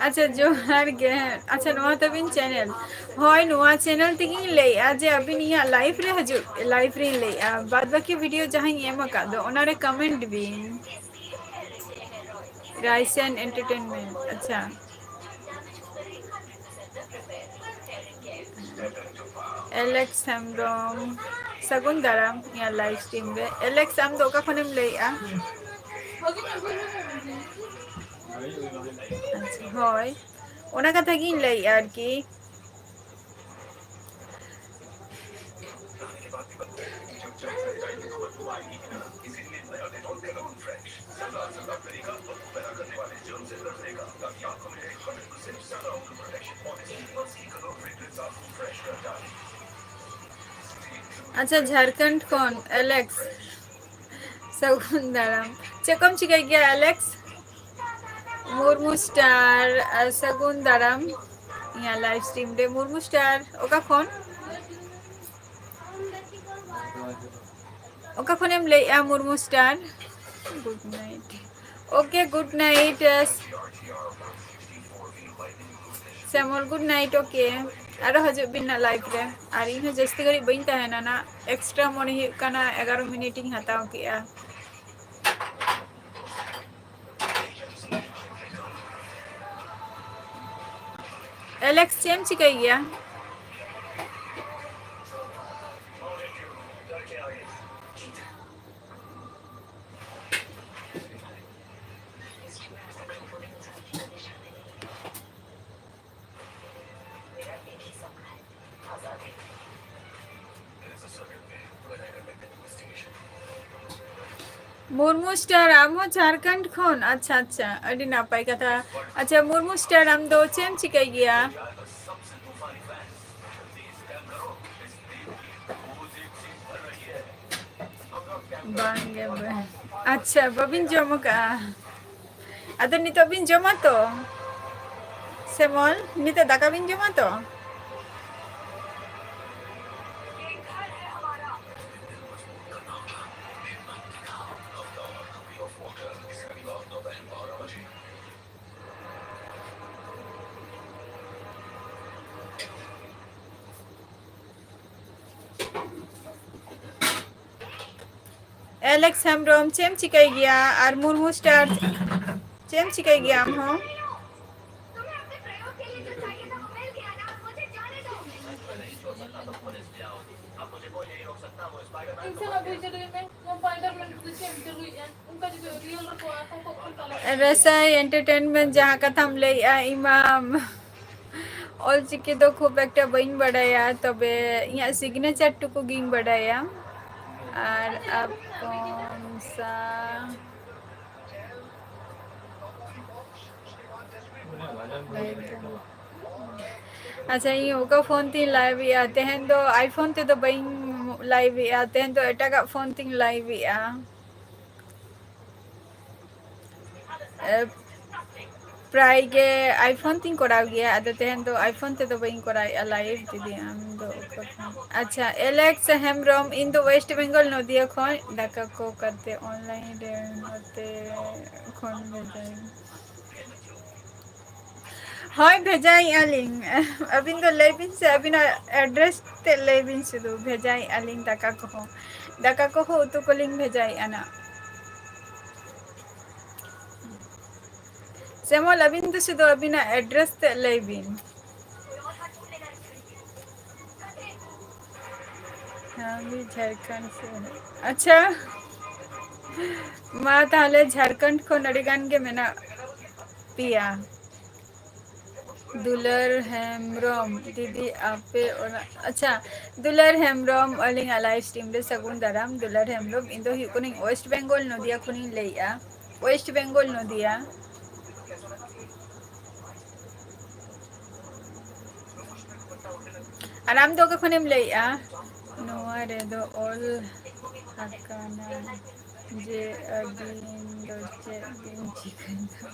ᱟᱪᱪᱷᱟ, ᱡᱚᱦᱟᱨ ᱜᱮ᱾ ᱟᱪᱪᱷᱟ, ᱱᱚᱣᱟ ᱛᱟᱵᱤᱱ ᱪᱮᱱᱮᱞ? ᱦᱳᱭ, ᱱᱚᱣᱟ ᱪᱮᱱᱮᱞ ᱛᱮᱜᱮᱧ ᱞᱟᱹᱭᱮᱜᱼᱟ ᱡᱮ ᱟᱹᱵᱤᱱ ᱤᱧᱟᱹᱜ ᱞᱟᱭᱤᱵᱷ ᱨᱮ ᱦᱤᱡᱩᱜ, ᱞᱟᱭᱤᱵᱷ ᱨᱤᱧ ᱞᱟᱹᱭᱮᱜᱼᱟ, ᱵᱟᱫ ᱵᱟᱹᱠᱤ ᱵᱷᱤᱰᱤᱭᱳ ᱡᱟᱦᱟᱸᱧ ᱮᱢ ᱟᱠᱟᱫ ᱫᱚ, ᱚᱱᱟᱨᱮ ᱠᱚᱢᱮᱱᱴ ᱵᱤᱱ᱾ ᱨᱟᱭᱥᱮᱱ ᱮᱱᱴᱟᱨᱴᱮᱱᱢᱮᱱᱴ, ᱟᱪᱪᱷᱟ᱾ ᱮᱞᱮᱠᱥ ᱦᱮᱢᱵᱨᱚᱢ, ᱥᱟᱹᱜᱩᱱ ᱫᱟᱨᱟᱢ ᱤᱧᱟᱹᱜ ᱞᱟᱭᱤᱵᱷ ᱥᱴᱨᱤᱢ ᱨᱮ᱾ ᱮᱞᱮᱠᱥ, ᱟᱢ ᱫᱚ ᱚᱠᱟ ᱠᱷᱚᱱᱮᱢ ᱞᱟᱹᱭᱮᱜᱼᱟ? ᱟᱪᱪᱷᱟ, ᱦᱳᱭ, ᱚᱱᱟ ᱠᱟᱛᱷᱟ ᱜᱤᱧ ᱞᱟᱹᱭᱮᱜᱼᱟ ᱟᱨᱠᱤ᱾ ᱟᱪᱪᱷᱟ, ᱡᱷᱟᱲᱠᱷᱚᱸᱰ ᱠᱷᱚᱱ ᱮᱞᱮᱠᱥ᱾ ᱥᱟᱹᱜᱩᱱ ᱫᱟᱨᱟᱢ᱾ ᱪᱮᱫ ᱠᱚᱢ ᱪᱤᱠᱟᱹᱭ ᱜᱮᱭᱟ, ᱟᱞᱮᱠᱥ? ᱢᱩᱨᱢᱩ ᱥᱴᱟᱨ, ᱟᱨ ᱥᱟᱹᱜᱩᱱ ᱫᱟᱨᱟᱢ᱾ ᱤᱧᱟᱹᱜ ᱞᱟᱭᱤᱵᱷ ᱥᱴᱨᱤᱢ ᱨᱮ ᱢᱩᱨᱢᱩ ᱥᱴᱟᱨ, ᱚᱠᱟ ᱠᱷᱚᱱ? ᱚᱠᱟ ᱠᱷᱚᱱᱮᱢ ᱞᱟᱹᱭᱮᱜᱼᱟ, Murmu star? Good night. Okay, good night. ᱥᱮᱢᱚᱞ, ᱜᱩᱰ ᱱᱟᱭᱤᱴ᱾ ᱳᱠᱮ, ᱟᱨᱚ ᱦᱤᱡᱩᱜ ᱵᱤᱱ ᱱᱟᱜ ᱞᱟᱭᱤᱵᱷ ᱨᱮ᱾ ᱟᱨ ᱤᱧ ᱦᱚᱸ ᱡᱟᱹᱥᱛᱤ ᱜᱷᱟᱹᱲᱤᱡ ᱵᱟᱹᱧ ᱛᱟᱦᱮᱱᱟ ᱱᱟᱜ, ᱮᱠᱥᱴᱨᱟ ᱢᱚᱱᱮ ᱦᱩᱭᱩᱜ ᱠᱟᱱᱟ ᱮᱜᱟᱨᱚ ᱢᱤᱱᱤᱴ ᱤᱧ ᱦᱟᱛᱟᱣ ᱠᱮᱜᱼᱟ᱾ ᱮᱞᱮᱠᱥ, ᱪᱮᱫ ᱮᱢ ᱪᱤᱠᱟᱹᱭ ᱜᱮᱭᱟ? ᱢᱩᱨᱢᱩ ᱥᱴᱟᱨ, ᱟᱢ ᱦᱚᱸ ᱡᱷᱟᱲᱠᱷᱚᱸᱰ ᱠᱷᱚᱱ? ᱟᱪᱪᱷᱟ, ᱟᱪᱪᱷᱟ, ᱟᱹᱰᱤ ᱱᱟᱯᱟᱭ ᱠᱟᱛᱷᱟ᱾ ᱟᱪᱪᱷᱟ, ᱢᱩᱨᱢᱩ ᱥᱴᱟᱨ, ᱟᱢ ᱫᱚ ᱪᱮᱫ ᱮᱢ ᱪᱤᱠᱟᱹᱭ ᱜᱮᱭᱟ? ᱵᱟᱝ ᱜᱮ, ᱵᱟᱝ᱾ ᱟᱪᱪᱷᱟ, ᱵᱟᱹᱵᱤᱱ ᱡᱚᱢ ᱟᱠᱟᱜᱼᱟ? ᱟᱫᱚ ᱱᱤᱛᱚᱜ ᱵᱤᱱ ᱡᱚᱢᱟ ᱛᱚ? ᱥᱮᱢᱚᱞ, ᱱᱤᱛᱚᱜ ᱫᱟᱠᱟ ᱵᱤᱱ ᱡᱚᱢᱟ ᱛᱚ? ᱮᱞᱮᱠᱥ ᱦᱮᱢᱵᱨᱚᱢ, ᱪᱮᱫ ᱮᱢ ᱪᱤᱠᱟᱹᱭ ᱜᱮᱭᱟ? ᱟᱨ ᱢᱩᱨᱢᱩ ᱥᱴᱟᱨ, ᱪᱮᱫ ᱮᱢ ᱪᱤᱠᱟᱹᱭ ᱜᱮᱭᱟ ᱟᱢ ᱦᱚᱸ? ᱨᱮᱥᱟᱭ ᱮᱱᱴᱟᱨᱴᱮᱱᱢᱮᱱᱴ, ᱡᱟᱦᱟᱸ ᱠᱟᱛᱷᱟᱢ ᱞᱟᱹᱭᱮᱜᱼᱟ, ᱤᱧ ᱢᱟ ᱚᱞᱪᱤᱠᱤ ᱫᱚ ᱠᱷᱩᱵ ᱮᱠᱴᱟ ᱵᱟᱹᱧ ᱵᱟᱰᱟᱭᱟ, ᱛᱚᱵᱮ ᱤᱧᱟᱹᱜ ᱥᱤᱜᱽᱱᱮᱪᱟᱨ ᱴᱩᱠᱩ ᱜᱤᱧ ᱵᱟᱰᱟᱭᱟ᱾ ᱟᱨ ᱟᱯᱚᱱ ᱥᱟ ᱟᱪᱪᱷᱟ, ᱤᱧ ᱚᱠᱟ ᱯᱷᱳᱱ ᱛᱤᱧ ᱞᱟᱭᱤᱵᱷ ᱮᱜᱼᱟ? ᱛᱮᱦᱮᱧ ᱫᱚ ᱟᱭᱯᱷᱳᱱ ᱛᱮᱫᱚ ᱵᱟᱹᱧ ᱞᱟᱭᱤᱵᱷ ᱮᱜᱼᱟ, ᱛᱮᱦᱮᱧ ᱫᱚ ᱮᱴᱟᱜᱟᱜ ᱯᱷᱳᱱ ᱛᱤᱧ ᱞᱟᱭᱤᱵᱷ ᱮᱜᱼᱟ᱾ ᱮ, ᱯᱨᱟᱭ ᱜᱮ iPhone ᱛᱤᱧ ᱠᱚᱨᱟᱣ ᱜᱮᱭᱟ, ᱟᱫᱚ ᱛᱮᱦᱮᱧ ᱫᱚ iPhone ᱛᱮᱫᱚ ᱵᱟᱹᱧ ᱠᱚᱨᱟᱣᱮᱫᱼᱟ live᱾ ᱫᱤᱫᱤ, ᱟᱢ ᱫᱚ ᱚᱠᱟ ᱠᱷᱚᱱ? ᱟᱪᱪᱷᱟ, ᱮᱞᱮᱠᱥ ᱦᱮᱢᱵᱨᱚᱢ, ᱤᱧ ᱫᱚ West Bengal ᱱᱚᱫᱤᱭᱟ ᱠᱷᱚᱱ᱾ ᱫᱟᱠᱟ ᱠᱚ ᱠᱟᱛᱮ online ᱨᱮ ᱱᱚᱛᱮ ᱠᱷᱚᱱ ᱵᱷᱮᱡᱟᱭ ᱢᱮ᱾ ᱦᱳᱭ, ᱵᱷᱮᱡᱟᱭᱮᱫᱼᱟ ᱞᱤᱧ᱾ ᱟᱹᱵᱤᱱ ᱫᱚ ᱞᱟᱹᱭ ᱵᱤᱱ ᱥᱮ, ᱟᱹᱵᱤᱱᱟᱜ address ᱛᱮᱫ ᱞᱟᱹᱭ ᱵᱤᱱ ᱥᱩᱫᱷᱩ, ᱵᱷᱮᱡᱟᱭᱮᱫᱼᱟ ᱞᱤᱧ ᱫᱟᱠᱟ ᱠᱚᱦᱚᱸ᱾ ᱫᱟᱠᱟ ᱠᱚᱦᱚᱸ ᱩᱛᱩ ᱠᱚᱞᱤᱧ ᱵᱷᱮᱡᱟᱭᱮᱫᱼᱟ ᱱᱟᱜ᱾ ᱥᱮᱢᱚᱞ, ᱟᱹᱵᱤᱱ ᱫᱚ ᱥᱩᱫᱷᱩ ᱟᱹᱵᱤᱱᱟᱜ address ᱛᱮᱫ ᱞᱟᱹᱭ ᱵᱤᱱ᱾ ᱦᱮᱸ, ᱩᱱᱤ ᱡᱷᱟᱲᱠᱷᱚᱸᱰ ᱥᱮᱫ᱾ ᱟᱪᱪᱷᱟ, ᱢᱟ ᱛᱟᱦᱚᱞᱮ ᱡᱷᱟᱲᱠᱷᱚᱸᱰ ᱠᱷᱚᱱ ᱟᱹᱰᱤ ᱜᱟᱱ ᱜᱮ ᱢᱮᱱᱟᱜ ᱯᱮᱭᱟ᱾ ᱫᱩᱞᱟᱹᱲ ᱦᱮᱢᱵᱨᱚᱢ, ᱫᱤᱫᱤ ᱟᱯᱮ ᱚᱲᱟᱜ, ᱟᱪᱪᱷᱟ, ᱫᱩᱞᱟᱹᱲ ᱦᱮᱢᱵᱨᱚᱢ, ᱟᱹᱞᱤᱧᱟᱜ live stream ᱨᱮ ᱥᱟᱹᱜᱩᱱ ᱫᱟᱨᱟᱢ᱾ ᱫᱩᱞᱟᱹᱲ ᱦᱮᱢᱵᱨᱚᱢ, ᱤᱧ ᱫᱚ ᱦᱩᱭᱩᱜ ᱠᱟᱹᱱᱟᱹᱧ West Bengal ᱱᱚᱫᱤᱭᱟ ᱠᱷᱚᱱᱤᱧ ᱞᱟᱹᱭᱮᱫᱼᱟ᱾ West Bengal ᱱᱚᱫᱤᱭᱟ᱾ ᱟᱨ ᱟᱢ ᱫᱚ ᱚᱠᱟ ᱠᱷᱚᱱᱮᱢ ᱞᱟᱹᱭᱮᱫᱼᱟ? ᱱᱚᱣᱟ ᱨᱮᱫᱚ ᱚᱞ ᱟᱠᱟᱱᱟ ᱡᱮ ᱟᱹᱵᱤᱱ ᱫᱚ ᱪᱮᱫ ᱵᱤᱱ ᱪᱤᱠᱟᱹᱭᱮᱫᱟ?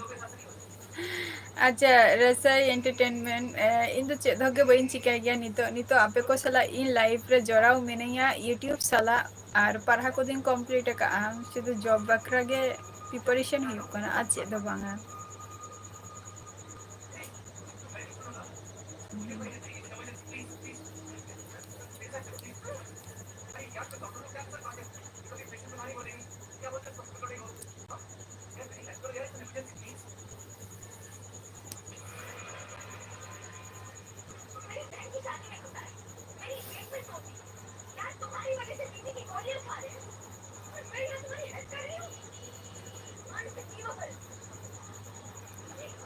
ᱟᱪᱪᱷᱟ, ᱨᱟᱹᱥᱟᱹᱭ entertainment, ᱮ, ᱤᱧ ᱫᱚ ᱪᱮᱫ ᱦᱚᱸ ᱜᱮ ᱵᱟᱹᱧ ᱪᱤᱠᱟᱹᱭ ᱜᱮᱭᱟ ᱱᱤᱛᱚᱜ᱾ ᱱᱤᱛᱚᱜ ᱟᱯᱮ ᱠᱚ ᱥᱟᱞᱟᱜ ᱤᱧ live ᱨᱮ ᱡᱚᱲᱟᱣ ᱢᱤᱱᱟᱹᱧᱟ YouTube ᱥᱟᱞᱟᱜ, ᱟᱨ ᱯᱟᱲᱦᱟᱣ ᱠᱚᱫᱚᱧ complete ᱟᱠᱟᱫᱼᱟ, ᱥᱩᱫᱷᱩ job ᱵᱟᱠᱷᱨᱟ ᱜᱮ preparation ᱦᱩᱭᱩᱜ ᱠᱟᱱᱟ, ᱟᱨ ᱪᱮᱫ ᱫᱚ ᱵᱟᱝᱟ᱾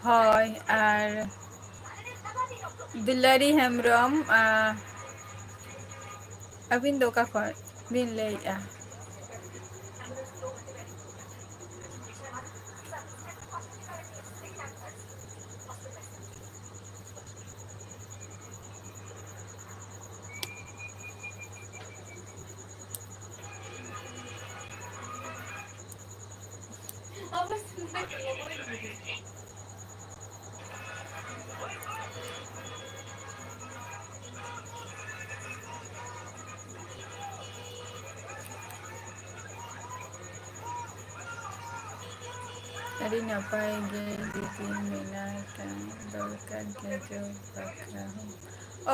ᱦᱳᱭ, ᱟᱨ ᱫᱩᱞᱟᱹᱨᱤ ᱦᱮᱢᱵᱨᱚᱢ, ᱟ, ᱟᱹᱵᱤᱱ ᱫᱚ ᱚᱠᱟ ᱠᱷᱚᱱ ᱵᱤᱱ ᱞᱟᱹᱭᱮᱫᱼᱟ? ᱟᱹᱰᱤ ᱱᱟᱯᱟᱭ ᱜᱮ ᱡᱩᱫᱤ ᱢᱮᱱᱟᱭ ᱠᱷᱟᱱ ᱫᱚᱨᱠᱟᱨ ᱜᱮ ᱡᱚ ᱵᱟᱠᱷᱨᱟ ᱦᱚᱸ᱾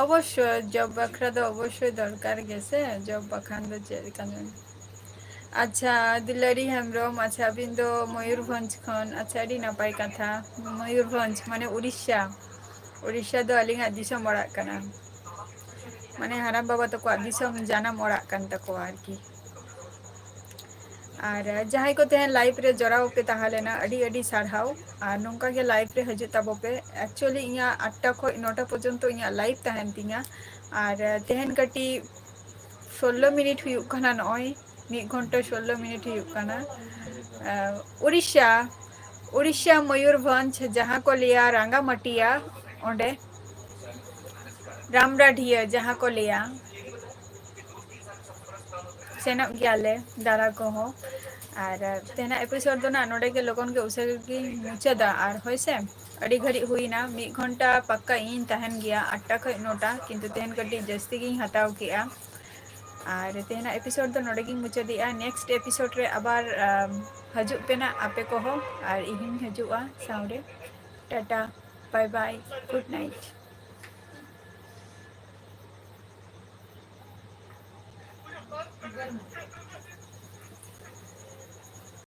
ᱚᱵᱚᱥᱥᱳᱭ, ᱡᱚᱵ ᱵᱟᱠᱷᱨᱟ ᱫᱚ ᱚᱵᱚᱥᱥᱳᱭ ᱫᱚᱨᱠᱟᱨ ᱜᱮ ᱥᱮ, ᱡᱚᱵ ᱵᱟᱠᱷᱟᱱ ᱫᱚ ᱪᱮᱫ ᱞᱮᱠᱟ ᱧᱚᱜ? ᱟᱪᱪᱷᱟ, ᱫᱩᱞᱟᱹᱲᱤ ᱦᱮᱢᱵᱨᱚᱢ, ᱟᱪᱪᱷᱟ, ᱟᱹᱵᱤᱱ ᱫᱚ ᱢᱚᱭᱩᱨᱵᱷᱚᱸᱡᱽ ᱠᱷᱚᱱ, ᱟᱪᱪᱷᱟ, ᱟᱹᱰᱤ ᱱᱟᱯᱟᱭ ᱠᱟᱛᱷᱟ᱾ ᱢᱚᱭᱩᱨᱵᱷᱚᱸᱡᱽ ᱢᱟᱱᱮ ᱩᱲᱤᱥᱥᱟ, ᱩᱲᱤᱥᱥᱟ ᱫᱚ ᱟᱹᱞᱤᱧᱟᱜ ᱫᱤᱥᱚᱢ ᱚᱲᱟᱜ ᱠᱟᱱᱟ, ᱢᱟᱱᱮ ᱦᱟᱲᱟᱢ ᱵᱟᱵᱟ ᱛᱟᱠᱚᱣᱟᱜ ᱫᱤᱥᱚᱢ ᱡᱟᱱᱟᱢ ᱚᱲᱟᱜ ᱠᱟᱱ ᱛᱟᱠᱚᱣᱟ ᱟᱨᱠᱤ᱾ ᱟᱨ ᱡᱟᱦᱟᱸᱭ ᱠᱚ ᱛᱮᱦᱮᱧ ᱞᱟᱭᱤᱵᱷ ᱨᱮ ᱡᱚᱲᱟᱣ ᱯᱮ ᱛᱟᱦᱮᱸ ᱞᱮᱱᱟ, ᱟᱹᱰᱤ ᱟᱹᱰᱤ ᱥᱟᱨᱦᱟᱣ᱾ ᱟᱨ ᱱᱚᱝᱠᱟ ᱜᱮ ᱞᱟᱭᱤᱵᱷ ᱨᱮ ᱦᱤᱡᱩᱜ ᱛᱟᱵᱚ ᱯᱮ᱾ Actually ᱤᱧᱟᱹᱜ ᱟᱴᱴᱟ ᱠᱷᱚᱱ ᱱᱚᱴᱟ ᱯᱚᱨᱡᱚᱱᱛᱚ ᱤᱧᱟᱹᱜ ᱞᱟᱭᱤᱵᱷ ᱛᱟᱦᱮᱱ ᱛᱤᱧᱟ᱾ ᱟᱨ ᱛᱮᱦᱮᱧ ᱠᱟᱹᱴᱤᱡ ᱥᱳᱞᱞᱳ ᱢᱤᱱᱤᱴ ᱦᱩᱭᱩᱜ ᱠᱟᱱᱟ, ᱱᱚᱜᱼᱚᱭ ᱢᱤᱫ ᱜᱷᱚᱱᱴᱟ ᱥᱳᱞᱞᱳ ᱢᱤᱱᱤᱴ ᱦᱩᱭᱩᱜ ᱠᱟᱱᱟ᱾ ᱟᱨ ᱩᱲᱤᱥᱥᱟ, ᱩᱲᱤᱥᱥᱟ ᱢᱚᱭᱩᱨᱵᱷᱚᱸᱡᱽ, ᱡᱟᱦᱟᱸ ᱠᱚ ᱞᱟᱹᱭᱟ ᱨᱟᱸᱜᱟᱢᱟᱴᱤᱭᱟ, ᱚᱸᱰᱮ ᱨᱟᱢᱰᱟᱰᱷᱤᱭᱟᱹ ᱡᱟᱦᱟᱸ ᱠᱚ ᱞᱟᱹᱭᱟ, ᱥᱮᱱᱚᱜ ᱜᱮᱭᱟᱞᱮ ᱫᱟᱬᱟ ᱠᱚᱦᱚᱸ᱾ ᱟᱨ ᱛᱮᱦᱮᱧᱟᱜ ᱮᱯᱤᱥᱳᱰ ᱫᱚ ᱱᱟᱜ ᱱᱚᱰᱮ ᱜᱮ ᱞᱚᱜᱚᱱ ᱜᱮ ᱩᱥᱟᱹᱨᱟ ᱜᱤᱧ ᱢᱩᱪᱟᱹᱫᱟ᱾ ᱟᱨ ᱦᱳᱭ ᱥᱮ, ᱟᱹᱰᱤ ᱜᱷᱟᱹᱲᱤᱡ ᱦᱩᱭᱱᱟ, ᱢᱤᱫ ᱜᱷᱚᱱᱴᱟ ᱯᱟᱠᱠᱟ ᱤᱧ ᱛᱟᱦᱮᱱ ᱜᱮᱭᱟ ᱟᱴᱴᱟ ᱠᱷᱚᱱ ᱱᱚᱴᱟ, ᱠᱤᱱᱛᱩ ᱛᱮᱦᱮᱧ ᱠᱟᱹᱴᱤᱡ ᱡᱟᱹᱥᱛᱤ ᱜᱤᱧ ᱦᱟᱛᱟᱣ ᱠᱮᱜᱼᱟ᱾ ᱟᱨ ᱛᱮᱦᱮᱧᱟᱜ ᱮᱯᱤᱥᱳᱰ ᱫᱚ ᱱᱚᱰᱮ ᱜᱤᱧ ᱢᱩᱪᱟᱹᱫᱮᱜᱼᱟ᱾ ᱱᱮᱠᱥᱴ ᱮᱯᱤᱥᱳᱰ ᱨᱮ ᱟᱵᱟᱨ, ᱟᱢ, ᱦᱤᱡᱩᱜ ᱯᱮ ᱱᱟᱜ ᱟᱯᱮ ᱠᱚᱦᱚᱸ, ᱟᱨ ᱤᱧ ᱦᱚᱸᱧ ᱦᱤᱡᱩᱜᱼᱟ ᱥᱟᱶᱨᱮ᱾ ᱴᱟᱴᱟ, ᱵᱟᱭ ᱵᱟᱭ, ᱜᱩᱰ ᱱᱟᱭᱤᱴ᱾